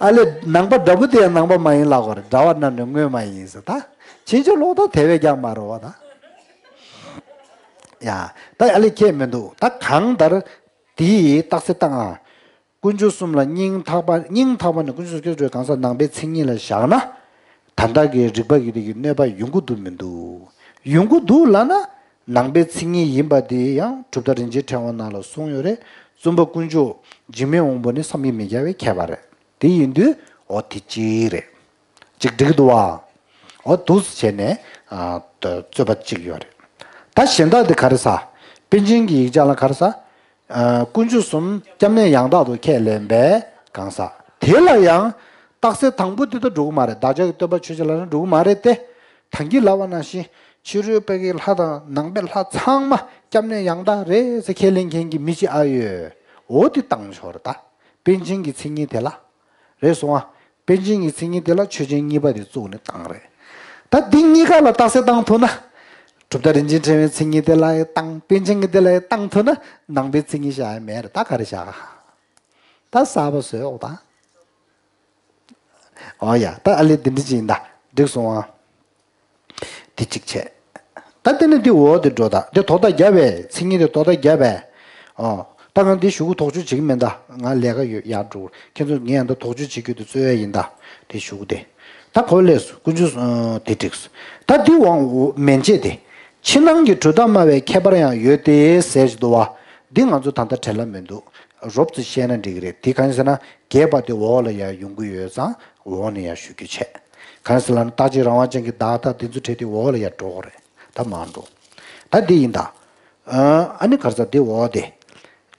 ཨ་ལས་ནང་པ་འདྲ་པོ་དེ་ཡང་ནང་པ་མ་ཡིན་ལབ་དགོས་རེད། འདྲ་བ་རྣམས་ནི་དངོས་མ་ཡིན་ཟེར་ད། ཕྱིན་ཅི་ལོག་ད་དེ་བས་ཀྱང་མ་རེད་བ་ད། ཡ། ད་ཨ་ལས་ཁྱད་མི་འདུག་ད་གང་ལྟར་དེའི་རྟགས་གསལ་བཏང་ཨ། དཀོན་མཆོག་གསུམ་ལ་སྙིང་ཐག་པ་སྙིང་ཐག་པ་ནས་དཀོན་མཆོག་གསུམ་སྐྱབས་སུ་འགྲོ་བའི་གང་ཟག་ནང་པའི་མཚན་ཉིད་ལ་བཞག་ན། ད་ལྟ་གི་རིགས་པ་ཡི་རིགས་ཀྱི་གནོད་པ་ཡོང་གི་འདུག་མི་འདུག་ཡོང་གི་འདུག་ལབ་ན། ནང་པའི་མཚན་ཉིད་ཡིན་པ་དེ་ཡང་གྲུབ་མཐའ་རིན་ཆེན་ཕྲེང་བ་ནང་ལ་གསུངས་ཡོད་རེད། བཙུན་པ་དཀོན་མཆོག་འཇིགས་མེད་དབང་པོ་ནི་བསམ་གྱིས་མི་ཁྱབ་པའི་ཁྱད་པར་རེད། དེ་ཡིན་དུས་འོ་དེ་གཅིག་རེད། གཅིག་འགྲིག་འདུག་བ། འོ་འདུག་སེ་བྱས་ནས་ཨ་རྩོད་པ་གཅིག་ཡོད་རེད། ད་གཞན་དག་དེ་ག་རེ་ཟེར། པཎ་ཆེན་གྱི་ཡིག་ཆ་ལ་ག་རེ་ཟེར། ཨ་དཀོན་མཆོག་གསུམ་སྐྱབས་གནས་ཡང་དག་ཏུ་ཁས་ལེན་པའི་གང་ཟག་དེ་ལ་ཡང་རྟགས་གསལ་དང་པོ་དེ་ད་འགྲོ་གི་མ་རེད། བདག་ཅག་གི་སྟོན་པ་ཆོས་ཅན་ལ་ཡང་འགྲོ་གི་མ་རེད་དེ། ད་གིན་ལབ་པ་ནང་བཞིན་ ཕྱི་རོལ་པའི་གི་ལྷ་དང་ནང་པའི་ལྷ་ཚང་མ་སྐྱབས་གནས་ཡང་དག་རེད་ཟེར་ཁས་ལེན་མཁན་གྱི་མི་གཅིག་ཨ་ཡོད། འོ་དེ་བཏང་ཆོག་རེད་ད། པཎ་ཆེན་གྱི་མཚན་ཉིད་དེ་ལ། རེད་སོང་ཨ། པཎ་ཆེན་གྱི་མཚན་ཉིད་དེ་ལ་ཆོས་ཅན་གཉིས་པ་དེ་བཙུགས་ནས་བཏང་རེད། ད་འདི་གཉིས་ཀ་ལ་རྟགས་གསལ་བཏང་ཐུབ་ན། གྲུབ་མཐའ་རིན་ཆེན་ཕྲེང་བའི་མཚན་ཉིད་དེ་ལ་ཡང་བཏང་པཎ་ཆེན་གྱི་དེ་ལ་ཡང་བཏང་ཐུབ་ན་ནང་པའི་མཚན་ཉིད་བཞག་ཡ་མེད་རེད། ད་ག་རེ་བཞག་ག་ད་གསར་པ་བཟོས་འོག་ད། ཨོ་ཡ། ད་ཨ་ལེ་འདི་འདྲ་ཅིག་ཡིན་ད། འགྲིག་སོང་ཨ། དེ་གཅིག་བྱས། ད་དེ་ནི་འདི་འོག་དེ་འགྲོ་ད། འདི་དོག་ད་བརྒྱབ་པས། མཚན་ཉིད་དེ་དོག་ད་བརྒྱབ་པས། ཨོ། ད་ང་འདི་གཞུག་གུ་དོགས་གཅོད་བྱེད་ཀྱི་མེད་ད། ང་ལས་ཀ་ཡོད་ཡར་འགྲོ། ཁྱེད་ཚོ་ངས་ཡང་ད་དོགས་གཅོད་བྱེད་རྒྱུ་དེ་རྩོད་ཡ་ཡིན་ད། དེ་གཞུག་གུ་དེ། ད་གོ་ལས་སུ་དཀོན་མཆོག་ཨ། དེ་འགྲིག་སོང་། ད་འདི་དབང་མན་ཆད་དེ། ཕྱི་ནང་གི་གྲུབ་མཐའ་སྨྲ་བའི་ཁྱད་པར་ཡང་ཡོད་དེ་ཟེར་གྱི་འདུག་བ། འདི་ང་ཚོ་ད་ལྟ་བྲེལ་ལ་མི་འདུག་རོབ་ཙམ་བཤད་ན་འགྲིག་གི་རེད། དེ་གང་ཡིན་ཟེར་ན་རྒྱས་པ་དེ་འོག་ལ་ཡར་ཡོང་གི་ཡོད་ཙང་འོག་ནས་ཡར་ཞུ་རྒྱུ་བྱས། གང་ཡིན་ཟེར་ལབ་ན་རྟག་གཅིག་རང་དབང་ཅན་གྱི་བདག་ད་དེ་ཚོ་བྲལ་ཏེ་འོག་ལ་ཡར་འགྲོ་དགོས་རེད། ད་མར་འགྲོ། ད་འདི་ཡིན་ད། ཨ་ནི་ག་རེ་ཟེར་འདི་འོག་དེ།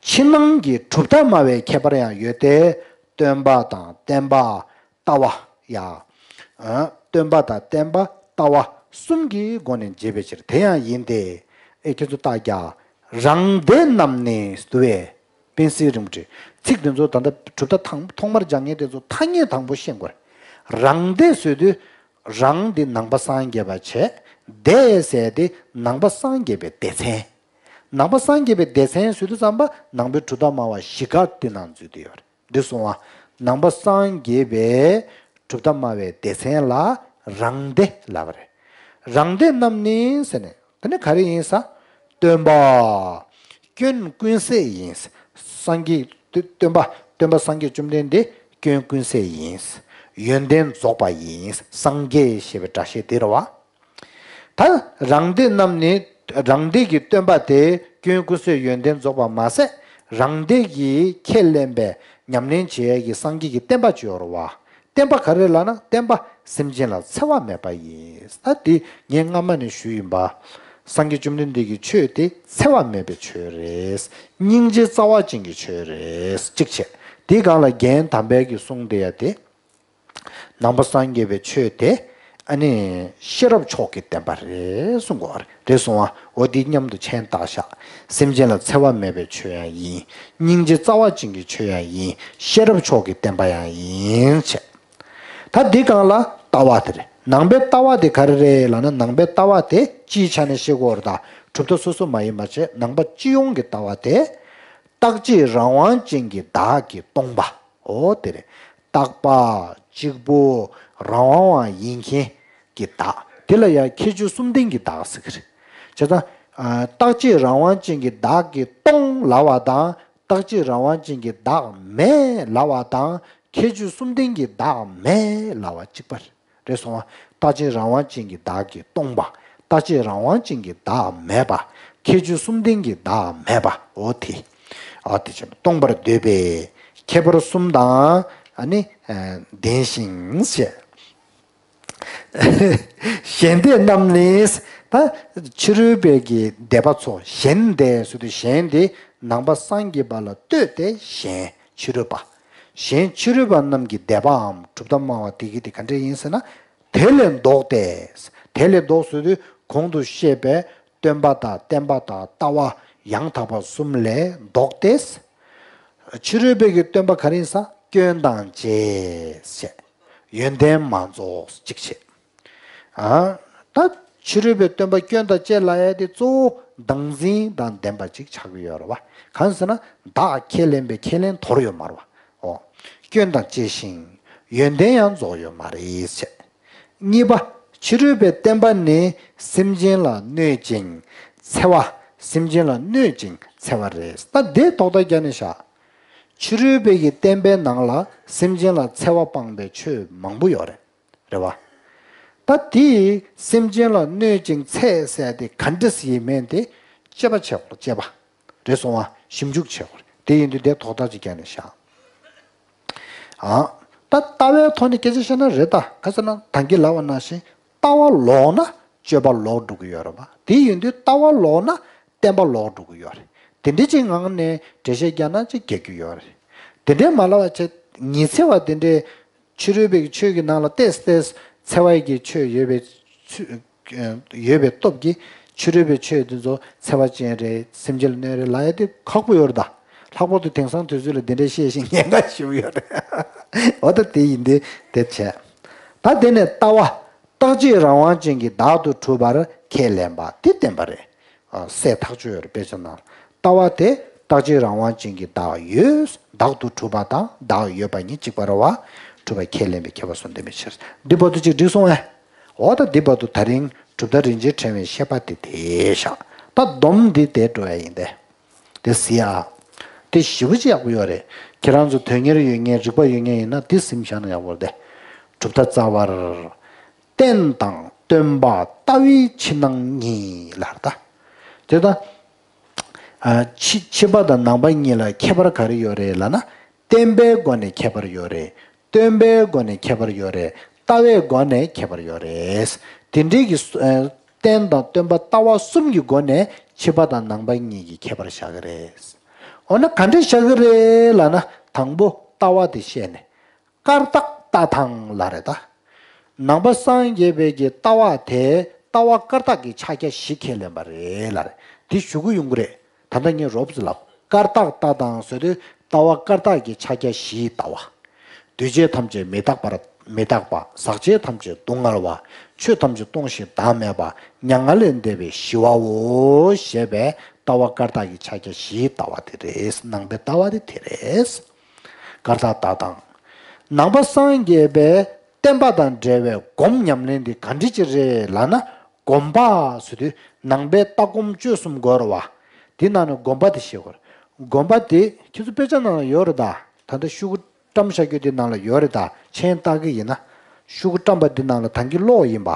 ཕྱི་ནང་གི་གྲུབ་མཐའ་སྨྲ་བའི་ཁྱད་པར་ཡང་ཡོད་དེ། སྟོན་པ་དང་བསྟན་པ། ལྟ་བ་ཡ། ཨ། སྟོན་པ་དང་བསྟན་པ་ལྟ་བ་གསུམ་གྱི་སྒོ་ནས་འབྱེད་པའི་ཕྱིར། དེ་ཡང་ཡིན་ཏེ། ཨེ་ཁྱེད་ཚོ་རྟགས་རྒྱག་རང་སྡེ་རྣམས་ནི་ཟེར་བས། པཎ་གསལ་རིན་པོ་ཆེ། ཚིག་འདི་ཚོ་ད་ལྟ་གྲུབ་མཐའ་ཐང་ཐོག་མར་སྦྱང་མཁན་དེ་ཚོ་ཐ་སྙད་དང་པོ་ཤེས་དགོས་རེད། རང་སྡེ་ཟེར་དུས། རང་འདི་ནང་པ་སངས་རྒྱས་པ་བྱས། སྡེ་ཟེར་དེ་ནང་པ་སངས་རྒྱས་པའི་སྡེ་ཚན། ནང་པ་སངས་རྒྱས་པའི་སྡེ་ཚན་ཟེར་དུས་ཙམ་པ་ནང་པའི་གྲུབ་མཐའ་སྨྲ་བ་བཞི་ཀ་དེ་ནང་འཛུལ་བསྡད་ཡོད་རེད། འདི་གསུང་བ། ནང་པ་སངས་རྒྱས་པའི་གྲུབ་མཐའ་སྨྲ་བའི་སྡེ་ཚན་ལ་རང་སྡེ་ལབ་པ་རེད། རང་སྡེ་རྣམས་ནི་ཟེར་ནས་དེ་ནི་ག་རེ་ཡིན་ས། སྟོན་པ། སྐྱོན་ཀུན་ཟད་ཡིན། སངས་རྒྱས་སྟོན་པ་སྟོན་པ་སངས་རྒྱས་བཅོམ་ལྡན་འདས་སྐྱོན་ཀུན་ཟད་ཡིན། ཡོན་ཏན་རྫོགས་པ་ཡིན། སངས་རྒྱས་ཞེས་པའི་སྒྲ་བཤད་དེ་རེད་བ། ད་རང་སྡེ་རྣམས་ནི། རང་སྡེ་གི་སྟོན་པ་དེ་སྐྱོན་ཀུན་ཟད་ཡོན་ཏན་རྫོགས་པ་མ་ཟད། རང་སྡེ་གི་ཁས་ལེན་པའི་ཉམས་ལེན་བྱེད་ཡས་ཀྱི་སངས་རྒྱས་ཀྱི་བསྟན་པ་ཅིག་ཡོད་རེད་བ། བསྟན་པ་ག་རེ་ལབ་ན་བསྟན་པ་སེམས་ཅན་ལ་འཚེ་བ་མེད་པ་ཡིན། ད་འདི་ངས་སྔ་མ་ནས་ཞུས་ཡིན་པ། སངས་རྒྱས་བཅོམ་ལྡན་འདས་ཀྱི་ཆོས་དེ་འཚེ་བ་མེད་པའི་ཆོས་རེད། སྙིང་རྗེ་རྩ་བ་ཅན་གྱི་ཆོས་རེད། གཅིག་བྱས། དེའི་སྒང་ལ་རྒན་དམ་པའི་གི་གསུང་དེ་ཡ་དེ། ནང་པ་སངས་རྒྱས་པའི་ཆོས་དེ་ཨ་ནི་ཤེས་རབ་མཆོག་གི་བསྟན་པ་རེད་གསུང་གོ་རེད་གསུང་བ། འོ་འདི་མཉམ་དུ་མཆན་བཏགས་ཤག་སེམས་ཅན་ལ་འཚེ་བ་མེད་པའི་ཆོས་ཡང་ཡིན། སྙིང་རྗེ་རྩ་བ་ཅན་གྱི་ཆོས་ཡང་ཡིན། ཤེས་རབ་མཆོག་གི་བསྟན་པ་ཡང་ཡིན་བྱས། ད་འདི་སྒང་ལ་ལྟ་བ་དེ་རེད། ནང་པའི་ལྟ་བ་དེ་ག་རེ་རེད་ལབ་ན་ནང་པའི་ལྟ་བ་དེ་སྤྱིའི་ཆ་ནས་ཤེས་དགོས་རེད་ད། གྲུབ་མཐའ་སོ་སོ་མ་ཡིན་པ་བྱས་ནང་པ་སྤྱི་ཡོངས་ཀྱི་ལྟ་བ་དེ། རྟག་གཅིག་རང་དབང་ཅན་གྱི་བདག་གིས་སྟོང་པ། འོ་དེ་རེད། རྟག་པ་གཅིག་པུ་རང་དབང་བ་ཡིན་མཁན་གྱི་བདག་དེ་ལ་ཡང་ཁྱད་ཆོས་གསུམ་ལྡན་གྱི་བདག་ཟེར་གྱི་རེད། བྱས་ཙང་། རྟག་གཅིག་རང་དབང་ཅན་གྱི་བདག་གིས་སྟོང་ལབ་པ་དང་རྟག་གཅིག་རང་དབང་ཅན་གྱི་བདག་མེད་ལབ་པ་དང་ཁྱད་ཆོས་གསུམ་ལྡན་གྱི་བདག་མེད་ལབ་པ་གཅིག་པ་རེད། རེད་སོང་བ། རྟག་གཅིག་རང་དབང་ཅན་གྱི་བདག་གིས་སྟོང་པ། རྟག་གཅིག་རང་དབང་ཅན་གྱི་བདག་མེད་པ། ཁྱད་ཆོས་གསུམ་ལྡན་གྱི་བདག་མེད་པ། འོ་དེ། ཨ་དེ་ཆེན་པོ་སྟོང་པར་འདོད་པའི་ཁྱད་པར་གསུམ་དང་ཨ་ནི་ལྡན་ཞིང་ཞེས། གཞན་སྡེ་རྣམས་ནི་ད་ཕྱི་རོལ་པའི་གི་སྡེ་པ་ཚོ་གཞན་སྡེ་ཟེར་དུས་གཞན་དེ་ནང་པ་སངས་རྒྱས་པ་ལ་ལྟོས་ཏེ་གཞན་ཕྱི་རོལ་པ། གཞན་ཕྱི་རོལ་པ་རྣམས་ཀྱི་སྡེ་པའམ་གྲུབ་མཐའ་སྨྲ་བ་དེ་གི་དེ་ག་འདྲ་ཡིན་ཟེར་ན། དེ་ལས་ལྡོག་སྟེ། དེ་ལས་ལྡོག་ཟེར་དུས་གོང་དུ་བཤད་པའི་སྟོན་པ་དང་བསྟན་པ་དང་ལྟ་བ་ཡང་དག་པ་གསུམ་ལས་ལྡོག་སྟེ། ཕྱི་རོལ་པའི་གི་སྟོན་པ་ག་རེ་ཡིན་ས། སྐྱོན་དང་བཅས་ཟེར། ཡོན་ཏན་མ་རྫོགས་གཅིག་བྱས། ཨ། ད་ཕྱི་རོལ་པའི་སྟོན་པ་སྐྱོན་དང་བཅས་ལབ་ཡ་དེ་གཙོ་བོ་བདག་འཛིན་དང་ལྡན་པ་ཅིག་ཆགས་ཀྱི་ཡོད་རེད་བ། གང་ཟེར་ན་བདག་ཁས་ལེན་པའི་ཁས་ལེན་དོར་ཡོད་མ་རེད་བ། ཨོ། སྐྱོན་དང་བཅས་ཤིང་ཡོན་ཏན་ཡང་རྫོགས་ཡོད་མ་རེད་ཟེར། གཉིས་པ། ཕྱི་རོལ་པའི་བསྟན་པ་ནི་སེམས་ཅན་ལ་གནོད་ཅིང་འཚེ་བ། སེམས་ཅན་ལ་གནོད་ཅིང་འཚེ་བ་རེད། ད་དེ་ཐོག་མཐའ་རྒྱག་ནས་བཞག་ཕྱི་རོལ་པའི་གི་བསྟན་པའི་ནང་ལ་སེམས་ཅན་ལ་འཚེ་བ་སྤངས་པའི་ཆོས་མང་པོ་ཡོད་རེད། རེད་བ། ད་དེ་སེམས་ཅན་ལ་གནོད་ཅིང་འཚེ་ཟེར་དེ་ག་འདྲ་ཟེར་ཡིན་མིན་དེ་དཔྱད་པ་བྱེད་དགོས་དཔྱད་པ། རེད་སོང་བ། ཞིབ་འཇུག་བྱེད་དགོས་རེད། དེ་ཡིན་དུས་དེ་ཐོག་མཐའ་ཅིག་རྒྱག་ནས་བཞག་ཨ། ད་ལྟ་བའི་ཐོག་ནས་སྐད་ཆ་བཤད་ན་རེད་ད། ག་ཟེར་ན་ད་གིན་ལབ་པ་ནང་བཞིན་ལྟ་བ་ལོག་ན་སྤྱོད་པ་ལོག་འགྲོ་གི་ཡོད་རེད་བ། དེ་ཡིན་དུས་ལྟ་བ་ལོག་ན་བསྟན་པ་ལོག་འགྲོ་གི་ཡོད་རེད། དེ་འདྲ་ཅིག་ངང་ནས་འགྲེལ་བཤད་རྒྱག་ན་ཅིག་རྒྱག་གི་ཡོད་རེད། དེ་འདྲའི་མ་ལབ་པ་བྱས་ཉི་ཚེ་བ་དེ་འདྲའི་ཕྱི་རོལ་པའི་ཆོས་ཀྱི་ནང་ལ་ཏེས་ཏེས་འཚེ་བའི་གི་ཆོས་ཡོད་པའི་ཚུལ་ ཡོད་པའི་སྟོབས་ཀྱིས་ཕྱི་རོལ་པའི་ཆོས་དེ་ཚོ་འཚེ་བ་ཅན་རེད། སེམས་ཅན་ལ་གནོད་རེད་ལབ་ཡ་དེ་ཁག་པོ་ཡོད་རེད་ད། ལྷག་པར་དུ་དེང་སང་དུས་ཚོད་ལ་འདི་འདྲའི་བཤད་ཤིང་ཉེན་ཁ་ཞེ་པོ་ཡོད་རེད། འོ་ད་དེ་ཡིན་དེ་དེ་བྱས། ད་དེ་ནས་ལྟ་བ། རྟག་གཅིག་རང་དབང་ཅན་གྱིས་བདག་ཏུ་གྲུབ་པར་ཁས་ལེན་པ་དེ་བསྟན་པ་རེད། ཨ། གསལ་ཐག་ཆོད་ཡོད་རེད་དཔེ་ཆ་ནང་ལ། ལྟ་བ་དེ་རྟག་གཅིག་རང་དབང་ཅན་གྱིས་བདག་ཡོད། བདག་ཏུ་གྲུབ་པ་དང་བདག་ཡོད་པ་གཉིས་གཅིག་པ་རེད་བ། གྲུབ་པ་ཁས་ལེན་པའི་ཁྱད་པར་གསུངས་བསྟན་པའི་ཕྱིར། འདི་བར་དུ་ཅིག་འགྲིག་སོང་ངས། འོ་ད་འདི་བར་དུ་ད་རིང་གྲུབ་མཐའ་རིན་ཆེན་ཕྲེང་བའི་བཤད་པ་དེ་དེ་བཞག་ད་སྡོམ་འདི་དེ་འགྲོ་ཡ་ཡིན་ཏེ། དེ་གཟིགས་ཨ། དེ་ཞེ་པོ་ཅིག་ཡག་པོ་ཡོད་རེད། ཁྱེད་རང་ཚོ་དོན་གཉེར་ཡོད་མཁན་རིག་པ་ཡོད་མཁན་ཡིན་ན་དེ་གཟིགས་བཞག་ན་ཡག་པོ་རེད་དེ། གྲུབ་མཐའ་རྩ་བར། རྟེན་དང་བརྟེན་པ་ལྟ་བའི་ཕྱི་ནང་གཉིས་ལབ་ད། དེ་ད། ཨ། ཕྱི་ཕྱི་པ་དང་ནང་པ་གཉིས་ལ་ཁྱད་པར་ག་རེ་ཡོད་རེད་ལབ་ན། བརྟེན་པའི་སྒོ་ནས་ཁྱད་པར་ཡོད་རེད། བརྟེན་པའི་སྒོ་ནས་ཁྱད་པར་ཡོད་རེད། ལྟ་བའི་སྒོ་ནས་ཁྱད་པར་ཡོད་རེད། དེ་འདྲའི་གི་སུ་ཨ། རྟེན་དང་བརྟེན་པ་ལྟ་བ་གསུམ་གྱི་སྒོ་ནས་ཕྱི་པ་དང་ནང་པ་གཉིས་ཀྱི་ཁྱད་པར་བཞག་གི་རེད། འོ་ན་ག་འདྲ་བཞག་གི་རེད་ལབ་ན། དང་པོ་ལྟ་བ་དེ་བཤད་ནས། བཀར་བཏགས་ལྟ་སྟངས་ལབ་རེད་ད། ནང་པ་སངས་རྒྱས་པའི་གི་ལྟ་བ་དེ་ལྟ་བ་བཀར་བཏགས་ཀྱི་ཕྱག་རྒྱ་བཞི་ཁས་ལེན་པ་རེད་ལབ་རེད། དེ་ཞུ་གི་ཡོང་གི་རེད། ད་ལྟ་ངས་རོབ་ཙམ་ལབ། བཀར་བཏགས་ལྟ་སྟངས་ཟེར་དུས་ལྟ་བ་བཀར་བཏགས་ཀྱི་ཕྱག་རྒྱ་བཞིའི་ལྟ་བ། འདུས་བྱས་ཐམས་ཅད་མི་རྟག་པར་མི་རྟག་པ། ཟག་བཅས་ཐམས་ཅད་སྡུག་བསྔལ་བ། ཆོས་ཐམས་ཅད་སྟོང་ཞིང་བདག་མེད་པ། མྱ་ངན་ལས་འདས་པའི་ཞི་བའོ་ཞེས་པའི་ལྟ་བ་བཀར་བཏགས་ཀྱི་ཕྱག་རྒྱ་བཞིའི་ལྟ་བ་དེ་རེད། ནང་པའི་ལྟ་བ་དེ་དེ་རེད། བཀར་བཏགས་ལྟ་སྟངས། ནང་པ་སངས་རྒྱས་པའི་བསྟན་པ་དང་འབྲེལ་བའི་སྒོམ་ཉམས་ལེན་འདི་ག་འདྲ་ཅིག་རེད་ལབ་ན། སྒོམ་པ་ཟེར་དུས་ནང་པའི་ལྟ་སྒོམ་སྤྱོད་གསུམ་དགོས་རེད་བ། དེ་ནང་ནས་སྒོམ་པ་དེ་བཤད་དགོས་རེད། སྒོམ་པ་དེ་ཁྱེད་ཚོ་དཔེ་ཆ་ནང་ལ་ཡོད་རེད་ད། ད་ལྟ་ཤོག་གུ་བཀྲམ་བཞག་རྒྱུ་དེ་ནང་ལ་ཡོད་རེད་ད། མཆན་བཏགས་ཀྱི་ཡིན་ན། ཤོག་གུ་བཀྲམ་པ་དེ་ནང་ལ་ད་གིན་ཀློག་ཡིན་པ།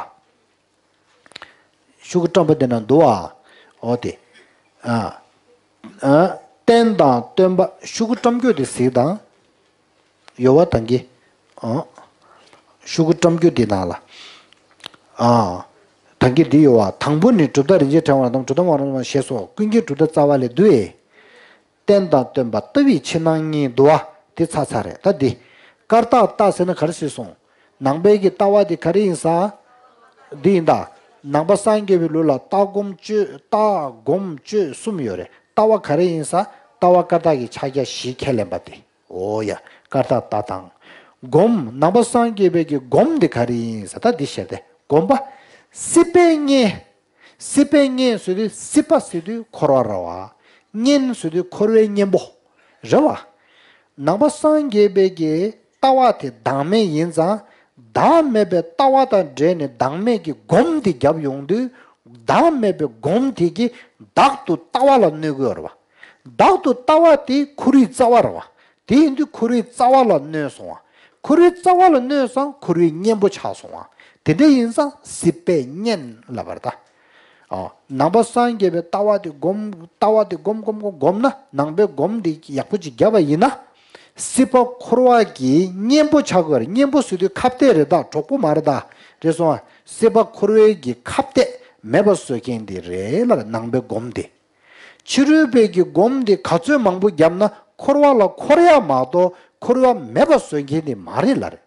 ཤོག་གུ་བཀྲམ་པ་དེ་ན་འདུག་ཨ། འོ་དེ། ཨ། ཨ། རྟེན་དང་བརྟེན་པ་ཤོག་གུ་བཀྲམ་རྒྱུ་དེ་གཟིགས་དང་། ཡོད་བ་ད་གིན། ཨ། ཤོག་གུ་བཀྲམ་རྒྱུ་དེ་ནང་ལ། ཨ། ད་གིན་འདི་ཡོད་བ། དང་པོ་ནི་གྲུབ་མཐའ་རིན་ཆེན་ཕྲེང་བ་དང་གྲུབ་མཐའ་མ་རུངས་པ་ཞེས་སོགས་ཀུན་མཁྱེན་གྲུབ་མཐའ་རྩ་བ་ལས་བསྡུས་ཏེ། རྟེན་དང་བརྟེན་པ་ལྟ་བའི་ཕྱི་ནང་གཉིས་འདུ་བ་དེ་ཚར་ཚར་རེད་ད་འདི། བཀར་བཏགས་ལྟ་ཟེར་ན་ག་རེ་ཟེར་སོང་། ནང་པའི་གི་ལྟ་བ་དེ་ག་རེ་ཡིན་ས། འདི་ཡིན་ད། ནང་པ་སངས་རྒྱས་པའི་ལུགས་ལ་ལྟ་སྒོམ་སྤྱོད་ལྟ་སྒོམ་སྤྱོད་གསུམ་ཡོད་རེད། ལྟ་བ་ག་རེ་ཡིན་ས། ལྟ་བ་བཀར་བཏགས་ཀྱི་ཕྱག་རྒྱ་བཞི་ཁས་ལེན་པ་དེ། འོ་ཡ། བཀར་བཏགས་ལྟ་དང་། སྒོམ། ནང་པ་སངས་རྒྱས་པའི་གི་སྒོམ་དེ་ག་རེ་ཡིན་ས་ད་འདི་བཤད་དེ། སྒོམ་པ། སྲིད་པའི་གཉེན། སྲིད་པའི་གཉེན་ཟེར་དུས་སྲིད་པ་ཟེར་དུས་འཁོར་བ་རེད་བ། གཉེན་ཟེར་དུས་འཁོར་བའི་གཉེན་པོ་རེད་བ། ནང་པ་སངས་རྒྱས་པའི་གི་ལྟ་བ་དེ་བདག་མེད་ཡིན་ཙང་། བདག་མེད་པའི་ལྟ་བ་དང་འབྲེལ་ནས་བདག་མེད་ཀྱི་སྒོམ་དེ་བརྒྱབ་ཡོང་དུས། བདག་མེད་པའི་སྒོམ་དེ་གིས་བདག་ཏུ་ལྟ་བ་ལ་གནོད་ཀྱི་ཡོད་རེད་བ། བདག་ཏུ་ལྟ་བ་དེ་འཁོར་བའི་རྩ་བ་རེད་བ། དེ་ཡིན་དུས་འཁོར་བའི་རྩ་བ་ལ་གནོད་སོང་བ། འཁོར་བའི་རྩ་བ་ལ་གནོད་སོང་འཁོར་བའི་གཉེན་པོ་ཆགས་སོང་བ། དེ་འདྲ་ཡིན་ཙང་སྲིད་པའི་གཉེན་ལབ་པ་རེད་ད། ཨ། ནང་པ་སངས་རྒྱས་པའི་ལྟ་བ་དེ་སྒོམ། ལྟ་བ་དེ་སྒོམ་སྒོམ་སྒོམ་སྒོམ་ན་ནང་པའི་སྒོམ་དེ་ཡག་པོ་ཅིག་བརྒྱབ་པ་ཡིན་ན། སྲིད་པ་འཁོར་བ་གི་གཉེན་པོ་ཆགས་དགོས་རེད། གཉེན་པོ་ཟེར་དུས་ཁ་གཏད་རེད་ད། གྲོགས་པོ་མ་རེད་ད། རེད་སོང་བ། སྲིད་པ་འཁོར་བའི་གི་ཁ་གཏད་མེད་པ་བཟོ་མཁན་དེ་རེད་ལ་ནང་པའི་སྒོམ་དེ། ཕྱི་རོལ་པའི་གི་སྒོམ་འདི་ག་ཚོད་མང་པོ་བརྒྱབ་ན་འཁོར་བ་ལ་འཁོར་ཡ་མ་གཏོགས་འཁོར་བ་མེད་པ་བཟོ་མཁན་དེ་མ་རེད་ལབ་རེད།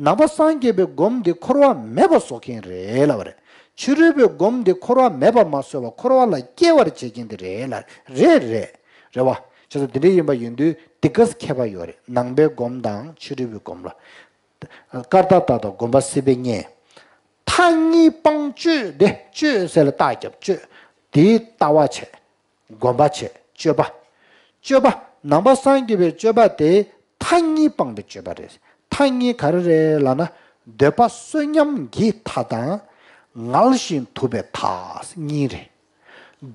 ནང་པ་སངས་རྒྱས་པའི་སྒོམ་འདི་འཁོར་བ་མེད་པ་བཟོ་མཁན་རེད་ལབ་རེད། ཕྱི་རོལ་པའི་སྒོམ་འདི་འཁོར་བ་མེད་པ་མ་བཟོས་པར་འཁོར་བ་ལ་སྐྱེ་བར་བྱེད་མཁན་དེ་རེད་ལབ་རེད། རེད་བ། བྱས་ཙང་འདི་འདྲ་ཡིན་པ་ཡིན་དུས་འདི་ག་ཁྱད་པར་ཡོད་རེད། ནང་པའི་སྒོམ་དང་ཕྱི་རོལ་པའི་སྒོམ་ལ། བཀར་བཏགས་ལྟ་དང་སྒོམ་པ་སྲིད་པའི་གཉེན། མཐའ་གཉིས་སྤངས་སྤྱོད་དེ་སྤྱོད་ཟེར་ལ་རྟགས་རྒྱབ་སྤྱོད། དེའི་ལྟ་བ་བྱས། སྒོམ་པ་བྱས་སྤྱོད་པ། སྤྱོད་པ། ནང་པ་སངས་རྒྱས་པའི་སྤྱོད་པ་དེ་མཐའ་གཉིས་སྤངས་པའི་སྤྱོད་པ་རེད། མཐའ་གཉིས་ག་རེ་རེད་ལབ་ན། འདོད་པ་བསོད་ཉམས་ཀྱི་མཐའ་དང་། ངལ་ཞིང་དུབ་པའི་མཐའ་གཉིས་རེད།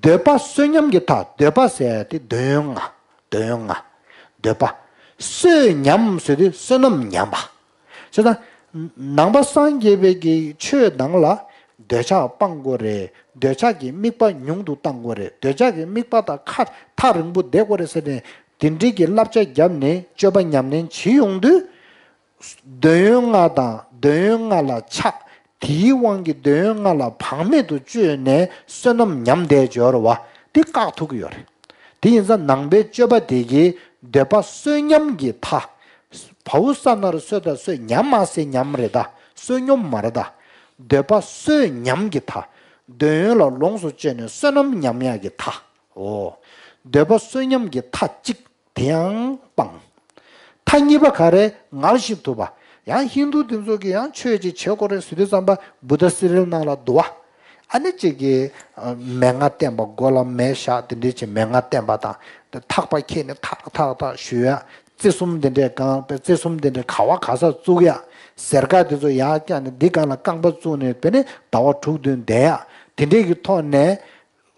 འདོད་པ་བསོད་ཉམས་ཀྱི་མཐའ། འདོད་པ་ཟེར་དེ་འདོད་ཡོན་ལྔ། འདོད་ཡོན་ལྔ། འདོད་པ། བསོད་ཉམས་ཟེར་དུས་བསོད་ནམས་ཉམས་པ། བྱས་ཙང་། ནང་པ་སངས་རྒྱས་པའི་གི་ཆོས་ནང་ལ་འདོད་ཆགས་སྤང་དགོས་རེད། འདོད་ཆགས་ཀྱི་དམིགས་པ་ཉུང་དུ་བཏང་དགོས་རེད། འདོད་ཆགས་ཀྱི་དམིགས་པ་དང་ཁ་ཐག་རིང་པོ་བསྡད་དགོས་རེད་ཟེར་ནས་དེ་འདྲའི་གི་བསླབ་བྱ་བརྒྱབ་ནས་སྤྱོད་པ་ཉམས་ལེན་བྱེད་ཡོང་དུས། འདོད་ཡོན་ལྔ་དང་འདོད་ཡོན་ལྔ་ལ་ཆགས། དེའི་དབང་གིས་འདོད་ཡོན་ལྔ་ལ་བག་མེད་དུ་སྤྱོད་ནས་བསོད་ནམས་ཉམས་བསྡད་འབྱོར་བ་དེ་བཀག་ཐུབ་ཀྱི་ཡོད་རེད། དེ་ཡིན་ཙང་ནང་པའི་སྤྱོད་པ་དེ་གིས་འདོད་པ་བསོད་ཉམས་ཀྱི་མཐའ། བའུ་ས་ན་རུ་སོ་ད་བསོད་ཉམས་མ་ཟེར་ཉམས་རེད་ད། བསོད་སྙོམས་མ་རེད་ད། འདོད་པ་གསོད་ཉམས་ཀྱི་མཐའ། འདོད་ཡོན་ལ་ལོངས་སུ་སྤྱོད་ནས་བསོད་ནམས་ཉམས་ཡག་གི་མཐའ། འོ། འདོད་པ་གསོད་ཉམས་ཀྱི་མཐའ་གཅིག་དེ་ཡང་སྤང་། མཐའ་གཉིས་པ་ག་རེ། ངལ་ཞིང་དུབ་པ། ཡང་ཧིན་དུ་དེ་ཚོ་གིས་ཡང་ཆོས་ཅིག་བྱེད་དགོས་རེད་ཟེར་དུས་ཙམ་པ་བུདྡྷ་སི་རེལ་ནང་ལ་འདུལ་བ། ཨ་ནི་གཅིག་གིས་མན་ངག་བསྟན་པ། མགོ་ལ་མེ་བཞག་དེ་འདྲས་ཅིག་མན་ངག་བསྟན་པ་དང་། ཐག་པ་འཁྱེར་ནས་ཐག་ཐག་ཐག་གཞུ་ཡ། རྩེ་གསུམ་དེ་འདྲས་གང་། རྩེ་གསུམ་དེ་འདྲས་ག་བ་ག་ས་བཙུགས་ཡ། གཟེར་ཁ་དེ་ཚོ་ཡར་བཀྱགས་ནས་འདི་སྒང་ལ་རྐང་པ་བཙུགས་ནས་དེ་ནས་ཟླ་བ་དྲུག་བདུན་བསྡད་ཡ། དེ་འདྲས་ཀྱི་ཐོག་ནས།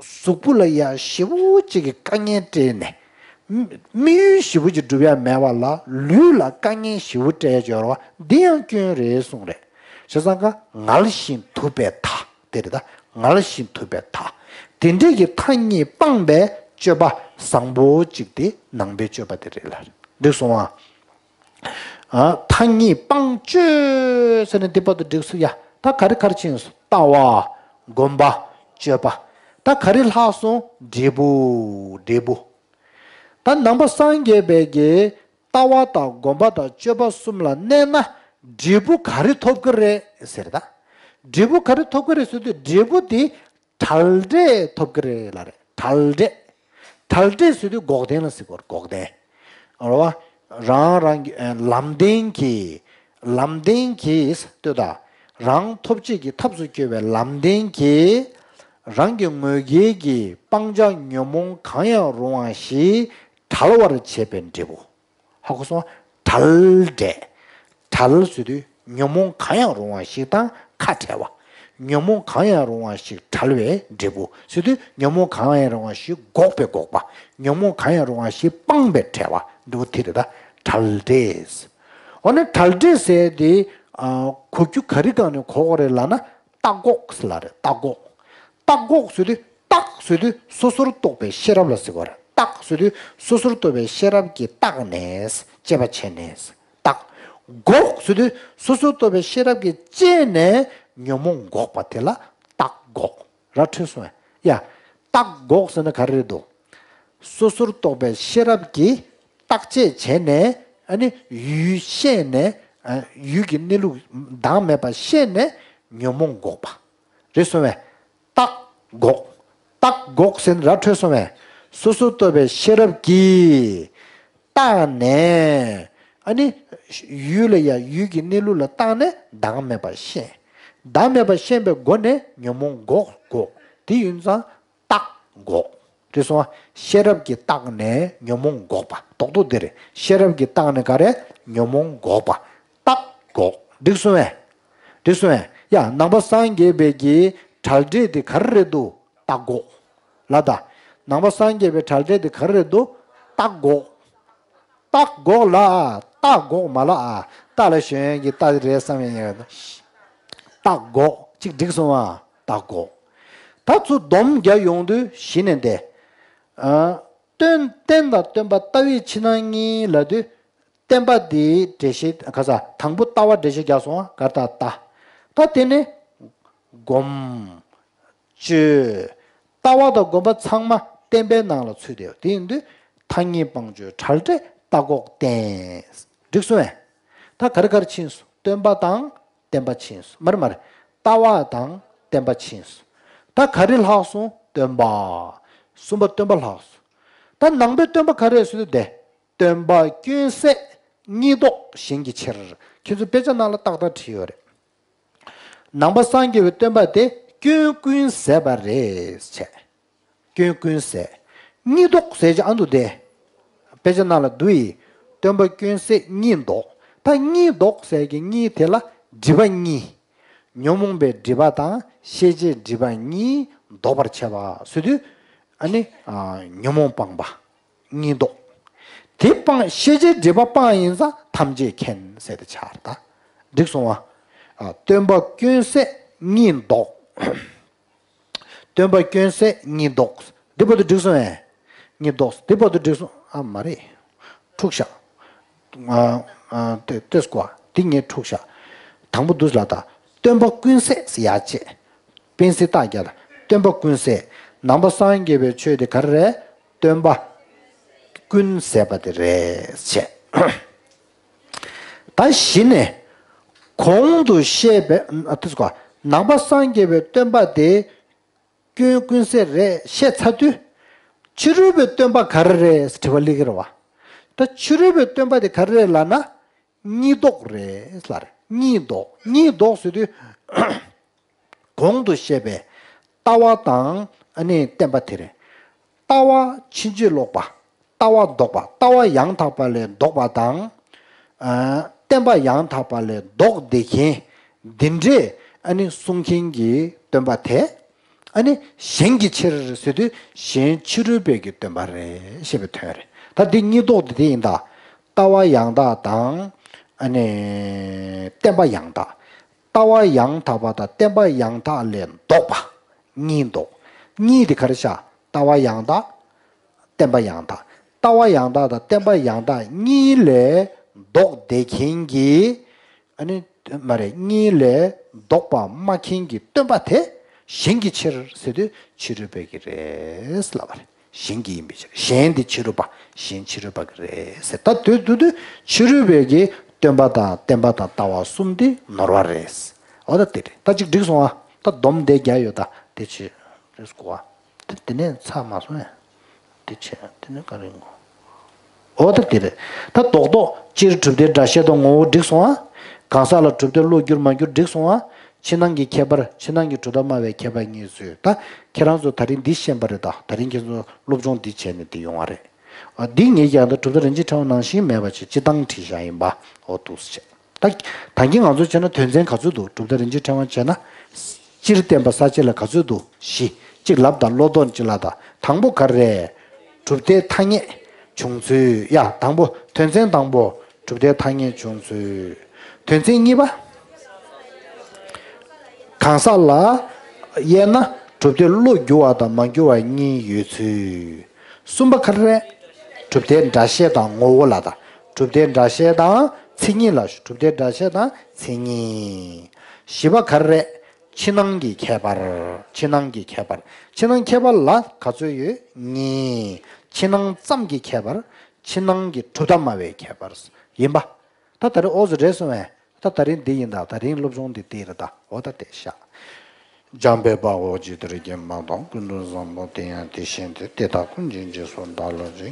གཟུགས་པོ་ལ་ཡ་ཞེ་པོ་ཅིག་གི་དཀའ་ངལ་སྤྲད་ནས། དམིགས་ཡུལ་ཞེ་པོ་ཅིག་འགྲུབ་ཡ་མེད་པ་ལ་ལུས་ལ་དཀའ་ངལ་ཞེ་པོ་སྤྲད་ཡ་འབྱོར་བ་འདི་ཡང་སྐྱོན་རེད་གསུངས་རེད། བྱས་ཙང་ཀ་ངལ་ཞིང་དུབ་པའི་མཐའ་དེ་རེད་ད། ངལ་ཞིང་དུབ་པའི་མཐའ། དེ་འདྲས་ཀྱི་མཐའ་གཉིས་སྤངས་པའི་སྤྱོད་པ་བཟང་པོ་ཅིག་དེ་ནང་པའི་སྤྱོད་པ་དེ་རེད་ལ། འགྲིག་སོང་ཨ། ཨ། མཐའ་གཉིས་སྤང་སྤྱོད་ཟེར་ནས་འདི་བར་དུ་འགྲིག་སོང་ཡ། ད་ག་རེ་ག་རེ་ཕྱིན་སོང་། ལྟ་བ། སྒོམ་པ། སྤྱོད་པ། ད་ག་རེ་ལྷག་སོང་། འབྲས་བུ། འབྲས་བུ། ད་ནང་པ་སངས་རྒྱས་པའི་གི་ལྟ་བ་དང་སྒོམ་པ་དང་སྤྱོད་པ་གསུམ་ལ་གནས་ན་འབྲས་བུ་ག་རེ་ཐོབ་ཀྱི་རེད་ཟེར་ད། འབྲས་བུ་ག་རེ་ཐོབ་ཀྱི་རེད་ཟེར་དུས་འབྲས་བུ་དེ་བྲལ་འབྲས་ཐོབ་ཀྱི་རེད་ལ་རེད། བྲལ་འབྲས། བྲལ་འབྲས་ཟེར་དུས་འགོག་བདེན་ལ་ཟེར་གོ། འགོག་བདེན། རེད་བ། རང་རང་གི་ཨ་ལམ་བདེན་གྱིས། ལམ་བདེན་གྱིས་ལྟོས་དང་། རང་ཐོབ་བྱེད་ཀྱི་ཐབས་སུ་གྱུར་པའི་ལམ་བདེན་གྱིས། རང་གི་ངོས་འགལ་གྱི་སྤང་བྱ་ཉོན་མོངས་གང་ཡང་རུང་བ་ཞིག་བྲལ་བར་བྱེད་པའི་འབྲས་བུ། ཧ་གོ་སོང་ང་། བྲལ་འབྲས། བྲལ་ཟེར་དུས་ཉོན་མོངས་གང་ཡང་རུང་བ་ཞིག་དང་ཁ་བྲལ་བ། ཉོན་མོངས་གང་ཡང་རུང་བ་ཞིག་བྲལ་བའི་འབྲས་བུ་ཟེར་དུས་ཉོན་མོངས་གང་ཡང་རུང་བ་ཞིག་འགོག་པའི་འགོག་པ། ཉོན་མོངས་གང་ཡང་རུང་བ་ཞིག་སྤངས་པའི་བྲལ་བ། འདི་བོ་དེ་རེད་ད། བྲལ་འབྲས། འོ་ན་བྲལ་འབྲས་ཟེར་དེ། ཨ། གོ་རྒྱུ་ག་རེ་སྒང་ནས་གོ་དགོས་རེད་ལབ་ན། བརྟགས་འགོག་ཟེར་ལབ་རེད། བརྟགས་འགོག། བརྟགས་འགོག་ཟེར་དུས། བརྟགས་ཟེར་དུས་སོ་སོར་རྟོག་པའི་ཤེས་རབ་ལ་ཟེར་བ་རེད། བརྟགས་ཟེར་དུས་སོ་སོར་རྟོག་པའི་ཤེས་རབ་ཀྱིས་བརྟགས་ནས། དཔྱད་པ་བྱས་ནས། བརྟགས། འགོག་ཟེར་དུས་སོ་སོར་རྟོག་པའི་ཤེས་རབ་ཀྱིས་དཔྱད་ནས་ཉོན་མོངས་འགོག་པ་དེ་ལ་བརྟགས་འགོག། ར་འཕྲོད་སོང་ངས། ཡ། བརྟགས་འགོག་ཟེར་ན་ག་རེ་རེད་འདུག། སོ་སོར་རྟོག་པའི་ཤེས་རབ་ཀྱིས་བརྟག་དཔྱད་བྱས་ནས། ཨ་ནི་ཡུལ་ཤེས་ནས། ཨ། ཡུལ་གྱི་གནས་ལུགས་བདག་མེད་པ་ཤེས་ནས་ཉོན་མོངས་འགོག་པ། རེད་སོང་ངས། བརྟགས་འགོག། བརྟགས་འགོག་ཟེར་ན་ར་འཕྲོད་སོང་ངས། སོ་སོར་རྟོག་པའི་ཤེས་རབ་ཀྱིས་བརྟགས་ནས། ཨ་ནི་ཡུལ་ལ་ཡ། ཡུལ་གྱི་གནས་ལུགས་ལ་བརྟགས་ནས་བདག་མེད་པ་ཤེས། བདག་མེད་པ་ཤེས་པའི་སྒོ་ནས་ཉོན་མོངས་འགོག་དགོས། དེ་ཡིན་ཙང་བརྟགས་འགོག། རེད་སོང་ང་། ཤེས་རབ་ཀྱིས་བརྟགས་ནས་ཉོན་མོངས་འགོག་པ། རྡོག་རྡོག་དེ་རེད། ཤེས་རབ་ཀྱིས་བརྟགས་ནས་ག་རེ། ཉོན་མོངས་འགོག་པ། བརྟགས་འགོག། འགྲིག་སོང་ངས། འགྲིག་སོང་ངས། ཡ། ནང་པ་སངས་རྒྱས་པའི་གི་བྲལ་འབྲས་དེ་ག་རེ་རེད་འདུག། བརྟགས་འགོག་ལ་ད། ནང་པ་སངས་རྒྱས་པའི་བྲལ་འབྲས་དེ་ག་རེ་རེད་འདུག། བརྟགས་འགོག། བརྟགས་འགོག་ལ། བརྟགས་འགོག་མ་ལ་ཨ། རྟ་ལ་ཞོན་གྱི་རྟ་རེད་བསམ་ཡས་ཡོད། བརྟགས་འགོག་ཅིག་འགྲིག་སོང་ཨ། བརྟགས་འགོག། ད་ཚུར་སྡོམ་རྒྱག་ཡོང་དུས་གཞི་ནས་འདི། ཨ། སྟོན། རྟེན་དང་སྟོན་པ་ལྟ་བའི་ཕྱི་ནང་གཉིས་ལབ་དུས། བསྟན་པ་འདིའི་འགྲེལ་བཤད་ག་ས། དང་པོ་ལྟ་བ་འགྲེལ་བཤད་རྒྱག་སོང་ཨ། ག་རེ་ལྟ། ལྟ། ད་དེ་ནས་སྒོམ། སྤྱོད། ལྟ་བ་དང་སྒོམ་པ་ཚང་མ་བསྟན་པའི་ནང་ལ་ཚུད་དེ། དེ་ཡིན་དུས་མཐའ་གཉིས་སྤང་སྤྱོད་བྲལ་འབྲས་བརྟགས་འགོག་བསྟན། འགྲིག་སོང་ངས། ད་ག་རེ་ག་རེ་ཕྱིན་སོང་། སྟོན་པ་དང་བསྟན་པ་ཕྱིན་སོང་། མ་རེད་མ་རེད། ལྟ་བ་དང་བསྟན་པ་ཕྱིན་སོང་། ད་ག་རེ་ལྷག་སོང་། སྟོན་པ། གསུམ་པ་སྟོན་པ་ལྷག་སོང་། ད་ནང་པའི་སྟོན་པ་ག་རེ་ཟེར་དུས་དེ། སྟོན་པ་སྐྱོན་ཟད་གཉིས་ལྡོག་གཞན་གྱི་ཕྱིར། ཁྱེད་ཚོ་དཔེ་ཆ་ནང་ལ་ཏག་ཏག་བྲིས་ཡོད་རེད། ནང་པ་སངས་རྒྱས་པའི་སྟོན་པ་དེ་སྐྱོན་ཀུན་ཟད་པ་རེད་བྱས། སྐྱོན་ཀུན་ཟད། གཉིས་ལྡོག་ཟེར་གྱི་ཨ་འདུག་སྟེ། དཔེ་ཆ་ནང་ལ་འདུག་ཡིན། སྟོན་པ་སྐྱོན་ཟད་གཉིས་ལྡོག། ད་གཉིས་ལྡོག་ཟེར་གྱི་གཉིས་དེ་ལ་སྒྲིབ་པ་གཉིས། ཉོན་མོངས་པའི་སྒྲིབ་པ་དང་ཤེས་བྱའི་སྒྲིབ་པ་གཉིས་ལྡོག་པར་བྱེད་པ་ཟེར་དུས། ཨ་ནི། ཨ། ཉོན་མོངས་སྤངས་པ། གཉིས་ལྡོག། དེ་སྤངས། ཤེས་བྱའི་སྒྲིབ་པ་སྤངས་ཡིན་ཙང་ཐམས་ཅད་མཁྱེན་ཟེར་ཏེ་ཆགས་རེད་ད། འགྲིག་སོང་ཨ། ཨ། སྟོན་པ་སྐྱོན་ཟད་གཉིས་ལྡོག། སྟོན་པ་སྐྱོན་ཟད་གཉིས་ལྡོག། འདི་བར་དུ་འགྲིག་སོང་ངས། གཉིས་ལྡོག། འདི་བར་དུ་འགྲིག་སོང་། ཨ་མ་རེད། འཁྲུག་ཤག། ཨ། ཨ། ཏེ་ཏེས་ཀོ། འདི་ངས་འཁྲུག་ཤག། དང་པོ་འདུག་ལ་ད། སྟོན་པ་ཀུན་ཟད་ཟེར་ཡ་བྱས། པེན་སི་རྟགས་རྒྱག་ལ། སྟོན་པ་ཀུན་ཟད། ནང་པ་སངས་རྒྱས་པའི་ཆོས་དེ་ག་རེ་རེད། སྟོན་པ་ཀུན་ཟད་པ་དེ་རེད་བྱས། ད་གཞི་ནས་གོང་དུ་བཤད་པའི། ཨ། དེ་ཚོ་ག། ནང་པ་སངས་རྒྱས་པའི་སྟོན་པ་དེ་སྐྱོན་ཀུན་ཟད་རེད་བཤད་ཚར་དུས། ཕྱི་རོལ་པའི་སྟོན་པ་ག་རེ་རེད་ཟེར་དྲི་བ་སླེབས་ཀྱི་རེད་བ། ད་ཕྱི་རོལ་པའི་སྟོན་པ་དེ་ག་རེ་རེད་ལབ་ན། གཉིས་ལྡོག་རེད་ལབ་རེད། གཉིས་ལྡོག་གཉིས་ལྡོག་ཟེར་དུས། གོང་དུ་བཤད་པའི་ལྟ་བ་དང་ཨ་ནི་བསྟན་པ་དེ་རེད། ལྟ་བ་ཕྱིན་ཅི་ལོག་པ། ལྟ་བ་ལྡོག་པ། ལྟ་བ་ཡང་དག་པ་ལས་ལྡོག་པ་དང་། ཨ། བསྟན་པ་ཡང་དག་པ་ལས་ལྡོག་བསྡད་མཁན་འདི་འདྲས་ཨ་ནི་གསུང་མཁན་གྱི་སྟོན་པ་དེ། ཨ་ནི་གཞན་གྱི་ཕྱིར་ཟེར་དུས་གཞན་ཕྱི་རོལ་པའི་གི་སྟོན་པ་རེད་ཞེས་པའི་དོན་རེད། ད་འདི་གཉིས་ལྡོག་དེ་དེ་ཡིན་ད། ལྟ་བ་ཡང་དག་དང་། ཨ་ནི་བསྟན་པ་ཡང་དག་ལྟ་བ་ཡང་དག་པ་དང་བསྟན་པ་ཡང་དག་ལས་ལྡོག་པ། གཉིས་ལྡོག་གཉིས་དེ་ག་རེ་བྱ། ལྟ་བ་ཡང་དག་བསྟན་པ་ཡང་དག་ལྟ་བ་ཡང་དག་དང་བསྟན་པ་ཡང་དག་གཉིས་ལས་ལྡོག་བསྡད་མཁན་གྱི། ཨ་ནི་མ་རེད། གཉིས་ལས་ལྡོག་པ་སྨྲ་མཁན་གྱི་སྟོན་པ་དེ་གཞན་གྱི་ཕྱིར་ཟེར་དུས་ཕྱི་རོལ་པའི་གི་རེད་ལབ་པ་རེད། གཞན་གྱི་ཡིན་པའི་ཕྱིར། གཞན་དེ་ཕྱི་རོལ་པ། གཞན་ཕྱི་རོལ་པ་གི་རེད་ཟེར། ད་དུས་དུས་དུས་ཕྱི་རོལ་པའི་གི་སྟོན་པ་དང་བསྟན་པ་དང་ལྟ་བ་གསུམ་དེ་ནོར་བ་རེད། འོ་ད་དེ་རེད། ད་ཅིག་འགྲིག་སོང་ཨ། ད་སྡོམ་དེ་རྒྱག་ཡོད་ད། དེ་ཆེ་རེད་གོ་ཨ། དེ་དེ་ནས་ཚར་མ་སོང་ཨ། དེ་ཆེ་དེ་ནས་ག་རེ་ངོ་། འོ་ད་དེ་རེད། ད་རྡོག་རྡོག་སྤྱིར་གྲུབ་མཐའི་སྒྲ་བཤད་དང་ངོ་བོ་འགྲིག་སོང་ཨ། གང་ཟག་ལ་གྲུབ་མཐའི་བློ་བསྒྱུར་མ་བསྒྱུར་འགྲིག་སོང་ཨ། ཕྱི་ནང་གི་ཁྱད་པར། ཕྱི་ནང་གི་གྲུབ་མཐའ་སྨྲ་བའི་མཁས་པ་གཉིས་སུ། ད་ཁྱེད་རང་ཚོ་ད་རིང་འདི་ཤེས་པ་རེད་ད། ད་རིང་ཁྱེད་ཚོ་སློབ་སྦྱོང་འདི་བྱས་ནས་འདི་ཡོང་བ་རེད། འདི་ངས་ཀྱང་ད་གྲུབ་མཐའ་རིན་ཆེན་ཕྲེང་བ་ནང་བཞིན་མེད་པ་བྱས་སྤྱིར་བཏང་བྲིས་བཞག་ཡིན་པ། འོ་འདུག་སེ་བྱས། ད་ད་གིན་ང་ཚོ་བྱས་ན་དོན་ཚན་ག་ཚོད་འདུག་གྲུབ་མཐའ་རིན་ཆེན་ཕྲེང་བ་བྱས་ན། སྤྱིར་བསྟན་པ་ས་བཅད་ལ་ག་ཚོད་འདུག་བཞི། གཅིག་ལབ་དང་། བློ་དོན་གཅིག་ལབ་དང་། དང་པོ་ག་རེ་རེད། གྲུབ་མཐའི་ཐ་སྙད་བྱུང་ཚུལ། ཡ། དང་པོ་དོན་ཚན་དང་པོ་གྲུབ་མཐའི་ཐ་སྙད་བྱུང་ཚུལ། དོན་ཚན་གཉིས་པ། གང་ཟག་ལ་དབྱེ་ན་གྲུབ་མཐའི་བློ་བསྒྱུར་བ་དང་མ་བསྒྱུར་བ་གཉིས་ཡོད་ཚུལ། གསུམ་པ་ག་རེ་རེད། གྲུབ་མཐའི་སྒྲ་བཤད་དང་ངོ་བོ་ལ་དང་། གྲུབ་མཐའི་སྒྲ་བཤད་དང་མཚན་ཉིད་ལ། གྲུབ་མཐའི་སྒྲ་བཤད་དང་མཚན་ཉིད། བཞི་པ་ག་རེ་རེད། ཕྱི་ནང་གི་ཁྱད་པར། ཕྱི་ནང་གི་ཁྱད་པར། ཕྱི་ནང་ཁྱད་པར་ལ་ག་ཚོད་ཡོད། གཉིས། ཕྱི་ནང་ཙམ་གྱི་ཁྱད་པར། ཕྱི་ནང་གི་གྲུབ་མཐའ་སྨྲ་བའི་ཁྱད་པར་ཡིན་པ། ད་ད་རེས་འོ་ཟེར་རེད་སོང་བས། ད་ད་རིང་འདི་ཡིན་ད། ད་རིང་སློབ་སྦྱོང་འདི་འདི་རེད་ད། འོ་ད་དེ་ཤག་འཇམ་དཔལ་དཔའ་བོས་ཇི་ལྟར་མཁྱེན་པ་དང་། ཀུན་ཏུ་བཟང་པོ་དེ་ཡང་དེ་བཞིན་ཏེ། དེ་དག་ཀུན་གྱི་རྗེས་སུ་བདག་སློབ་ཅིང་།